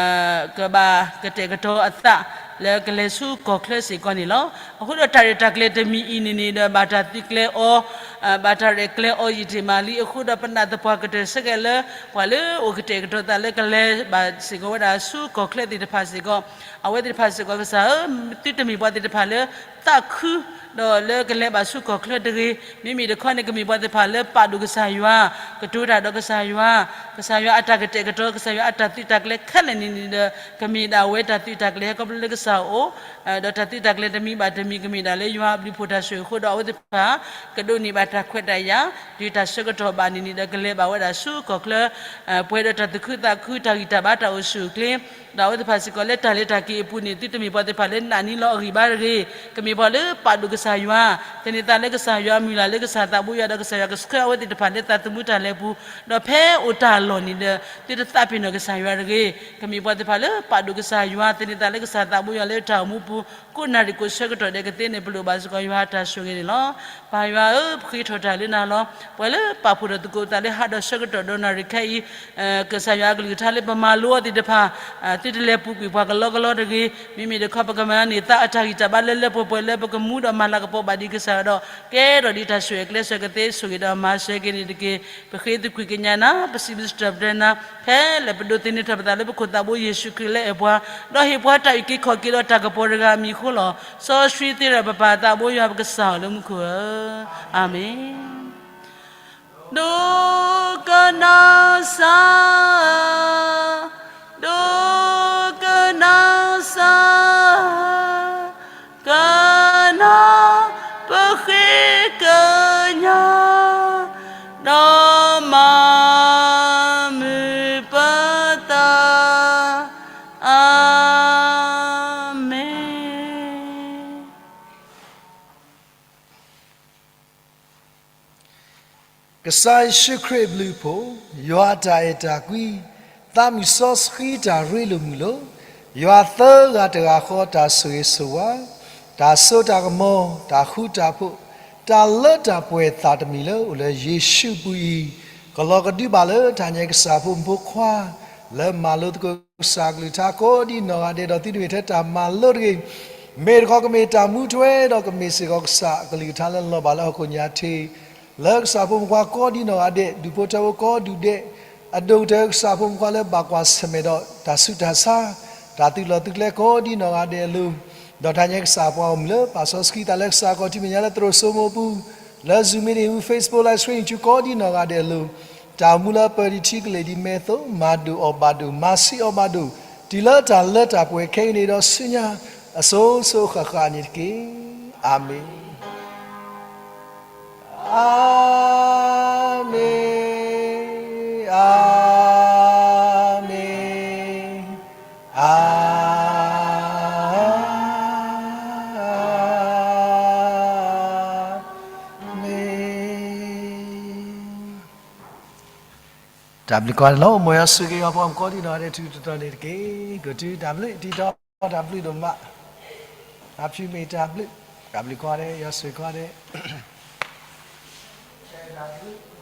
ကဘၣ်ကတဲာ်ကတီၤအသး လၢကလဲၤဆူကီၢ်ချၢစ့ၢ်ကီးန့ၣ်လီၤ. အဃိဒီးတၢ်ရဲၣ်တၢ်ကျဲၤတမံၤအံၤန့ၣ်န့ၣ်ဒီး ဘၣ်တၢ်သုးကျဲၤအီၤ, ဘၣ်တၢ်ရဲၣ်ကျဲၤအီၤယံာ်တ့ၢ်မးလံအဃိဒီး ပနၢ်သပှၢ်ကတၢၢ်စ့ၢ်ကီးလၢ ပှၤလၢအိၣ်ကတဲာ်ကတီၤသးလၢကလဲၤဘၣ်စ့ၢ်ကီးဝဲဒၣ်ဆူကီၢ်ချၢသ့ၣ်တဖၣ်စ့ၢ်ကီး, အဝဲသ့ၣ်တဖၣ်စ့ၢ်ကီးကစၢ်ဧၢ, သုတမ့ၢ်ပှၤသ့ၣ်တဖၣ်လၢ သးခု ဒီးလၢကလဲၤဘၣ်ဆူကီၢ်ချၢတဂ့ၤ, မ့မ့ၢ်တခီန့ၣ် ကမ့ၢ်ပှၤသ့ၣ်တဖၣ်လၢပာ်ဒိၣ်ကစၢ်ယွၤ, ကတိၤတၢ်ဒီးကစၢ်ယွၤ, ကစၢ်ယွၤအတၢ်ကတဲာ်ကတီၤ ကစၢ်ယွၤအတၢ်သုးတၢ်ကျဲၤခဲလၢာ်န့ၣ်န့ၣ်ဒီး ကမ့ၢ်ဒၣ်ဝဲတၢ်သုးတၢ်ကျဲၤဟဲခီဖျိလၢကစၢ်အအိၣ်, ဒီးတၢ်သုးတၢ်ကျဲၤတမံၤဘၣ်တမံၤ ကမ့ၢ်ဒၣ်လၢယွၤအဘျုးဖှိၣ်တၢ်ဆိၣ်ဂ့ၤအဃိဒီး အဝဲသ့ၣ်တဖၣ် ကဒိးန့ၢ်ဘၣ် တၢ်ခွဲးတၢ်ယာ် တုၤတၢ်ဆၢကတီၢ်ဘၣ်န့ၣ်န့ၣ်ဒီး ကလဲၤဘၣ်ဝဲဒၣ်ဆူကီၢ်ချၢ ပှဲၤဒီးတၢ်သူၣ်ခုသးခု တၢ်ဂံၢ်တၢ်ဘါ တၢ်အိၣ်ဆူၣ်အိၣ်ချ့ ဒီးအဝဲသ့ၣ်တဖၣ်စ့ၢ်ကီးလၢတၢ်လဲၤတၢ်က့ၤအပူၤန့ၣ် သုတမ့ၢ်ပှၤသ့ၣ်တဖၣ်လၢနာ်န့ၢ်လီၤအဂံၢ်ဘါတဂ့ၤ, ကမ့ၢ်ပှၤလၢပာ်ဒိၣ်ကစၢ်ယွၤ, သန့ၤသးလၢကစၢ်ယွၤ မုၢ်လၢ်လၢကစၢ်သးဘိယွၤ ဒီးကစၢ်ယွၤကဆှၢအဝဲသ့ၣ်တဖၣ်လၢသးသမူတၢ်လဲၤပူၤ, ဒီးဖဲအိၣ်တၢ်လီၢ်န့ၣ်ဒီး သုတသးပ့ၤနီၣ်ကစၢ်ယွၤတဂ့ၤ, ကမ့ၢ်ပှၤသ့ၣ်တဖၣ်လၢပာ်ဒိၣ်ကစၢ်ယွၤ သန့ၤသးလၢကစၢ်သးဘိယွၤလၢတၢ်အိၣ်မူပူၤ ကိးနၣ်ရံၣ်ကိးဆၢကတီၢ်ဒဲးကသ့န့ၣ် ပလိၣ်ဘၣ်စ့ၢ်ကီးယွၤတၢ်ဆိၣ်ဂ့ၤန့ၣ်လီၤ. ပၢ်ယွၤဧၢ, ပဃ့ထီၣ်တၢ်လၢနၤလီၤ. ပှၤလၢပာ်ဖှိၣ်ထီၣ်သကိးပသးလၢဟးဒီးဆၢကတီၢ်ဒီးနၣ်ရံၣ်ခဲအံၤ ကစၢ်ယွၤအကလုၢ်ကထါလၢပမၤလိအီၤသ့ၣ်တဖၣ် သုတလဲၤပူၤကွံာ်ပှၤကလီကလီတဂ့ၤ, မ့မ့ၢ်တခီပကမၤန့ၢ်သးအတၢ်ဂံၢ်တၢ်ဘါလၢလၢပှဲၤပှဲၤလၢပကမူဒီးမၤလၤကပီၤဘၣ်ဒံးကစၢ်ယွၤဒီး ကဲထီၣ်ဒံးတၢ်ဆိၣ်ဂ့ၤကျဲးစၢးကသ့ဆိၣ်ဂ့ၤဒီးမၤစၢၤက့ၤန့ၣ်တက့ၢ်. ပဃ့သကွံာ်ကညးနၤ ပစံးဘျုးစံးထီၣ်ပတြၢၤနၤ ဖဲလဲၣ်ပဒိးသန့ၤထီၣ်ပသးလၢပခိၣ်သးဘိယ့ၣ်ၡူးခရံာ်လၢအဲၣ်ပှၤ, ဒီးဟ့ၣ်ပှၤတၢ်အုၣ်က့ၤခီၣ်က့ၤဒီးတၢ်ကပီၤတဂၤအမံၤအဃိလီၤ. စီဆှံသ့ဒီးပပၢ်သးဘိယွၤပကစၢ်အီၤလၢမူခိၣ်ဧၢ, အၤမ့ၣ်. ဒိကနၣ်စၢ်, ဒိကနၣ်စၢ်, ကနၣ်ပဃ့ကညး, ဒီးမၤမုာ်ပသး, အၤမ့ၣ်. ကစၢ်ယ့ၣ်ၡူးခရံာ်အဘျုးအဖှိၣ်, ယွၤအတၢ်အဲၣ်တၢ်ကွံ, သးမုၢ်စီဆှံတၢ်ရ့လိာ်မုာ်လိာ်, ယွၤသၢဂၤတဂၤဃီတၢ်ဆိၣ်ဂ့ၤဆိၣ်ဝါ, တၢ်စိတၢ်ကမီၤ, တၢ်ဃူတၢ်ဖိး, တၢ်လၢတၢ်ပှဲၤသးတမံၤလၢအိၣ်လၢယ့ၣ်ၡူးအပူၤအံၤ, ကလီၤကဒုဘၣ်လၢတၢ်ညါကစၢ်ဖိမုၣ်ဖိခွါ, လၢမၤလိသကိးကစၢ်အကလုၢ်ကထါကိးဒ်နီၢ်ဂၤဒဲး ဒီးသုတမ့ၢ်ထဲတၢ်မၤလိတဂ့ၤ မ့ၢ်တခီကမ့ၢ်တၢ်မူထွဲဒီးကမ့ၢ်စ့ၢ်ကီးကစၢ်အကလုၢ်ကထါလၢလီၤဘၣ်လၢဟီၣ်ခိၣ်ညါ ထံး လၢကစၢ်ဖိမုၣ်ဖိခွါကိးဒ်နီၢ်ဂၤဒဲး ဒူၣ်ဖိထၢဖိကိးဒူၣ်ဒဲး အဒိၣ်ကတၢၢ်ကစၢ်ဖိမုၣ်ဖိခွါလၢဘၣ်ကွၢ်ဆၢၣ်မဲာ်ဒီးတၢ်ဆူးတၢ်ဆါ တၢ်သုးလီၢ်သုးကျဲကိးဒ်နီၢ်ဂၤဒဲးအလိၤ ဒီးတၢ်ညါကစၢ်ပှၤဂီၢ်မုၢ်လၢပာ်စီဆှံသးလၢကစၢ်အခီၣ်ထံးမဲာ်ညါလၢသရိာ်စိမိၤအပူၤ လၢ Zoom meeting ဟူ Facebook live stream ထူကိးဒ်နီၢ်ဂၤဒဲးအလိၤ တၢ်အိၣ်မူလၢပၢၤဒံးထံကလဲာ်ဒ်မဲာ်သိး မၤဒိၣ်အီၣ်ဘၣ်ဒိၣ် မၤဆံးအီၣ်ဘၣ်ဒိၣ် တုၤလၢတၢ်လၢတၢ်ပှဲၤခဲအံၤန့ၣ်ဒီးဆူညါ အစိၤစိၤဃၣ်ဃၣ်န့ၣ်တက့ၢ်. အၤမ့ၣ်. အၤမ့ၣ်, အၤမ့ၣ်, အၤမ့ၣ်. တၢ်ဘျုးကိးဂၤဒဲးလီၤ. မ်ယွၤဆိၣ်ဂ့ၤယွၤပှၤကိးဒ်နီၢ်ဂၤဒဲး ထူးထူးတီၤတီၤန့ၣ်တက့ၢ်. ကတုၤတၢ်ဘျုး တံၤတီ တၢ်ဘျုးဒိၣ်မး, အဖုမ့ၢ်တၢ်ဘျုး, တၢ်ဘျုးကိးဂၤဒဲး ယွၤဆိၣ်ဂ့ၤကိးဂၤဒဲး